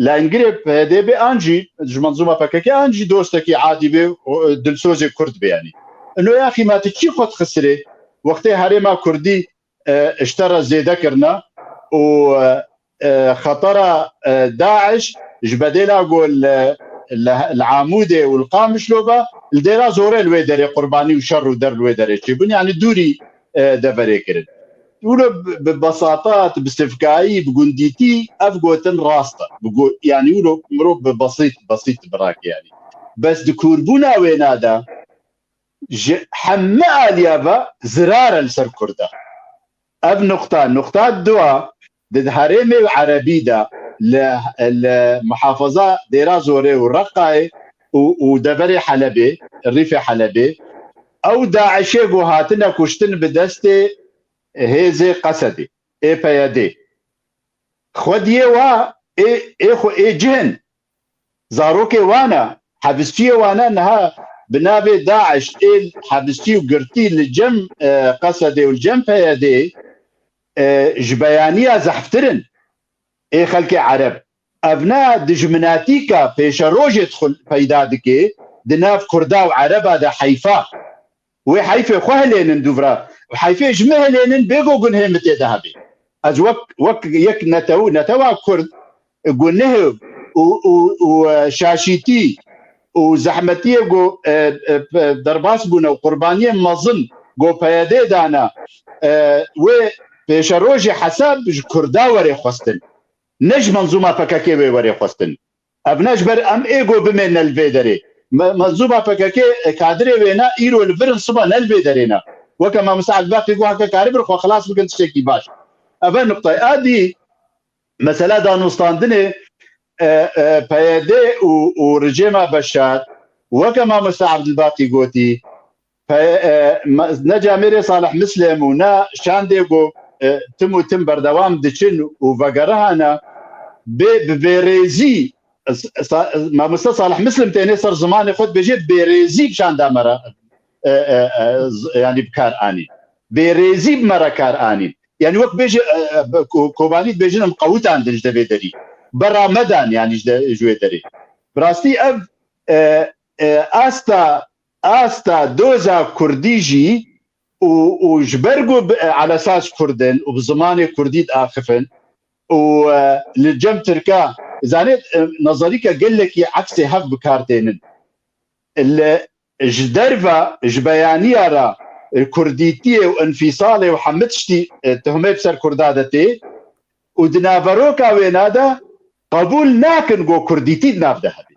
lengirê P Y D bê an jî ji menzûma P K K an jî dostekî adî bê, o, dilsozê Kurd bê, yanî. Ino yaxî ma tu çi xwe dixisirê? Wextê herêma Kurdî, e, ji te re zêde kirine û, e, e, xetera, e, DAIŞ ji bedêla ku li, li, li Amûdê û li Qamişlo be, li Dêra Zorê li wê derê qurbanî û şer û der li wê derê çêbûn, yanî dûrî, e, deverê kirin. Wilo bi, bi besatat, bi sivkayî, bi gundîtî ev gotin rast e. Bi go-, yanî wilo mirov bi besît, besît birake yanî. Bes di kûrbûna wêna de ji heme aliya ve zirar e li ser Kurda. Ev nuqta, nuqta dua, di herêmê û Erebî de li, li muhafaza Dêra Zorê û Reqayê û, û deverê Helebê, rîfê Helebê, ew DAIŞê ku hatine kuştin bi destê hêzê Qesedê, ê P Y D. Xwediyê wa ê, ê xwe ê cih in. Zarokê wan e, hevistiyê wan e, niha bi navê DAIŞ ê hevistî û girtî li cem, e, Qesedê û li cem P Y D'ê, e, ji beyaniya zehftir in ê xelkê Ereb. Ev ne dijminatîka pêşerojê dixul peyda dike di nav Kurda û Ereba de heyfa. Wê heyfê xwe hilênin dûvra. Heyfê ji min hilênin bêgo gunhê min tê de hebe. Ez wek, wek yek netew-, netewa Kurd, guneh û, û, û, e, şaşîtî û zehmetiyê ku, e, e, p-, derbas bûne û qurbaniyên mezin ku P Y D dane, e, wê pêşerojê hesab ji Kurda were xwestin. Ne ji menzûma P K K wê were xwestin. Ev ne ji ber em ê ku bimêne li vê derê. Me-, menzûma P K K, e, kadirê wê ne, îro li vir in, siba ne li vê derê ne. Weke Mamoste Ebdulbaqî got, heke karibin xwe xilas bikin tiştekî baş. Ev e nuqtayê. A dî, mesela danûstandinê, e, e, P Y D û, û rejîma Beşar, weke Mamoste Ebdulbaqî gotî, Pe-, e, ma-, ne camêrê Salih Mislem û ne şandê ku, e, tim û tim berdewam diçin û vegerihane, bê, bi vêrêzî, s-, sa-, Mamoste Salih Mislem têne ser zimanê xwe dibêje, bêrêzî bi şanda me re, e, e, e, z-, yanî bi kar anî. Bêrêzî bi me re kar anî. Yanî wek bêje, e, e, bi ko-, Kobanî dibêjin em qewitandin ji devê derî. Berra me dan yanî ji de-, ji wê derê. Bi rastî ev, e, e, asta asta doza kurdî jî û, û ji ber ku bi, e, elesas kurd in û bi zimanê kurdî diaxifin û, e, li cem tirka, zanê, e, nezerîke gelekî eksê hev bi kar tênin. Li, ji derve, ji beyaniya re, e, kurdîtiyê û înfîsalê û hemî tiştî, e, tuhmê bi ser kurda de tê û di naveroka wêna de qebûl nakin ku kurdîtî di nav de hebe.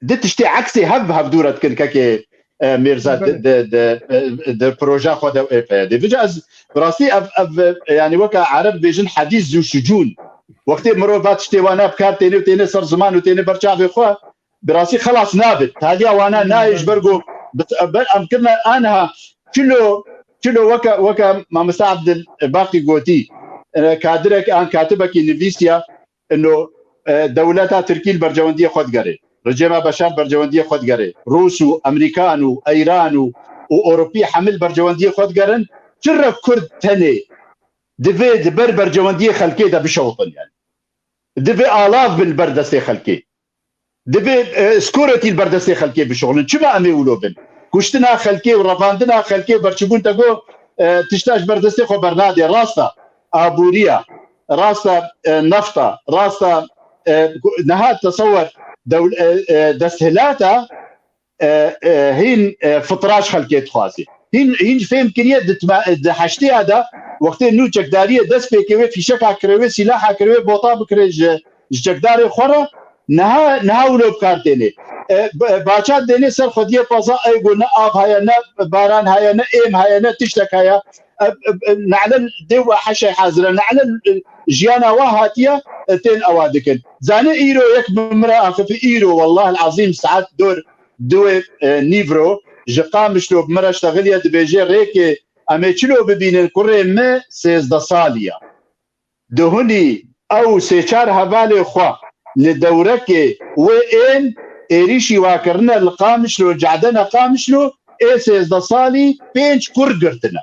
Di tiştê eksê hev bi hevdû re dikin kekê, e, Mêrza di, di, di, e, di proja xwe de ê P Y D'ê. Vêca ez bi rastî ev, ev, e, yanî weke Ereb bêjin hedîs zû şicûn. Wextê mirov va tiştê wana bi kar têne û têne ser ziman û têne ber çavê xwe, bi rastî xelas nabe. Taliya wana nayê ji ber ku bi-, ber em kirine aniha çilo, çilo weke, weke Mamoste Abdil Baqî gotî, e, kadirek an katibekî nivîsiya, ino, e, dewleta Tirkî li bercewendiyê xwe digerê. Rejîma Beşar bercewendiyê xwe digerê. Rûs û Emerîkan û Eyran û, û Ewropî hemî li bercewendiyê xwe digerin. Çi re Kurd tenê divê di ber bercewendiyê xelkê de bişewtin yani. Divê alav bin li ber destê xelkê. Divê, e, security li ber destê xelkê bişuxulin. Çima em ê wilo bin? Kuştina xelkê û revandina xelkê û berçîbûn te got, e, tişta ji ber destê xwe bernadê. Rast e. Aboriya, rast e, e, nefta, rast e, e, niha tesewer dewl-, e, e, desthilata, e, e, hîn, e, fitra ji xelkê dixwazî. Hîn, hîn fêm kiriye di tma-, di heştêya de wextê nû çekdariyê dest pê kê wê fîşeka kire, wê sîlaha kire, wê bota bikire ji, ji çekdarê xwe re. Niha, niha wilo bi kar tênê. E, b-, baça dênê ser xwediyê peza, ey go ne av heye, ne baran heye, ne êm heye, ne tiştek heye. E, e, e, ne'le dê we heşê hazire, ne'le, e, jiyana we hatiye, e, tên ewa dikin. Zanî îro yek bi min re axifi, îro, wellahil azîm, saet dor duê, e, nîvro, ji Qamişlo bi min re ştexiliye, dibêje, rêkê em ê çilo bibînin, kurê me sêzdeh salî ya. Duhunî ew sê çar hevalê xwe li dewrekê wê ên êrîşî wa kirine li Qamişlo, cadene Qamişlo, ê sêzdeh salî pênc kur girtine.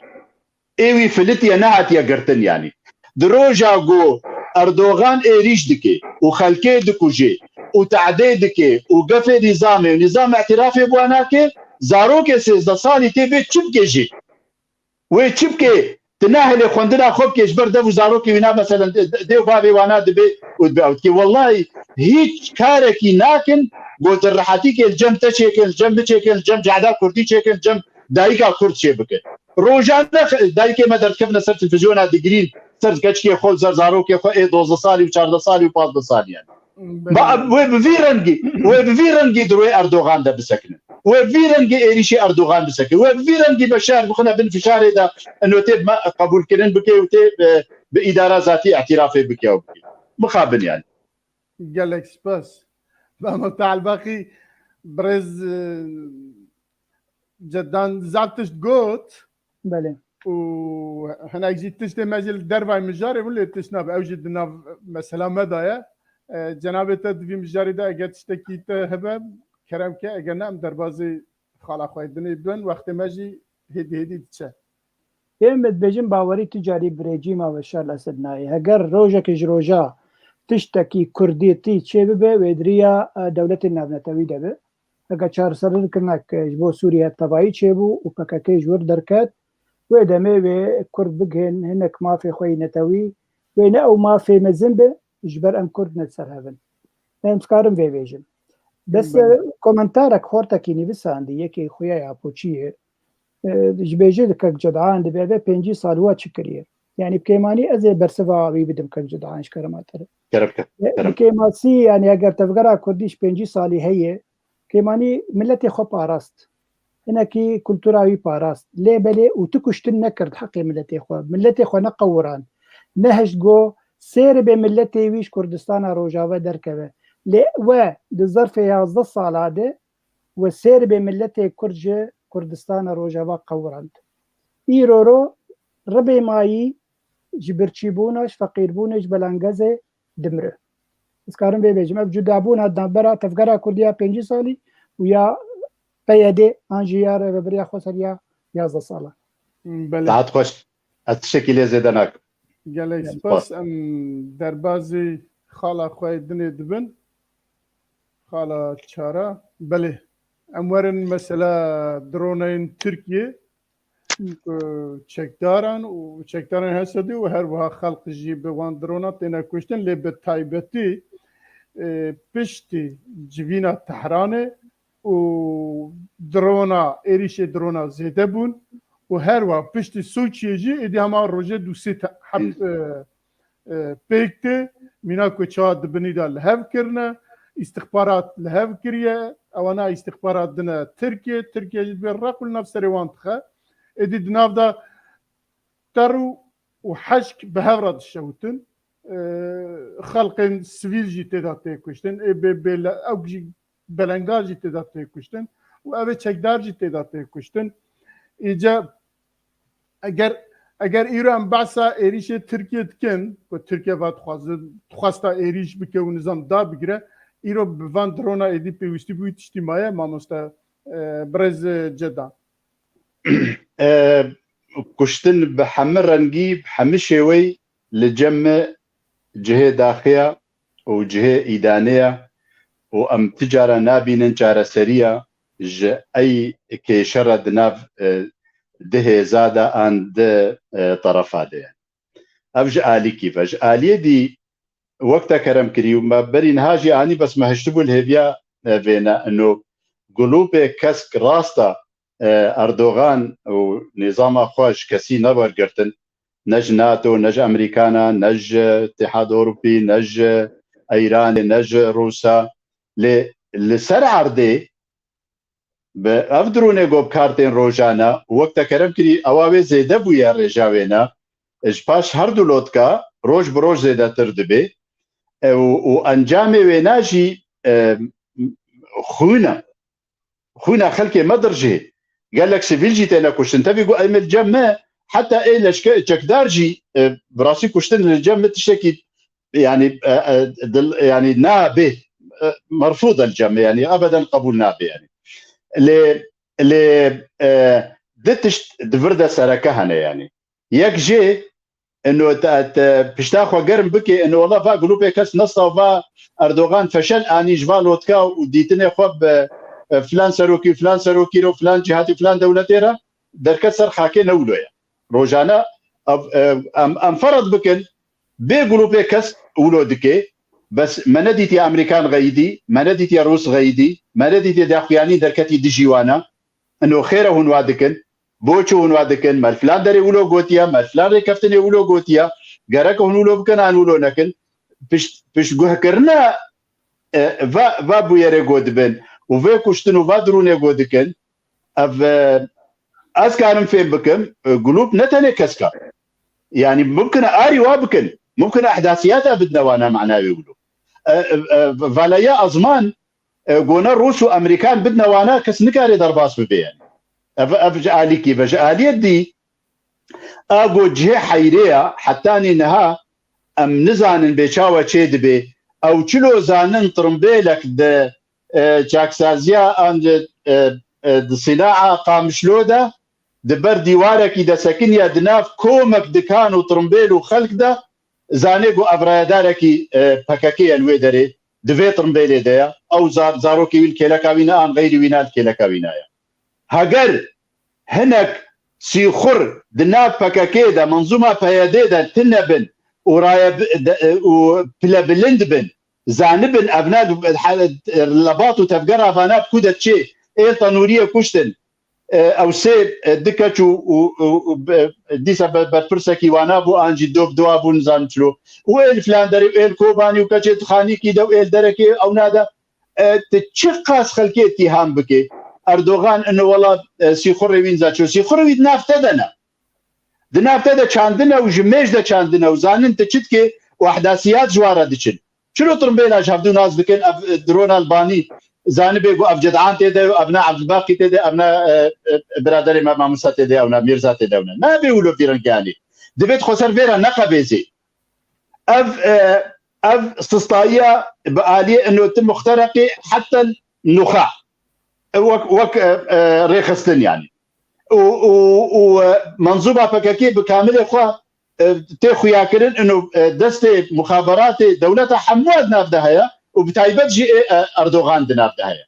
Ê wî filitiye, nehatiye girtin yanî. Di roja ku Erdogan êrîş dike û xelkê dikuje û tehdê dike û gefê nîzamê û nîzam îtirafê bi wan nake, zarokê sêzdeh salî tê vê çi bike jî? Wê çi bike? Tu nahêlê xwendina xwe bike ji ber dev û zarokê wîna, meselen, dê û bavê wana dibe û dibe ew dike. Wellahî hîç karekî nakin, ku di rehetîkê li cem te çêkin, li cem min çêkin, li cem cehda kurdî çêkin, li cem dayika kurd çêbikin. Rojane xe-, dayikê me derdikevine ser televîzyona digirîn, ser keçikê xwe, ser zarokê xwe ê dozdeh salî û çardeh salî û pazdeh salî yani. Ba, wê bi vî rengî, wê bi vî rengî di rûyê Erdogan de bisekinin. Wê bi vî rengî êrîşê Erdogan bisekinin. Wê bi vî rengî Beşar bixine bin fişarê de, ino tê bi me qebûlkirin bike û tê, e, bi îdara zatî îtirafê bike û bike. Mixabin yani. Gelek spas. Mamoste Elbaqî, birêz, e, Cedan zaf tişt got. Belê. Û hinek jî tiştê me jî li dervayê mijarê bû, lê tişt nabe. Ew jî di nav mesela me de ye. E, cenabê te di vî mijarê de eger tiştekî te hebe, kerem ke, eger ne em derbazî xala xwe yê dinê bin, wextê me jî hêdî hêdî diçe. Ê min dibêjim, bawerî tu carî birêcî ma Beşar Esed nayê. Heger rojekê ji roja tiştekî kurdîtî çêbibe, wê di riya, e, dewletên navnetewî de be. Heke çareserkirinek ji bo Sûriye tevayî çêbû û P K K ji wir derket, wê demê wê kurd bigihên hinek mafê xwe yî netewî, wê ne ew mafê mezin be, ji ber em kurd ne ser hev in. Em dikarin vê bêjin. Bes, Belê. e, komentarek xortekî nivîsandî, yekê xuya ya Poçiyê, e, ji bêjê di kek Cedan dibê ve pêncî sal wa çi kiriye? Yani bi kêmanî ez ê bersiva wî bidim kek Cedan ji kerema te re. Kerem ke, E, kerem. Bi kêmasî, yani eger tevgera kurdî ji pêncî salî heye, kêmanî miletê xwe parast. Hinekî kultura wî parast. Lê belê û tu kuştin nekir di heqê miletê xwe. Miletê xwe neqewirand. Nehişt go sêribê miletê wî ji Kurdistana Rojava derkeve. Lê we di zerfê yazdeh sala de we sêribê miletê Kurd ji Kurdistana Rojava qewirand. Îro ro ribê mayî ji birçîbûna, ji feqîrbûnê, ji belengezê dimire. Ez karim vê bêjim. Ev cudabûna di navbera tevgera Kurdî ya pêncî salî û ya P Y D an jî ya Rêveberiya Xweser ya yazdeh sala. Belê. Saet xweş. Ez tiştekî lê zêde nakim. Gelek Gelek spas. spas. Em derbazî xala xwe yê dinê dibin. Xala Çara. Belê. Em werin mesela droneyên Tirkiye. Ku çekdaran û çekdarên Hesedê û her wiha xelk jî bi wan drona têne kuştin, lê bi taybetî, e, piştî civîna Tehranê û drona, êrîşê drona zêde bûn û her wiha piştî Soçiyê jî êdî hema rojê du sê te-, heb, e, e, pêk tê, mîna ku çawa di binî de li hev kirine, îstixbarat li hev kiriye, ewana îstixbarat dine Tirkiye, Tirkiye jî divê req û li nav serê wan dixe. Êdî di nav de ter û, û heşk bi hev re dişewitin. E, xelkên sivîl jî tê de tê kuştin. Ê bê, bê le, ew jî belengar jî tê de tê kuştin. Û ev ê çekdar jî tê de tê kuştin. Îca eger, eger îro em behsa êrîşê Tirkiye dikin, ku Tirkiye va dixwaze, dixwesta êrîş bike û nizam da bigire, îro bi van drona êdî pêwîstî bû tiştî maye, mamoste, e, birêz Ceda. E, kuştin bi hemî rengî, bi hemî şêweyî li cem me cihê daxê ya û cihê îdanê ya. û em ti cara nabînin çareseriya ji ey kêşe re di nav, e, di hêza de an di, e, terefa de ye. Ev ji alîkî ve. Ji aliyê dî wek te kerem kirî û me berî niha jî anî bes me hiştibû li hêviya, e, vêne ino gulûpê kesk rasta, e, Erdogan û nîzama xwe ji kesî newergirtin. Ne ji NATO, ne ji Amerîkana, ne ji Îtîhad Ewropî, ne ji Îranê, ne ji Rûsa. Lê li ser erdê bi ev dronê ku bi kar tên rojane, wek te kerem kirî, ewa wê zêde bûye rêja wêne. Ji paş her du lotka roj bi roj zêdetir dibe. E, û, û encamê wêna jî, e, xwîn e. Xwîna xelkê me dirjê. Gelek sivîl jî têne kuştin. Tevî ku em li cem me, heta ê leşke-, çekdar jî, e, bi rastî kuştin li cem me tiştekî, yanî, e, e, dil, yanî nabê, e, merfûd e li cem me, yanî ebeden qebûl nabe, yanî. Lê, lê, e, di tişt di vir de sereke hene, yanî. Yek jê, ino te, te pişta xwe germ bike, ino wela va gulûpê kes nesta va Erdogan feşel anî ji va lotka û dîtinê xwe bi, e, filan serokî, filan serokî ro, filan cîhatî, filan dewletê re derket ser xakê ne wilo ye. Rojane ev, e, em, em ferad bikin, bê gulûpê kes wilo dike, bes me nedîtiye Amerîkan xeyidî, me nedîtiye Rûs xeyidî, me nedîtiye daxuyanî derketî dijî wana. Ino xêr e hûn wa dikin, bo çi hûn wa dikin, me li filan derê wilo gotiye, me li filan rêkeftinê wilo gotiye, gerek hûn wilo bikin an wilo nekin. Pişt, piştguhkirina, e, va, va bûyerê go dibin û vê kuştin û va dirûnê go dikin, ev, e, ez karim fêm bikim, e, gulûp ne tenê kesk e. Yanî mumkin e arî wa bikin, mumkin e ehdasiyata bidine wana manayê wilo. E, e, e, valaya azman, e, gona Rûs û Amerîkan bidine wana kes nikare derbas bibe yani. Ev, ev ji alîkî ve. Ji aliyê dî, a go cihê heyrê ya, hetanî niha em nizanin bê çawa çê dibe. Ew çilo zanin trimbêlek di, e, çaksaziya an di, e, e, di sînaa Qamişlo de, di ber dîwarekî de sekiniye di nav komek dikan û trimbêl û xelk de, zanê ku ev rayedarekî, e, P K K ye li wê derê, di vê trimbêlê de ye. Ew zar-, zarokê wî li kêleka wî ne an xeyrî wî ne li kêleka wî ne ye. Heger hinek sîxur di nav P K K de, menzûma P Y D de tune bin û raye bi-, de, û pilebilind bin, zanibin, evna lebat û tevgera vana bi ku de çê, ê tenûriyê kuştin, e, ew sê, e, du keç û, û, û, û, e, dîsa be-, berpirsekî wana bû, an jî dov dua bû, nizam çilo. Û ê li filan derê, û ê li Kobanî û keçê di xanîkî de, û ê li derekê ew nade. E, tu çi qas xelkê îtîham bikê? Erdogan ino wela, e, sîxurê wî niza çi yo. Sîxurê wî di nav te de ne. Di nav te de çandine û ji mêj de çandine û zanin tu çi dikê û ehdasiyat ji wan re diçin. Çilo tirimbêla ji hevdû nas dikin, ev, e, drona li banî zanibê ku ev Ced'an tê de yo, ev ne Evdilbaqî tê de, ev ne, e, e, biraderê me mamosta tê de, ew ne Mîrza tê de, ew ne. Nabê wilo vî rengê anî. Divê tu xwe ser vê re neqebêzê. Ev, e, ev sistayiya bi aliyê ino tu muxtereqê heta nuxa. E, wek, wek, e, e, rêxistin yani. Û, û, û, e, menzûba P K K bi kamilê xwe, e, tê xuyakirin, ino, e, destê muxaberatê dewleta hemû di nav de heye û bi taybet jî ê, e, Erdogan di nav de heye.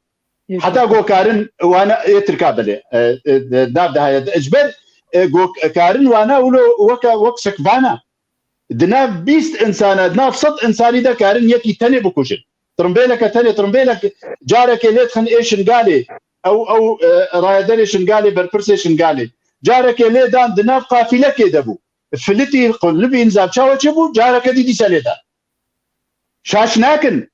Heta go karin wana ê Tirka belê, e, e, di nav de heye. Ji ber, e, go karin wana wilo weke, wek sekvana. Di nav bîst insana, di nav sed insanî de karin yekî tenê bikujin. Tirimbêleke tenê, tirimbêlek carekê lê dixin ê Şingalê. Ew, ew, e, rayedarê Şingalê, berpirsê Şingalê. Carekê lê dan di nav qafîlekê de bû. Filitî, qulibî, nizam çawa çi bû, careke dî dîsa lê dan. Şaş nakin.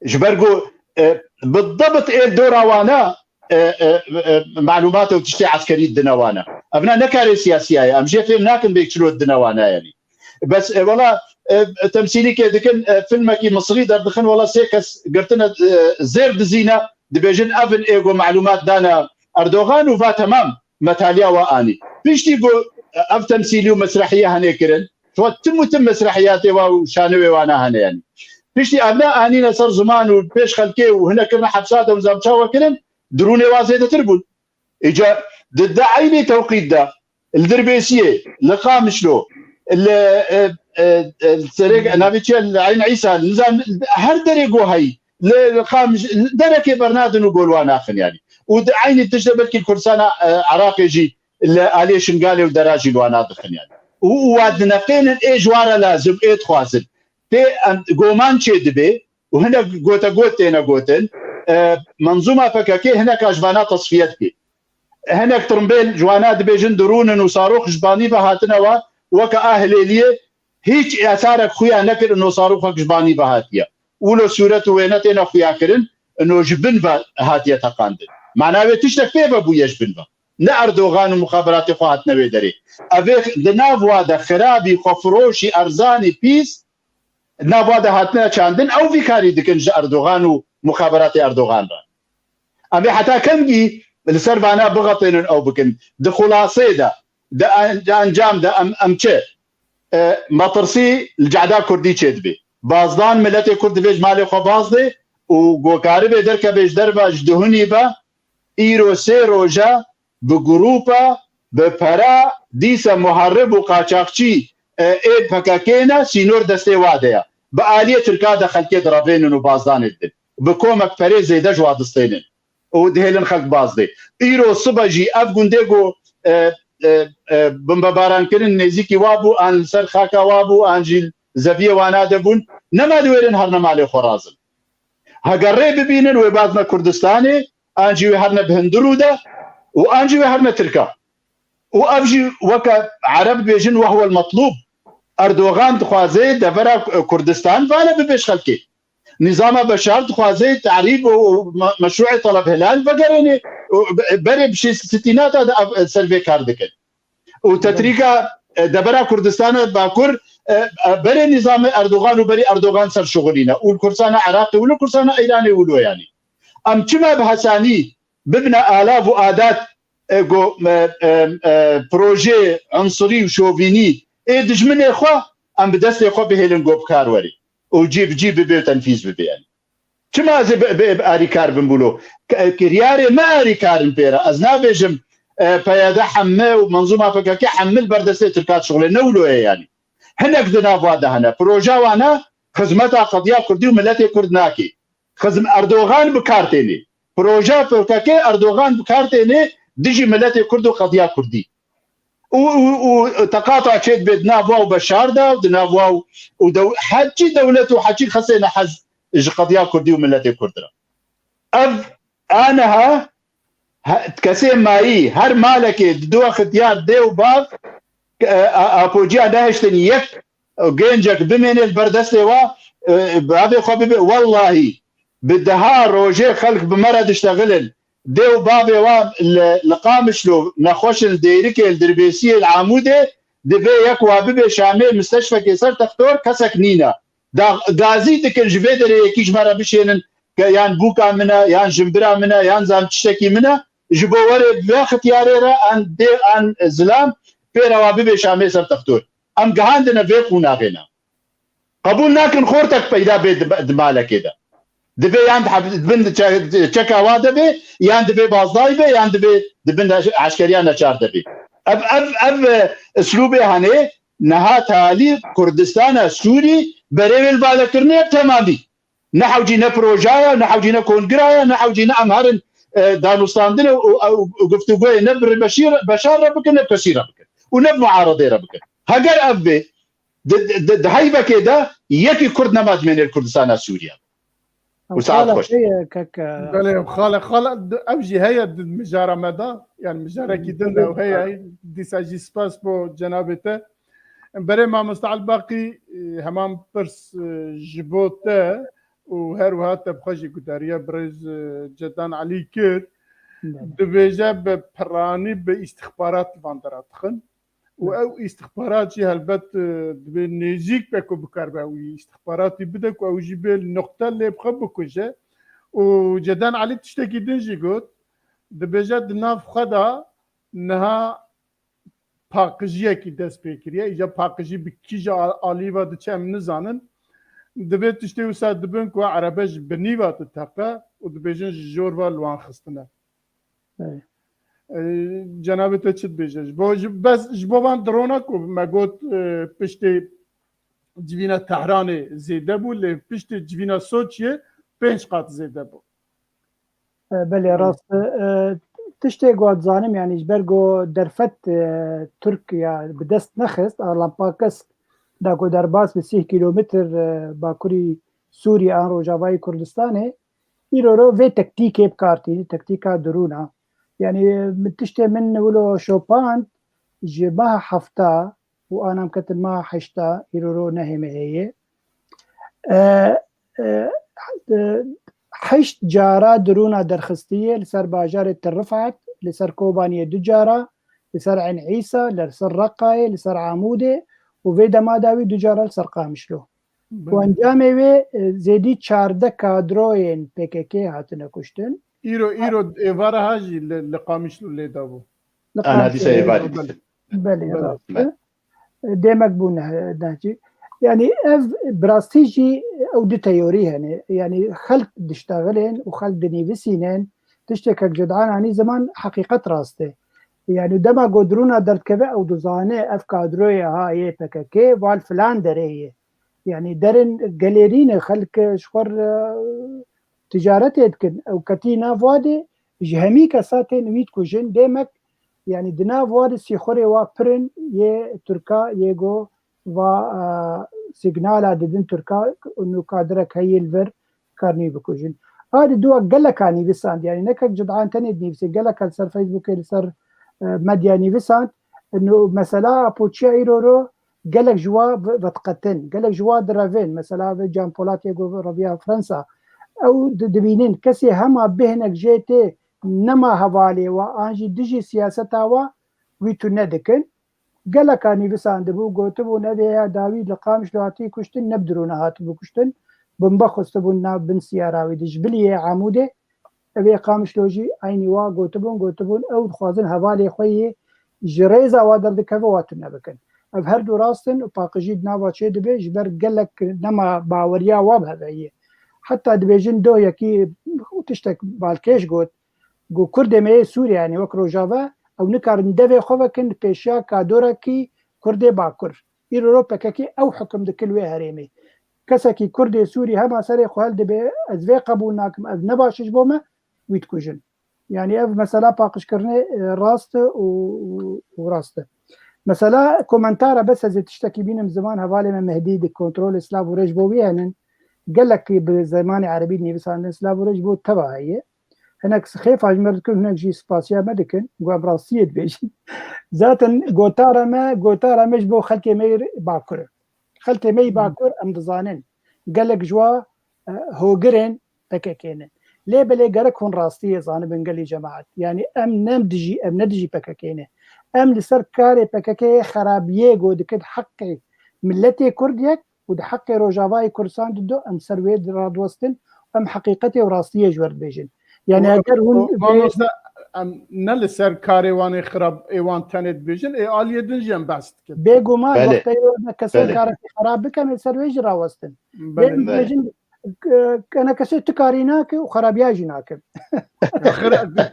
Ji ber ku, e, bi dibit ê dora wana, e, e, e, malûmat û tiştê eskerî didine wana. Evna ne karê siyasiya ye. Em jê fêm nakin bê çilo didine wana yanî. Bes, e, wela, e, temsîlîkê dikin, e, filmekî Misrî derdixin, wela sê kes girtine, e, zêr dizîne, dibêjin ev in ê ku malûmat dane Erdogan û va temam, metaliya we anî. Piştî ku, e, ev temsîlî û mesrehiyê henê kirin, tu tim û tim mesrehiyatê wa û şanewê wana hene yanî. Piştî ev ne anîne ser ziman û pêş xelkê û hinek kirine hepsa de û nizam çawa kirin, dirûnê wa zêdetir bûn. Îca di, di eynî tewqît de li Dirbêsiyê, li Qamişlo, li, e, e, e, li serê navê çi ye, li Eyn Îsa, li nizam, her derê go heyî, li, li Qam, derekê bernadin û gol wan naxin yanî. Û di eynî tişt de belkî Kurdistana, e, Iraqê jî li aliyê Şingalê û dera jî li wan nadixin yanî. Û, û wa dineqênin ê ji wan re lazim, ê dixwazin. Tê em, goman çê dibe û hinek gotegot têne gotin, e, menzûma P K K hineka ji vana tesfiye dike. Hinek tirimbêl ji wana dibêjin dirûnin û sarox ji banî ve hatine wa, weke a Hilêliyê hîç esarek xuya nekir ino saroxek ji banî ve hatiye. Wilo sûret û wêne têne xuya kirin, ino ji bin ve hatiye teqandin. Mana wê tiştek pê ve bûye ji bin ve. Ne Erdogan û muxaberatê xwe hatine wê derê. Ev ê di nav wa de xirabî, xwefiroşî, erzanî, pîs, di nav wa de hatine çandin, ew vî karî dikin ji Erdogan û muxaberatê Erdogan re. Em ê heta kengî li ser vana bixetênin ew bikin. Di xulasê de, di en-, di encam de em, em çi? E, metirsî li cehda kurdî çêdibe. Bazdan miletê kurd divê ji malê xwe bazdê û ku karibe derkeve ji derve ji duhunî ve, îro sê roj e bi grûpa, bi pera, dîse muherib û qaçaxçî, e, ê P K K ne, sînor destê wa de ye. Bi aliyê Tirka de xelkê direvênin û bazdanê didin. Bi komek perê zêde ji wa distênin. Û dihêlin xelk bazdê. Îro sibe jî ev gundê ku, e, e, e, bimbebarankirin nêzîkî wa bû, an li ser xaka wa bû, an jî zeviyê wana de bûn, nema diwêrin herne malê xwe razin. Heger rê bibînin, wê bazne Kurdistanê, an jî wê herne bi Hindirû de û an jî wê herne Tirka. Û ev jî weke Ereb dibêjin, "Wehwel metlûb." Erdogan dixwaze devera Kurdistan vale bibe ji xelkê. Nîzama Beşar dixwaze terîb û, û me-, meşrûê Teleb Hilal vegerêne û be-, berê bi şêst sitînata de ev, ser vê kar dikin. Û tetrîka, e, devera Kurdistana Bakur, e, e, berê nîzamê Erdogan û berî Erdogan ser şixulîne. Û li Kurdistana Iraqê û li Kurdistana Îranê wilo yanî. Em çima bi hesanî bibine alav û adat, e, go, e, e, e, projeyê unsirî û şovînî ê dijminê xwe, em bi destê xwe bihêlin go bi kar werê û cî bi cî bibe û tenfîz bibe yanî. Çima ez ê bi, bi, bi arîkar bim bûlo? K-, kiryarê me arîkar in pê re. Ez nabêjim, e, P Y D hemme û menzûma P K K hemme li ber destê Tirka dişixulê. Ne wilo ye yanî. Hinek di nav wa de hene. Proja wana xizmeta qediya Kurdî û miletê Kurd nakê. Xizm-, Erdogan bi kar tênê. Proja P K K Erdogan bi kar tênê dijî miletê Kurd û qediya Kurdî. Û, û, û teqata çê dibe di nav wa û Beşar de û di nav wa û, û dew-, heçî dewlet û heçî kesê nehez ji qediya Kurdî û miletê Kurd re. Ev aniha he-, kesê mayî her malekê di du wexit ya dê û bav, e, a-, apociya nehiştin yek, e, gencek bimêne li ber destê wa, e, bavê xwe bibe. Wellahî, bi deha rojê xelk bi me re diştexilin. Dê û bavê wa li, li Qamişlo nexweş in, li Dêrikê, li Dirbêsiyê, li Amûdê, divê yek wa bibe Şamê misteşfekê ser textor, kesek nîne. Da, gazî dikin ji vê derê yekî ji me re bişênin, ke yan bûka min e, yan jimbira min e, yan zam tiştekî min e, ji bo were vê xitiyarê re an dê an zilam pê re wa bibe Şamê ser textor. Em gihandine vê qûnaxê ne. Qebûl nakin xortek peyda bê di, di malekê de. Divê yan di heb-, di bin çe-, çeka wa de bê, yan divê bazdayî be, yan divê di bin eş-, eşkeriya neçar de bê. Ev, ev, ev, e, uslûbê henê niha talî Kurdistana Sûrî berê wê li balekirinê ev temamî. Ne hewcî ne proja ye, ne hewcî ne kongira ye, ne hewcî ne em herin, e, danûstandine û, û, û guftûgoyê ne bi Beşîr, Beşar re bikin, ne bi kesî re bikin. Û ne bi muaredê re bikin. Heger ev bê, di, di, di, di heyvekê de yekî Kurd nema dimênê li Kurdistana Sûriye. Û saet xweş. Heye kek, e, Belê, xale, xale, d-, ev jî heye di mijara me de. Yani mijarekî din de ew heye. Dîsa jî spas bo cenabê te. Berê mamoste Elbaqî, e, heman pirs, e, ji bo te û her wiha te bi xwe jî gudariya birêz, e, Cedan Elî kir. Belê. Dibêje bi piranî bi îstixbarat van dera dixin. Û ew îstixbarat jî helbet, e, divê nêzîk be ku bikaribe ew îstixbaratî bide ku ew jî bê li noqte lê bi xwe bikuje. Û Cedan Elî tiştekî din jî got, dibêje di nav xwe de niha paqijiyekî dest pê kiriye. Îca paqijî bi kîja al-, alî ve diçe em nizanin. Divê tiştê wisa dibin ku erebe ji binî ve diteqe û dibêjin ji jor ve li wan xistine. Belê. E, cenabê te çi dibêje? Ji bo, ji, bes ji bo van drona ku me got, e, piştê civîna Tehranê zêde bû, lê piştê civîna Soçiyê pênc qat zêde bû. E, belê, rast e. E, tiştê ku dizanim, yanî ji ber ku derfet, e, Tirk ya bi dest nexist, Alan Pakis da ku derbas bi sîh kîlometr, e, bakurî Sûriyê an Rojavayê Kurdistanê, îro ro vê tektîkê bi kar tî, tektîka dirûna. Yanî min tiştê min wilo şopand ji meha hefta û anam ketin meha heşta, îro ro nehême heye. E, e, e, heşt cara dirûna derxistiye li ser bajarê Til Rifat, li ser Kobaniyê du cara, li ser Eyn Îsa, li ser Reqayê, li ser Amûdê û vê dema dawî du cara li ser Qamişlo. Û encamê wê, e, zêdî çardeh kadroyên P K K hatine kuştin. Îro, îro êvara ha jî li, li Qamişlo lê dabû. Li Ana Qamişlo dîsa êvarî dîsa. Belê, rast e. Demek bû ne-, nehcî. Yanî ev bi rastî jî ew du teorî hene. Yanî xelk diştexilên û xelk dinîvisînin, tiştê Kek Cud'an anî ziman, heqîqet rast e. Yanî dema ku dirûna derdikeve ew dizane ev kadroyê ha yê P K K val filan derê ye. Yanî derin gelêrî ne, xelk ji xwe re ticaretê dikin. Ew ketî nav wadê, ji hemî kesa tên wî dikujin. Demek, yanî di nav wadê sîxurê wa pir in yê Tirka, yê go va, e, signala didin Tirka, nû kadirek heyî li vir karnî bikujin. A di dua geleka nîvisand, yanî ne Kek Cud'an tenê dinîvisê, geleka li ser Facebookê, li ser, e, medya nîvisand. Nû mesela Apoçiya îro ro gelek ji wa ve-, vediqetin, gelek ji wa direvin. Mesela vê Can Polat yê ku reviya Fransa. Ew di-, dibînin kesê hema bêhnek jê tê nema hevalê wa an jî dijî siyaseta wa wî tune dikin. Geleka nivîsandibû, gotibûn ev ê ya dawî li Qamişlo hatî kuştin, ne bi dirûna hatibû kuştin. Bombe xwestibûn nav bin siyara wî de ji bilî yê Amûdê. Ev ê Qamişlo jî eynî wa gotibûn, gotibûn ew dixwazin hevalê xwe yê ji rêza wa derdikeve wa tune bikin. Ev her du rast in û paqijî di nava çê dibe, ji ber gelek nema baweriya wa bi hev heye. Heta dibêjin doh yekî tiştek balkêş got, ku Kurdê me yê Sûriyê, yanî wek Rojava, ew nikarin devê xwe vekin li pêşiya kadorekî Kurdê Bakur. Îro ro P K K ew hukum dike li wê herêmê. Kesekî Kurdê Sûrî hema serê xwe hildibe, ez vê qebûl nakim, ev ne baş e ji bo me, wî dikujin. Yanî ev mesela paqijkirinê, e, rast e û, û, û rast e. Mesela komentara bes ez ê tiştekî bînim ziman, hevalê me Mehdî di kontrolê silav û rêj bo wî henin. Gelekî bi zimanê erebî nivîsandin, silav û rêj bo teva heye. Hinek xêfa ji me dikin, hinek jî spasiya me dikin. Ku em rastiyê dibêjin. Zaten gotara me, gotara me ji bo xelkê me yê Bakur e. Xelkê me yê Bakur em dizanin. Gelek ji wa, e, hogirên P K K ne. Lê belê gerek hûn rastiyê zanibin gelî cemaet. Yanî em ne dijî, em ne dijî P K K ne. Em li ser karê P K K yê xerabiyê ku dikin heqê miletê Kurd yek û di heqê Rojavayê Kurdistan dido, em ser wê radiwestin, em heqîqetê û rastiyê ji we dibêjin. Yanî eger hûn mamoste, em ne li ser karê wan ê xirab ê wan tenê dibêjin, ê aliyê din jî em behs dikin. Bêguman, wextê me kesên karekî xerab bikin, ê ser wê jî rawestin. Belê. Bê dibêjin, kene kesê tu karî nake û xerabiya jî nake.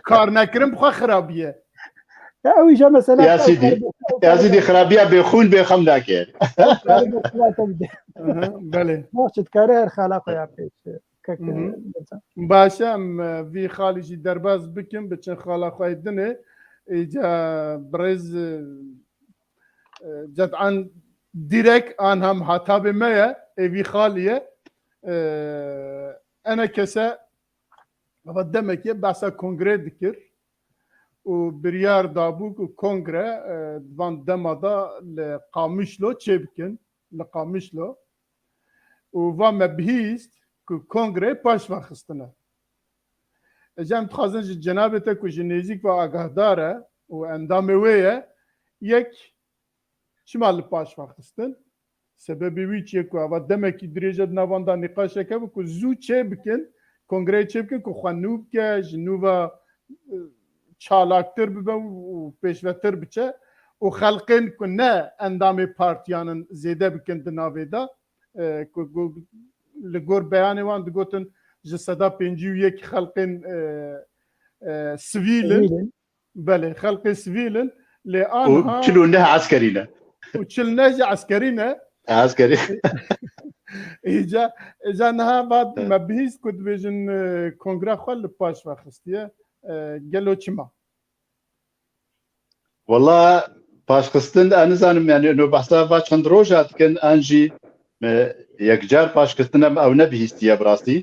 Kar nekirin bi xwe xerabiye. Ya ew îja mesela Ya sîdî, ya sîdî xerabiya bêxûn bêxem nake. Belê. Baş dikare her xala xwe ya pêş. Kek, Baş e, em, e, vî xalî jî derbas bikin, biçin xala xwe yê dinê. Îca birêz, e, e, Ced'an dîrek an hem hatabê me ye, ê vî xalî ye. E, ene kese, eva demekê behsa kongre dikir û biryar dabû ku kongre, e, di van dema de li Qamişlo çêbikin, li Qamişlo. Û va me bihîst ku kongreyê paş ve xistine. Ji em dixwazin ji cenabê te ku ji nêzîk ve agahdar e û endamê wê ye, yek çima li paş ve xistin? Sebebê wî çi ye ku eva demekî dirêj e di nav wan de nîqaşeke bû ku zû çê bikin, kongreyê çê bikin ku xwe nû bike, ji nû ve, e, çalaktir bibe û pêşvetir biçe û xelkên ku ne endamê partiyan in zêde bikin di navê de, e, ku, ku li gor beyanê wan digotin ji seda pêncî û yek xelkên, e, e, sivîl in. Sivîl in. Belê, xelkê sivîl in. Lê aniha çil û neh eskerî ne. Û çil neh jî eskerî ne. Eskerî. Îca, îca niha va me bihîst ku dibêjin, e, kongra xwe li paş ve xistiye. E, gelo çima? Wala paşxistin, ez nizanim, yani, no behsa va çend roja dikin, an jî, e, yekcar paşxistin em ew nebihîstiye bi rastî.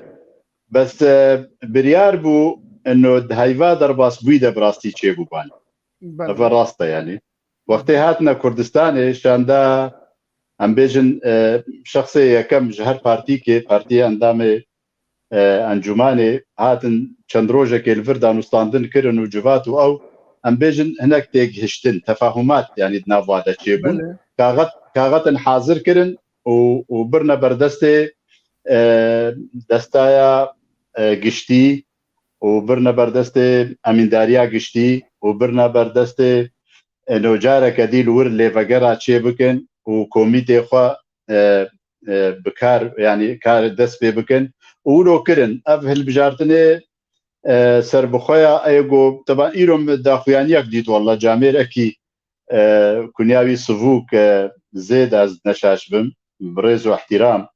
Bes, e, biryar bû, no di heyva derbasbûyî de bi rastî çêbûbane. Belê. Eve rast e, yani. Wextê hatine Kurdistanê, şanda, em bêjin, e, şexsê yekem ji her partîkê, partiyê endamê, e, encûmanê hatin çend rojekê li vir danûstandin kirin û civat û ew, em bêjin, hinek têgihiştin, tefahumat, yani di nav wa de çêbûn. Belê. Kaxet, kaxetin hazir kirin û, û birine ber destê, e, destaya, e, giştî û birine ber destê emîndariya giştî û birine ber destê, e, no careke dî li wir lêvegera çê bikin û komîtê xwe, e, e, bi kar, yani kar dest pê bikin û wilo kirin. Ev hilbijartinê, e, serbixwe ya, ê go, teba îro min daxuyaniyak dît, walla camêrekî, e, kunya wî Sivûk, e, Zêd, ez neşaş bim, bi rêz û ihtiram,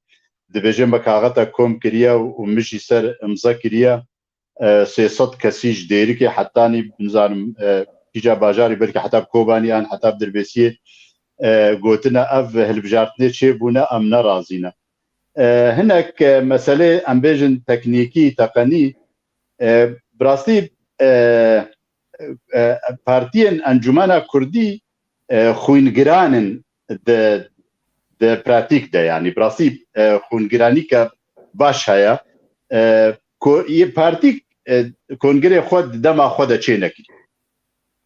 dibêje me kaxeta kom kiriye û, û min jî ser imza kiriye. E, sê sed kesî ji Dêrikê hetanî, nizanim, e, kîja bajarî, belkî heta bi Kobanî an heta bi Dirbêsiyê, e, gotine ev hilbijartinê çêbûne, em nerazî ne. E, hinek, e, meselê, em bêjin teknîkî, teqenî, e, bi rastî, e, e, partiyên Encûmena Kurdî, e, xwîngiran in di, di pratîk de, yani bi rastî, e, xwîngiranîke baş heye. E, ko-, yê partîk, e, kongirê xwe di dema xwe de çê nekirî.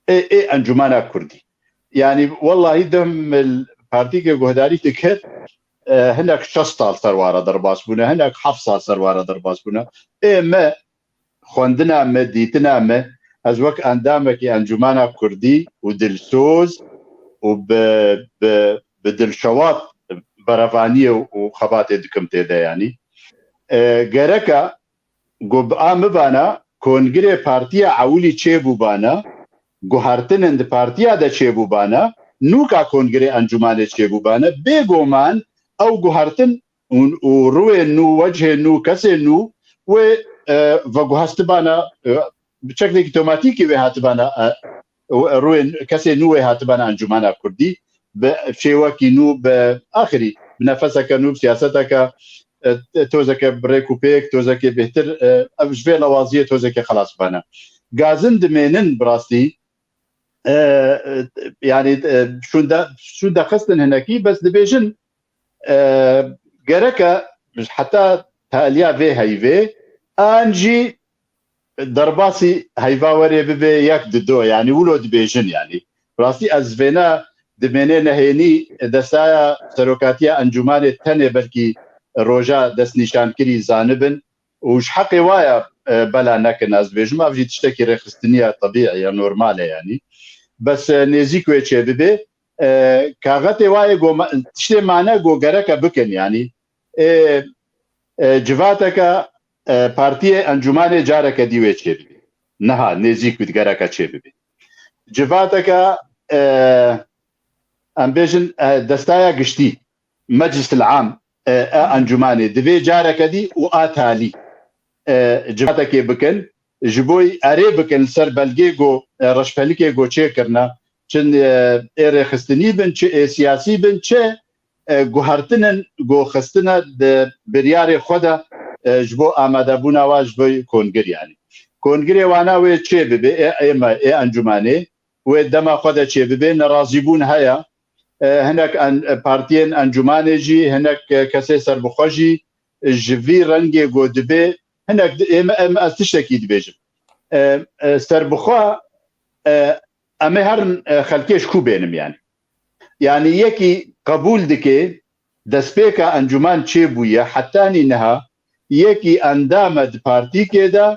Ê, ê Encûmena Kurdî. Yani wellahî dem partîkê guhdarî dikir, e, hinek şeş sal ser wara derbas bûne, hinek heft sal ser wara derbas bûne. Ê me xwendina me, dîtina me, ez wek endamekî Encûmena Kurdî û dilsoz û bi, bi, bi dilşewat berevaniyê û xebatê dikim tê de, yanî. E, gereka ku bi a min bana kongirê partiya ewilî çêbûbana, guhertinên di partiya de çêbûbana, nûka kongirê encûmanê çêbûbana, bêguman ew guhertin û, û rûyên nû, wechên nû, kesên nû wê, e, veguhestibana, e, bi çekdekî otomatîkî wê hatibana, e, rûyên kesên nû wê hatibana Encûmena Kurdî, bi şêwekî nû, bi axirî, bi nefeseke nû, bi siyaseteke, e, tozeke bi rêk û pêk, tozekê bêhtir, e, ev ji vê lewaziyê tozekê xelas bibana. Gazin dimênin bi rastî, e, e, yani, e, şûnde, şûnde xistin hinekî, bes dibêjin, e, gereke heta taliya vê heyvê, an jî derbasî heyva werê bibe yek di do, yani wilo dibêjin, yani. Rastî ez vêna dimênê nehênî destaya serokatiya encûmanê tenê belkî roja destnîşankirî zanibin û ji heqê waya, e, bela nekin, ez dibêjim, ev jî tiştekî rêxistiniya tebîî ya, normal e, yani. Bes, e, nêzîk wê çê bibe, e, kaxetê wayê go ma-, tiştê mane go gereke bikin, yani. Ê, e, civateke, e, partiyê encûmanê careke dî wê çêbibe. Niha nêzîk wî digereke çêbibe. Civateke, e, em bêjin, e, destaya giştî, Meclis el Am, e, e, encûmanê divê careke dî û a talî, e, civatekê bikin, ji bo erê bikin li ser belgê go, e, reşpelikê go çêkirine, çi, e, ê rêxistinî bin, çi ê siyasî bin, çi, e, guhertinên go xistine di biryarê xwe de, e, ji bo amadebûna wa ji bo kongir, yani. Kongirê wana wê çê bibe, ê, ê me, ê encûmanê, wê dema xwe de çê bibe, nerazîbûn heye. E, hinek en-, e, partiyên encûmanê jî, hinek, e, kesê serbixwe jî, e, ji vî rengê go dibe, hinek di-, ê me, em, ez tiştekî dibêjim. E, e, serbixwe, e, em ê herin, e, xelkê ji ku bênim, yani. Yani yekî qebûl dike destpêka encûman çêbûye, hetanî niha yekî endam e di partîkê de,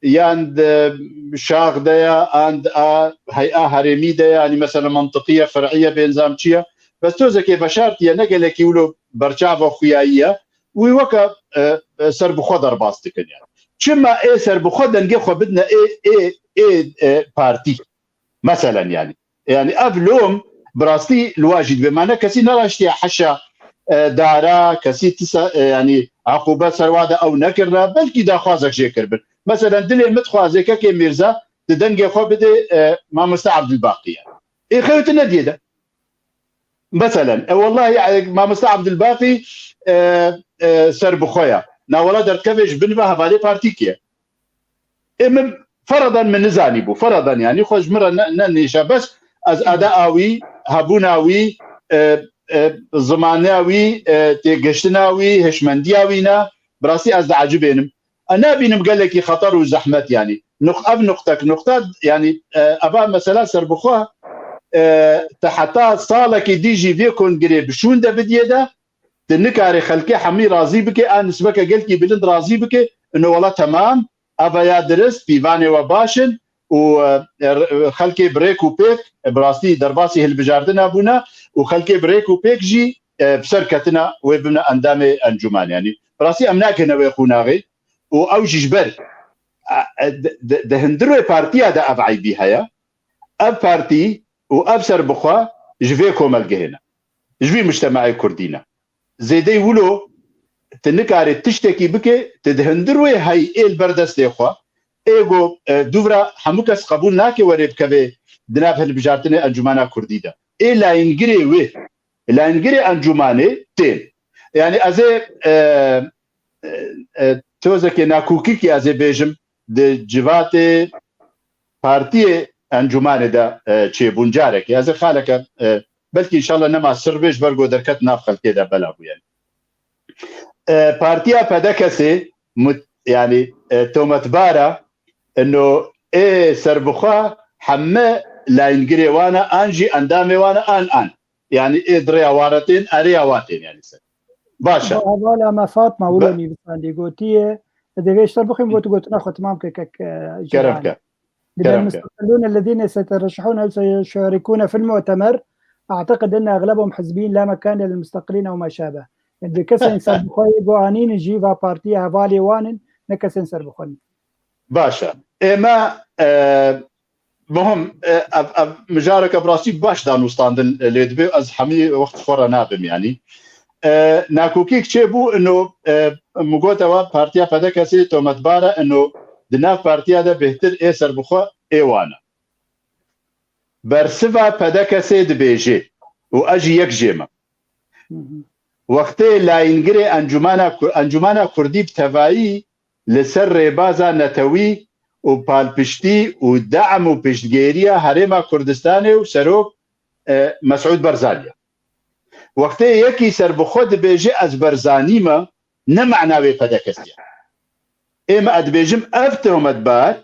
yan di şax de ya, an di a hey'a herêmî de ya, yanî mesela mentiqiye, fer'iye, bênzam çi ye? Bes tozekê veşartiye, ne gelekî wilo berçava xuyayiye, wî weke, e, e, serbixwe derbas dikin yani. Çima ê serbixwe dengê xwe bidine ê, ê, ê, e, partî? Meselen yani. Yani ev lom bi rastî li wa jî dibe. Ma ne kesî neraştiye heşa, e, dara, kesî tisa, e, yanî eqûbe ser wa de ew nekirine, belkî daxwazek jê kiribin. Meselen, dilê min dixwaze kekê Mîrza di dengê xwe bide, e, Mamoste Abdulbaqî ye. Ê xew tu nediyê de. Meselen, e, wellahî, e, Mamoste Abdulbaqî, e, e, serbixwe ye. Na wela derdikeve ji bin ve hevalê partîkê ye. Ê min feradan min nizanî bû. Feradan, yanî xwe ji min re ne, ne nêşe. Bes ez ada wî, hebûna wî, e, e, zimana wî, e, têgihiştina wî, hişmendiya wî ne. Bi rastî ez diecibênim. E, nabînim gelekî xeter û zehmet, yanî. Nuq-, ev nuqtek nuqta, yanî, e, eva mesela serbixwe, e, te heta salekî dî jî vê kongirê bi şûn de bidiyê de, tu nikarê xelkê hemî razî bike, a nisbeke gelkî bilind razî bike, ino wela temam, eva ya dirist, pîvanê we baş in û, e, e, xelkê bi rêk û pêk, e, bi rastî derbasî hilbijartina bûne û xelkê bi rêk û pêk jî, e, bi ser ketina wê bibine endamê encûmanê. Yanî bi rastî em nakene wê qonaxê û ew jî ji ber, e, e, di, di, di hundir wê partiya de ev eybî heye. Ev partî û ev serbixwe ji vê komelgehê ne. Ji vî mujtemaê kurdî ne. Zêdey wilo tu nikarê tiştekî bike, tu di hundir wê hey ê li ber destê xwe, ê go, e, dûvra hemû kes qebûl nake were bikeve di nav hilbijartinê encûmena kurdî de. Ê layîngirê wê, layîngirê encûmanê tên. Yanî ez ê, e, e, e, tozekê nakokîkî ez ê bêjim di civatê partiyê encûmanê de, e, çêbûn carekê. Ez ê xaleke, e, belkî înşallah nema sir bê, ji ber ku derket nav xelkê de bela bûye. E, partiya P D K S'ê mut-, yanî, e, tometbara ino ê serbixwe heme layîngirê wan e, an jî endamê wan e, an, an. Yanî ê di rêya wan re tên, erêya wan tên, yanî ser. Baş e. Hevala me Fatma wilo nivîsandî gotiye, divê ji te bixwîm, got, gotina xwe temam ke kek, e, Kerem ke. لدى المستقلون الذين سيترشحون أو سيشاركون في المؤتمر، أعتقد أن أغلبهم حزبيين لا مكان للمستقلين أو ما شابه. Yani kesên serbixwe yê ku anînin jî va partiya hevalê wan in, ne kesên serbixwe ne. Baş e. Ême, e, muhim, e, ev, ev mijareke bi rastî baş danûstandin, e, lê dibe ez hemî wext xwe re nabim, yanî. E, nakokîk çêbû, ino, e, min got ewa partiya P D K S'ê tometbar e, ino di nav partiya de bêhtir ê serbixwe ê wan e. Bersiva P D K S'ê dibêje û ez jî yek jê me. Wextê layîngirê Encûmena Ku-, Encûmena Kurdî bi tevayî li ser rêbaza netewî û palpiştî û de'm û piştgêriya Herêma Kurdistanê û Serok, e, Mesûd Barzanî ye. Wextê yekî serbixwe dibêje ez Barzanî me, ne mana wê P D K S ye. Ê me, ez dibêjim ev tohmetbar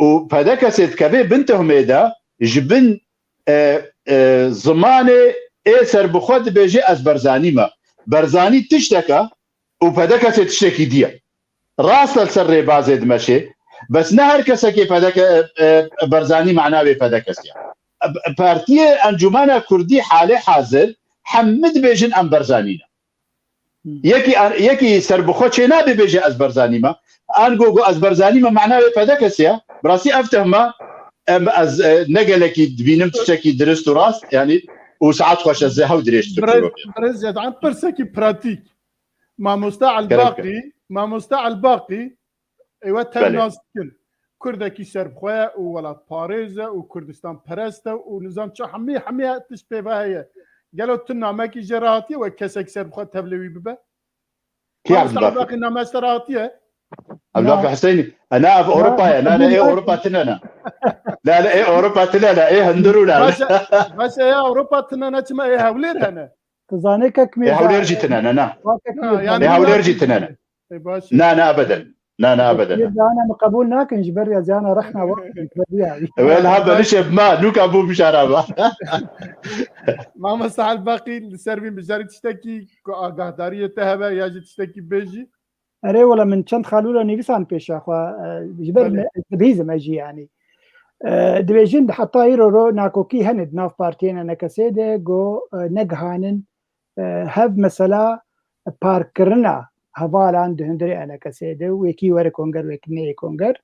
û P D K S dikeve bin tohmê de ji bin, e, e, zimanê ê serbixwe dibêje ez Barzanî me. Barzanî tiştek e û P D K S tiştekî dî ye. Rast e li ser rêbazê dimeşe, bes ne her kesekê P D K, e, e, Barzanî mana wê P D K S ye. E, partiyê Encûmena Kurdî halê hazir hemî dibêjin em Barzanî ne. Yekî an-, yekî serbixwe çê nabe bêje ez Barzanî me. Ango go ez Barzanî me mana wê P D K S ye. Bi rastî ev tehma em, ez, e, ne gelekî dibînim tiştekî dirist û rast, yanî û saet xweş ez ê hew dirêj Birêz, birêz Zedan, pirsekî pratîk. Mamoste Elbaqî, Mamoste Elbaqî, ê we tev nas dikin. Kurdekî serbixwe ye û welatparêz e û Kurdistan perest e û nizam çi hemî, hemî tişt pê ve heye. Gelo tu namekî jê re hatiye we kesek serbixwe tevlê wî bibe? Kî Elbaqî? Elbaqî name ji te re hatiye? Elbaqî Huseyinî. E, na ev Ewropa ye. Na, ne, ê Ewropa tine ne. Na, ne, ê Ewropa tine ne. Ê hundir û ne. Baş e, baş e, ya Ewropa tine ne, çima ê Hewlêr hene? Tu zanê kek Ê Hewlêr jî tine ne, na. Ê Hewlêr jî tine ne. Ê, baş e. Na, na, ebeden. Na, na, ebeden. Ziyana min qebûl nakin, ji ber ya ziyana rexna wextê. Wê niha belişê ma, nûka bû bijara ma. Mamoste Elbaqî, li ser vî mijarî tiştekî ku agahdariyê te hebe ya jî tiştekî bêjî? Erê, wela min çend xalûla nivîsan pêşa xwe, e, ji ber me, ez dibihîzim ez jî, yanî. E, dibêjin heta îro ro nakokî hene di nav partiyên E N K S'ê de, go, e, negihanin, e, hev mesela parkirina hevalan di hundirê E N K S'ê de, wekî were konger, wekî neyê konger.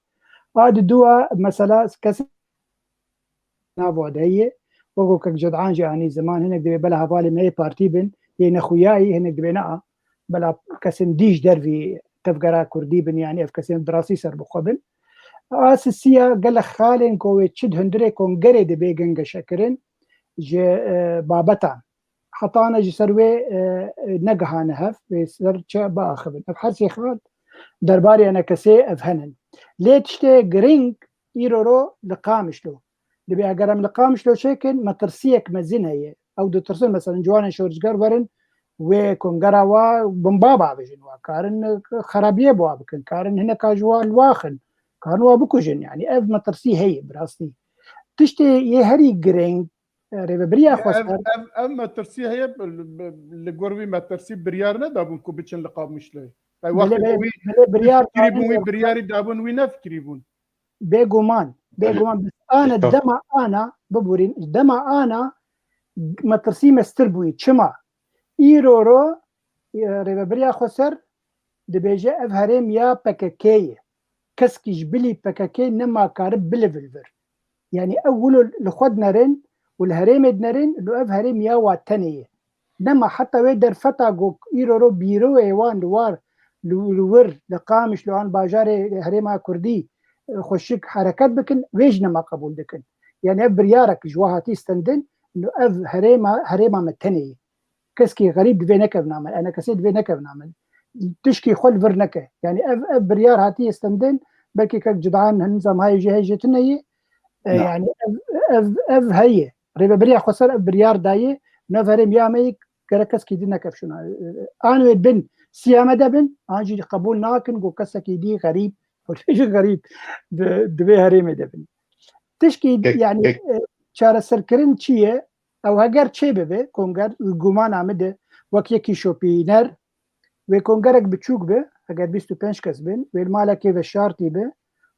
A di dua mesela kes nava de ye, weko kek Cedan jî anî ziman, hinek divê bela hevalê me yê partî bin, yê nexuyayî hinek dibêne a, bela kesên dî ji dervî tevgera kurdî bin, yanî ev kesên bi rastî serbixwe bin. A sisiya gelek xalên ku wê çi di hundirê kongerê de bê gengeşekirin ji, e, babetan. Heta ana ji ser wê, e, e, negihane hev, wê ser çi biaxivin. Ev her sê xal derbarê enekesê ev henin. Lê tiştê giring îro ro li Qamişlo. Dibê eger em li Qamişlo çêkin, metirsiyek mezin heye. Ew ditirsin, mesela, ciwanên şorişger werin wê kongera wa binba bavêjin, wa karin, e, xerabiyê bi wa bikin, karin hineka ji wa li wa xin, karin wa bikujin. Yanî ev metirsî heye bi rastî. Tiştê yê herî giring, e, rêvebiriya Ev, xweser. ev, ev metirsî heye, li, li gor wî metirsî biryar nedabûn ku biçin li Qamişloyê. Qey Belê, wextê belê, wî belê, biryar kirîbûn, wî biryarî dabûn, wî nefikirîbûn. Bêguman, bêguman, biz ana, dema ana, biborîn, dema ana metirsî mestir bûyî. Çima? Îro ro, e, rêvebiriya xweser dibêje ev herêm ya P K K ye. Keskî ji bilî P K K nema karib bile vir. Yanî ew wilo li xwe dinerin û li herêmê dinerin, li ev herêm ya wa tenê ye. Nema heta wê derfeta ku îro ro bîroyê wan li war, li, li wir, li Qamişlo an bajarê herêma Kurdî, e, xweşik hereket bikin, wê jî nema qebûl dikin. Yanî ev biryarek ji wa hatî stendin, ev herêma, herêma me tenê ye. Keskî xerîb divê nekevna me, enekesê divê nekevna me. Tişkî xwe li vir neke. Yanî ev, ev biryar hatiye stendin, belkî kek Cidan hin zemhayê jê heye jê tune ye. E, Na. Yanî ev, ev, ev heye. Rêvebiriya xweser ev biryar daye. Nav herêm ya me yek gerek keskî din nekev şuna. E, an wê bin siya me de bin, an jî qebûl nakin ku kesekî dî xerîb, xerîb di, di vê herêmê de bin. Tişkî, Kek-, yanî, kek- e, çareserkirin çi ye? Ew heger çê bibe, konger, gumana min de, wek yekî şopîner, wê kongerek biçûk be, heger bîst û pênc kes bin, wê li malekê veşartî be,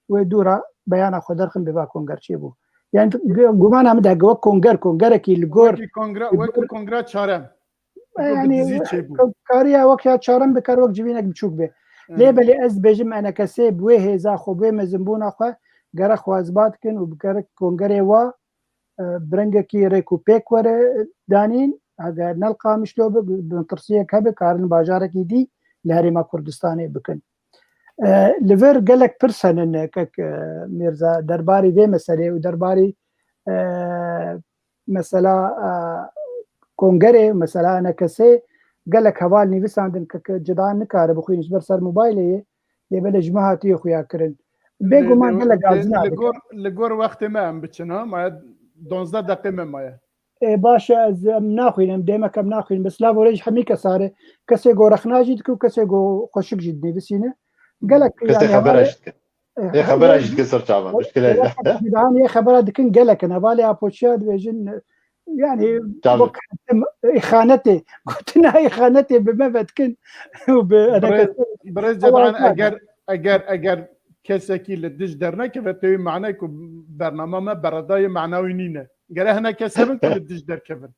wê dûra beyana xwe derxin, bê va konger çêbû. Yani gumana min de, hege wek konger, kongerekî li gor, Wekî kongra, li wekî gor kongra çarem. Yanî, Dizî çêbû. Kariya wek ya çarem bikar wek civînek biçûk be. Lê Evet. belê ez dibêjim enekesê bi wê hêza xwe, bi wê mezinbûna xwe, gerek xwezba dikin û bi gerek kongerê wa, e, bi rengekî rêk û pêk were danîn, eger ne li Qamişlo be, bi metirsiyek hebe, karin bajarekî dî li Herêma Kurdistanê bikin. E, li vir gelek pirs henin, kek, e, Mîrza, derbarî vê meselê û derbarî, e, mesela, e, kongerê, mesela enekesê, gelek heval nivîsandin, kek Cidan nikare bixwîne ji ber ser mobaylê ye, lê belê ji me hatiye xuya kirin. Bêguman Lê, lê, gelek lê, azina li dike. gor, li gor wextê me em biçin, ha? Maye donzdeh deqê me maye. Ê, baş e, ez, em naxwînim, dêmek em naxwînim. Bi silav û rêj hemî kesarê. Kesê go rexna jî dike û kesê go xweşik jî dinivîsîne. Gelek, Kesê yani, xebera hevalê, jî dike. e, Ê, xebera he, jî dike ser çavan, muşkile ye. Cidan yê xebera dikin gelek in. Hevalê Apoçiya dibêjin, yani, Tabii. wek îxanetê, gotina îxanetê bi me ve dikin û bi Birêz, enekesê birêz Cedan, eger, eger, eger kesekî li dij dernekeve, tê wî mane ku bernama me beredayê mana wî nîne. Gere hene kes hebin ku li dij derkevin.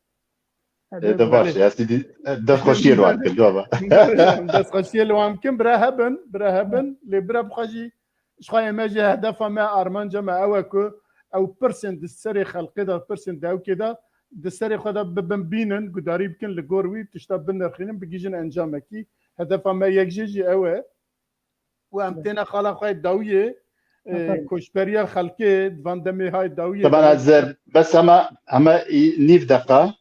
Ê, de baş e, ez dî, e, dest xweşiyê li wan dikim, baba. Dest xweşiyê li wan bikim, bira hebin, bira hebin, lê bira bixwe jî, ji xwe yê me jî hedefa me, armanca me ew e ku ew pirsên di serê xelkê de, pirsên dewkê de, di serê xwe de bibin bînin, gudarî bikin, li gor wî tişta binirxînin, bigihîjin encamekî. Hedefa me yek jê jî ew e. Û em têne xala xwe yê dawiyê, e, Aferin. koçberiya xelkê, di van demê hay dawiyê Teban de. ez, e, bes hema, hema î-, nîv deqa.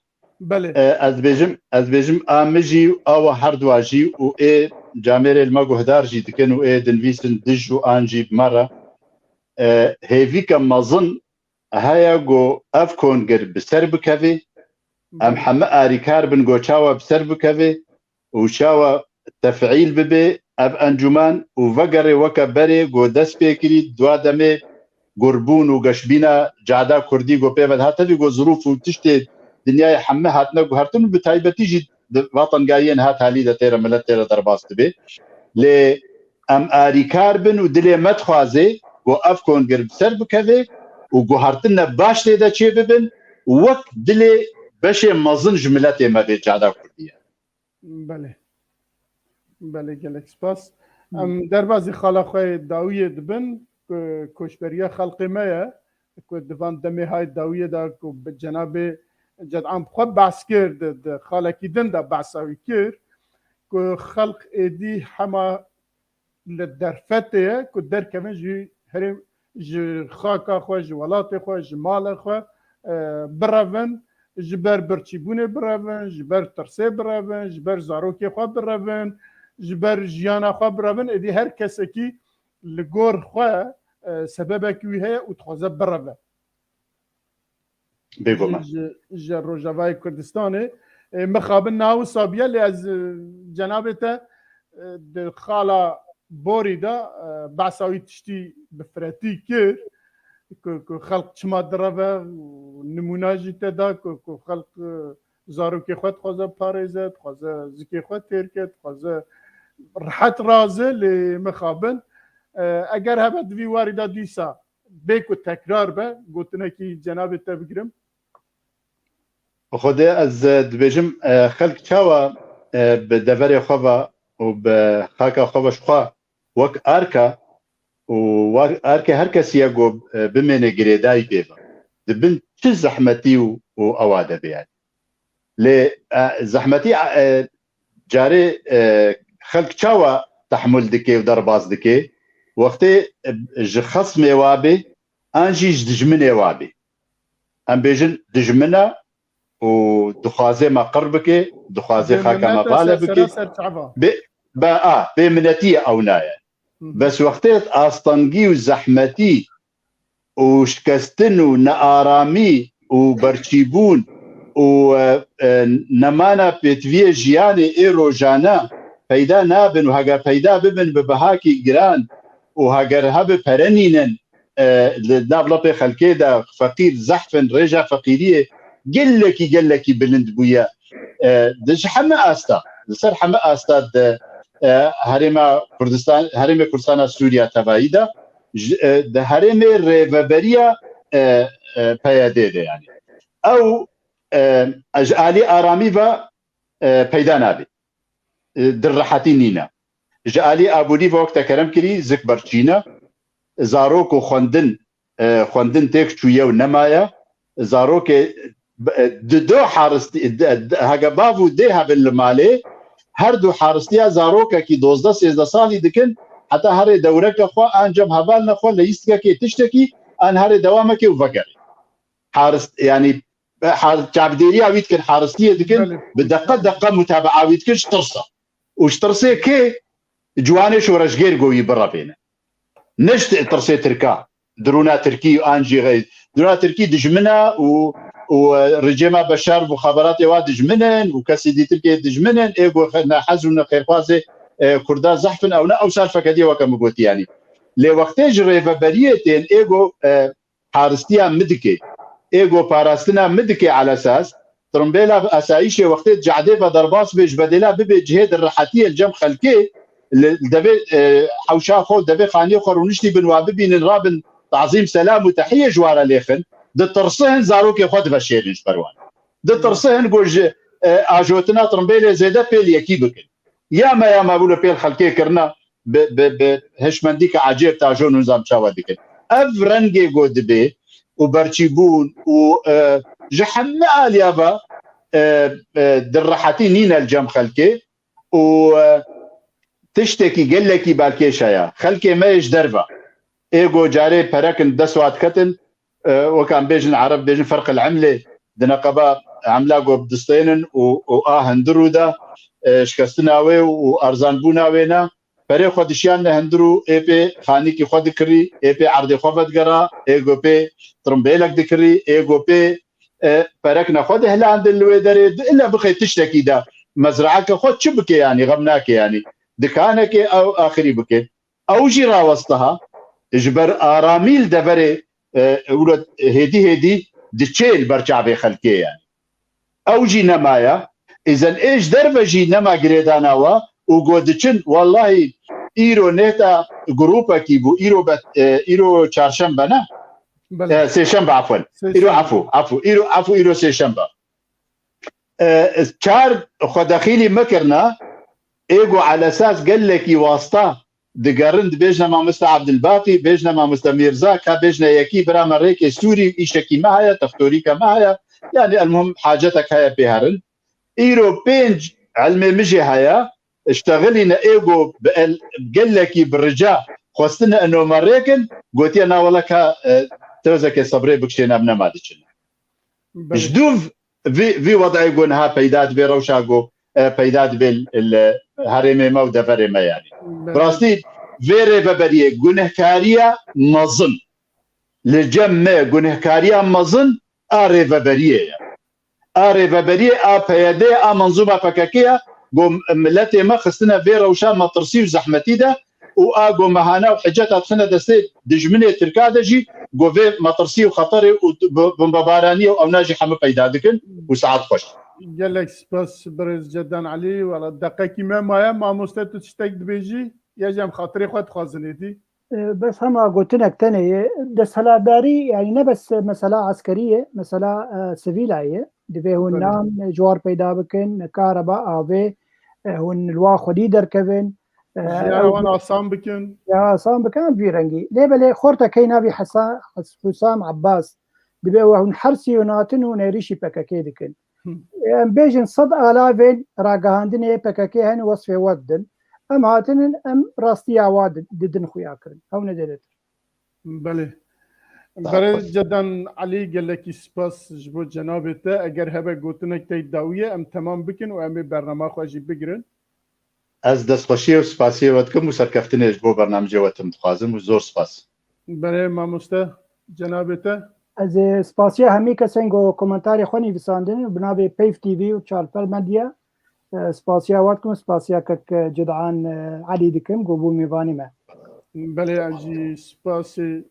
Belê. E, ez bêjim, ez bêjim, a min jî, awa herduwa jî û ê camêrê li me guhdar jî dikin û ê dinivîsin dij û an jî bi me re. E, hêvîke mezin heye ku ev konger bi ser bikeve, em Belê. heme arîkar bin ku çawa bi ser bikeve û çawa tefîl bibe ev encûmen û vegere weke berê ku dest pê kirî, dua demê gurbûn û geşbîna cada kurdî ku pê ve dihat tevî ku zirûf û tiştê dinyayê heme hatine guhertin û bi taybetî jî di vatengahiyên ha talî de têre milet têre derbas dibe. Lê em arîkar bin û dilê me dixwaze ku ev konger bi ser bikeve û guhertine baş tê de çê bibin, wek dilê beşê mezin ji miletê me vê cada kurdî ye. Belê. Belê, gelek spas. Hı. Em derbazî xala xwe yê dawiyê dibin, ku koçberiya xelkê me ye, ku di van demê hay dawiyê de ku bi cenabê Ced'an bi xwe behs kir, di, di xalekî din de behsa wî kir, ku xelq êdî hema li derfetê ye, ku derkevin ji herêm, ji xaka xwe, ji welatê xwe, ji malê xwe, e, birevin, ji ber birçîbûnê birevin, ji ber tirsê birevin, ji ber zarokê xwe birevin, ji ber jiyana xwe birevin. Êdî her kesekî li gor xwe, e, sebebekî wî heye û dixwaze bireve. Bêguman. Ji, ji Rojavayê Kurdistanê, e, mixabin niha wisa bûye, lê ez, e, cenabê te, e, di xala borî de, e, behsa wî tiştî bi firetî kir, ku, ku xelq çima direve û nimûna jî te da, ku, ku xelq, e, zarokê xwe dixwaze parêze, dixwaze zikê xwe têr ke, dixwaze rehet raze, lê mixabin, e, eger hebe di vî warî de dîsa bê ku tekrar be, gotinekî cenabê te bigirim. Xwedê ez, e, dibêjim, e, xelk çawa, e, bi deverê xwe ve û bi xaka xwe ve ji xwe wek arka û wa-, arkê her kesî ye ku, e, bimêne girêdayî pê ve. Di bin çi zehmetî û, û ewa de be yani. Lê, e, zehmetî, e, carê, e, xelk çawa tehmul dike û derbas dike? Wextê, e, ji xesmê wa bê, an jî ji dijminê wa bê. Em bêjin dijmina û dixwaze me qir bike, dixwaze xaka me vale bike. Bê, be, a, bêminetî ye ew naye. Hı hı. Bes wextê astengî û zehmetî û şikestin û nearamî û berçîbûn û, e, e, nemana pêtiviyê jiyanê ê rojane peyda nabin û heger peyda bibin bi bihakî giran û heger hebe pere nînin, e, li nav lepê xelkê de feqîr zehf in, rêja feqîriyê gelekî, gelekî bilind bûye. E, di ji heme asta, li ser heme asta di, e, herêma Kurdistan, herêmê Kurdistana Sûriya tevayî de, ji, e, di herêmê rêveberiya, e, e, P Y D de yani. Ew, e, ji alî aramî ve, e, peyda nabe. E, di rehetî nîne. Ji alî aborî ve wek te kerem kirî, zik berçîne. Zarok û xwendin, e, xwendin têk çûye û nemaye. Zarokê, e, di do haristî, di, di, hege bav û dê hebin li malê, her du haristiya zarokekî dozdeh sêzdeh salî dikin, heta herê dewreke xwe, an cem hevalne xwe, leyîstikekê tiştekî, an herê dewamekê û vegerê. Harist, yani, hal-, çavdêriya wî dikin, haristiyê dikin, belê, bi deqe deqe mutabaa wî dikin ji tirsa. Û ji tirsê kê? Ciwanê şoreşgêr go wî birevêne. Ne ji tirsê Tirka. Dirûna Tirkî an jî xey-, dirûna Tirkî dijmina û, û, e, rejêma Beşar û muxaberatê wa dijmin in û kesê dî Tirkiyê dijmin in, ê go xe-, nehez û nexêrxwazê, e, Kurda zehf in, ew ne, ew sar fekediye weke min gotî, yanî. Lê wextê ji rêveberiyê tên, ê go, e, haristiya min dike. Ê go parastina min dike elesas, trimbêla asayîşê wextê cadê ve derbas bê, ji bedêla bibê cihê di rehetiyê li cem xelkê, li, li devê, e, hewşa xwe, devê xaniyê xwe rûniştî bin, wa bibînin, rabin tazîm, selam û tehiyê ji wa re lêxin, ditirsin, zarokê xwe diveşêrin ji ber wan. Ditirsin, go ji, e, ajotina trimbêlê zêde pêl yekî bikin. Ya me ya me bûne pêl xelkê kirine, bi, bi, bi hişmendî ke ecêb tajon û nizam çawa dikin. Ev rengê go dibê û berçîbûn û, e, ji hemî aliya ve, e, e, di rehetî nîne li cem xelkê û, e, tiştekî gelekî balkêş heye. Xelkê me yê ji derve. Ê go carê perekin dest wa diketin, e, wek em bêjin, Ereb bêjin ferq el emlê, di neqeba emla go distênin û, û a hundir û de, e, şikestina wê û erzanbûna wê ne. Perê xwe dişiyane hundir û ê pê xanîkî xwe dikirî, ê pê erdê xwe vedigera, ê go pê trimbêlek dikirî, ê go pê, e, perekne xwe dihilandin li wê derê, di illa bixê tiştekî de mezraeke xwe çi bike yanî, xem nake yanî. Dikanekê ew axirî bike. Ew jî rawestiha, ji ber aramî li deverê, e, wilo hêdî hêdî diçê li ber çavê xelkê ye. Ew jî nemaye, îzen ê ji derve jî nema girêdana we û go diçin, wellahî îro nêta grûpekî bû, îro be-, e, îro çarşembe ne? Belê. E, sêşembe, afwen. Sêşembe. Îro efû, efû, îro efû, îro sêşembe. E, çar xwe dexîlî mekirina, ê go elesas gelekî wasta digerin, dibêjne mamoste Abdulbaqî, bêjne mamoste Mîrza, ka bêjne yekî bira me rêkê Sûrî, îşekî me heye, textorîke me heye, Yanî elmuhim hacetek heye pê herin. Îro pênc elmê min jê heye, iştexilîne ê ku bi el, gelekî bi rica xwestine eno me rêkin, gotiye na wele ka, e, tewzeke sebrê bikişêne em nema diçin. Ji dûv vî, vî wedayê ku niha peyda dibe, rewşa ku, e, peyda dibe li herêmê me û deverê me yanî. Bi rastî vê rêveberiyê gunehkariya mezin. Li cem me gunehkariya mezin a rêveberiyê ye. A rêveberiyê, a P Y D, a menzûma P K K ye, ku miletê me xistine vê rewşa metirsî û zehmetî de û a ku mehana û hiceta dixine destê dijminê Tirka de jî, ku vê metirsî û xeterê û b-, bombebaraniyê û ewna jî hemû peyda dikin û saet xweş. Gelek spas birêz Cedan Elî. Wala deqekî me maye, mamoste tu tiştek dibêjî? Ya jî em xatirê xwe dixwazin êdî. E, bes hema gotinek tenê ye. Desthilatdarî, yani ne bes mesela eskerî ye, mesela, e, sivîla ye. Divê hûn Belê. nan, e, ji war peyda bikin, kareba, avê, e, hûn li wa xwedî derkevin. E, Jiyana ew wan asan bikin. Ya asan bikin, vî rengî. Lê belê xortekey navî Hesa-, Husam Abbas. Divê we hûn hersî hûn hatin hûn êrîşî P K K dikin. Hı. Em bêjin sed alavên ragihandinê P K K hene wesfê we didin. Em hatinin, em rastiya wa di-, didin xuya kirin. Ew ne dêletir. Belê. Berê Cedan Elî, gelekî spas ji bo cenabê te. Eger hebe gotinek tey dawiye, em temam bikin û em ê bernama xwe jî bigirin. Ez destxweşiyê û spasiyê we dikim û serkeftinê ji bo bernamecê we tim dixwazim û zor spas. Berê mamoste, cenabê te. Ez ê spasiya hemî kesên ku komentarê xwe nivîsandin û bi navê Peyv T V û Çarpel Medya, e, spasiya we dikim, spasiya kek, e, Cedan, e, Elî dikim ku bû mêvanî me. Belê, ez jî spasê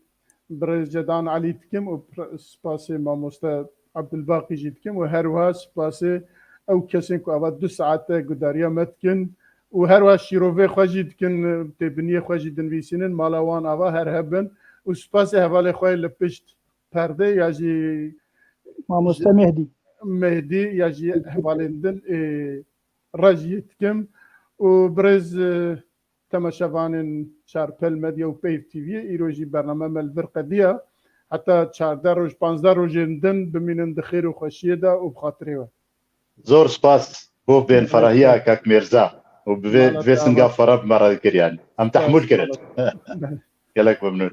birêz Cedan Elî dikim û pr-, spasê mamoste Abdulbaqî jî dikim û her wiha spasê ew kesên ku ava du saete gudariya me dikin û her wiha şîrovê xwe jî dikin, têbiniyê xwe jî dinivîsînin, mala wan ava her hebin û spasê hevalê xwe li pişt perdê ya jî Mamoste Mehdî. Mehdî ya jî hevalên din ê rejiyê dikim û birêz, e, temaşevanên Çarpel Medya û Peyv T V'yê, îro jî bername me li vir qediya. Heta çardeh roj, panzdeh rojên din bimînin di xêr û xweşiyê de û bi xatirê we. Zor spas bo vên ferahiya kak Mêrza û bi vê, vê singa fera bi me re kir yanî. Em tehmûl kirin. Gelek memnûn.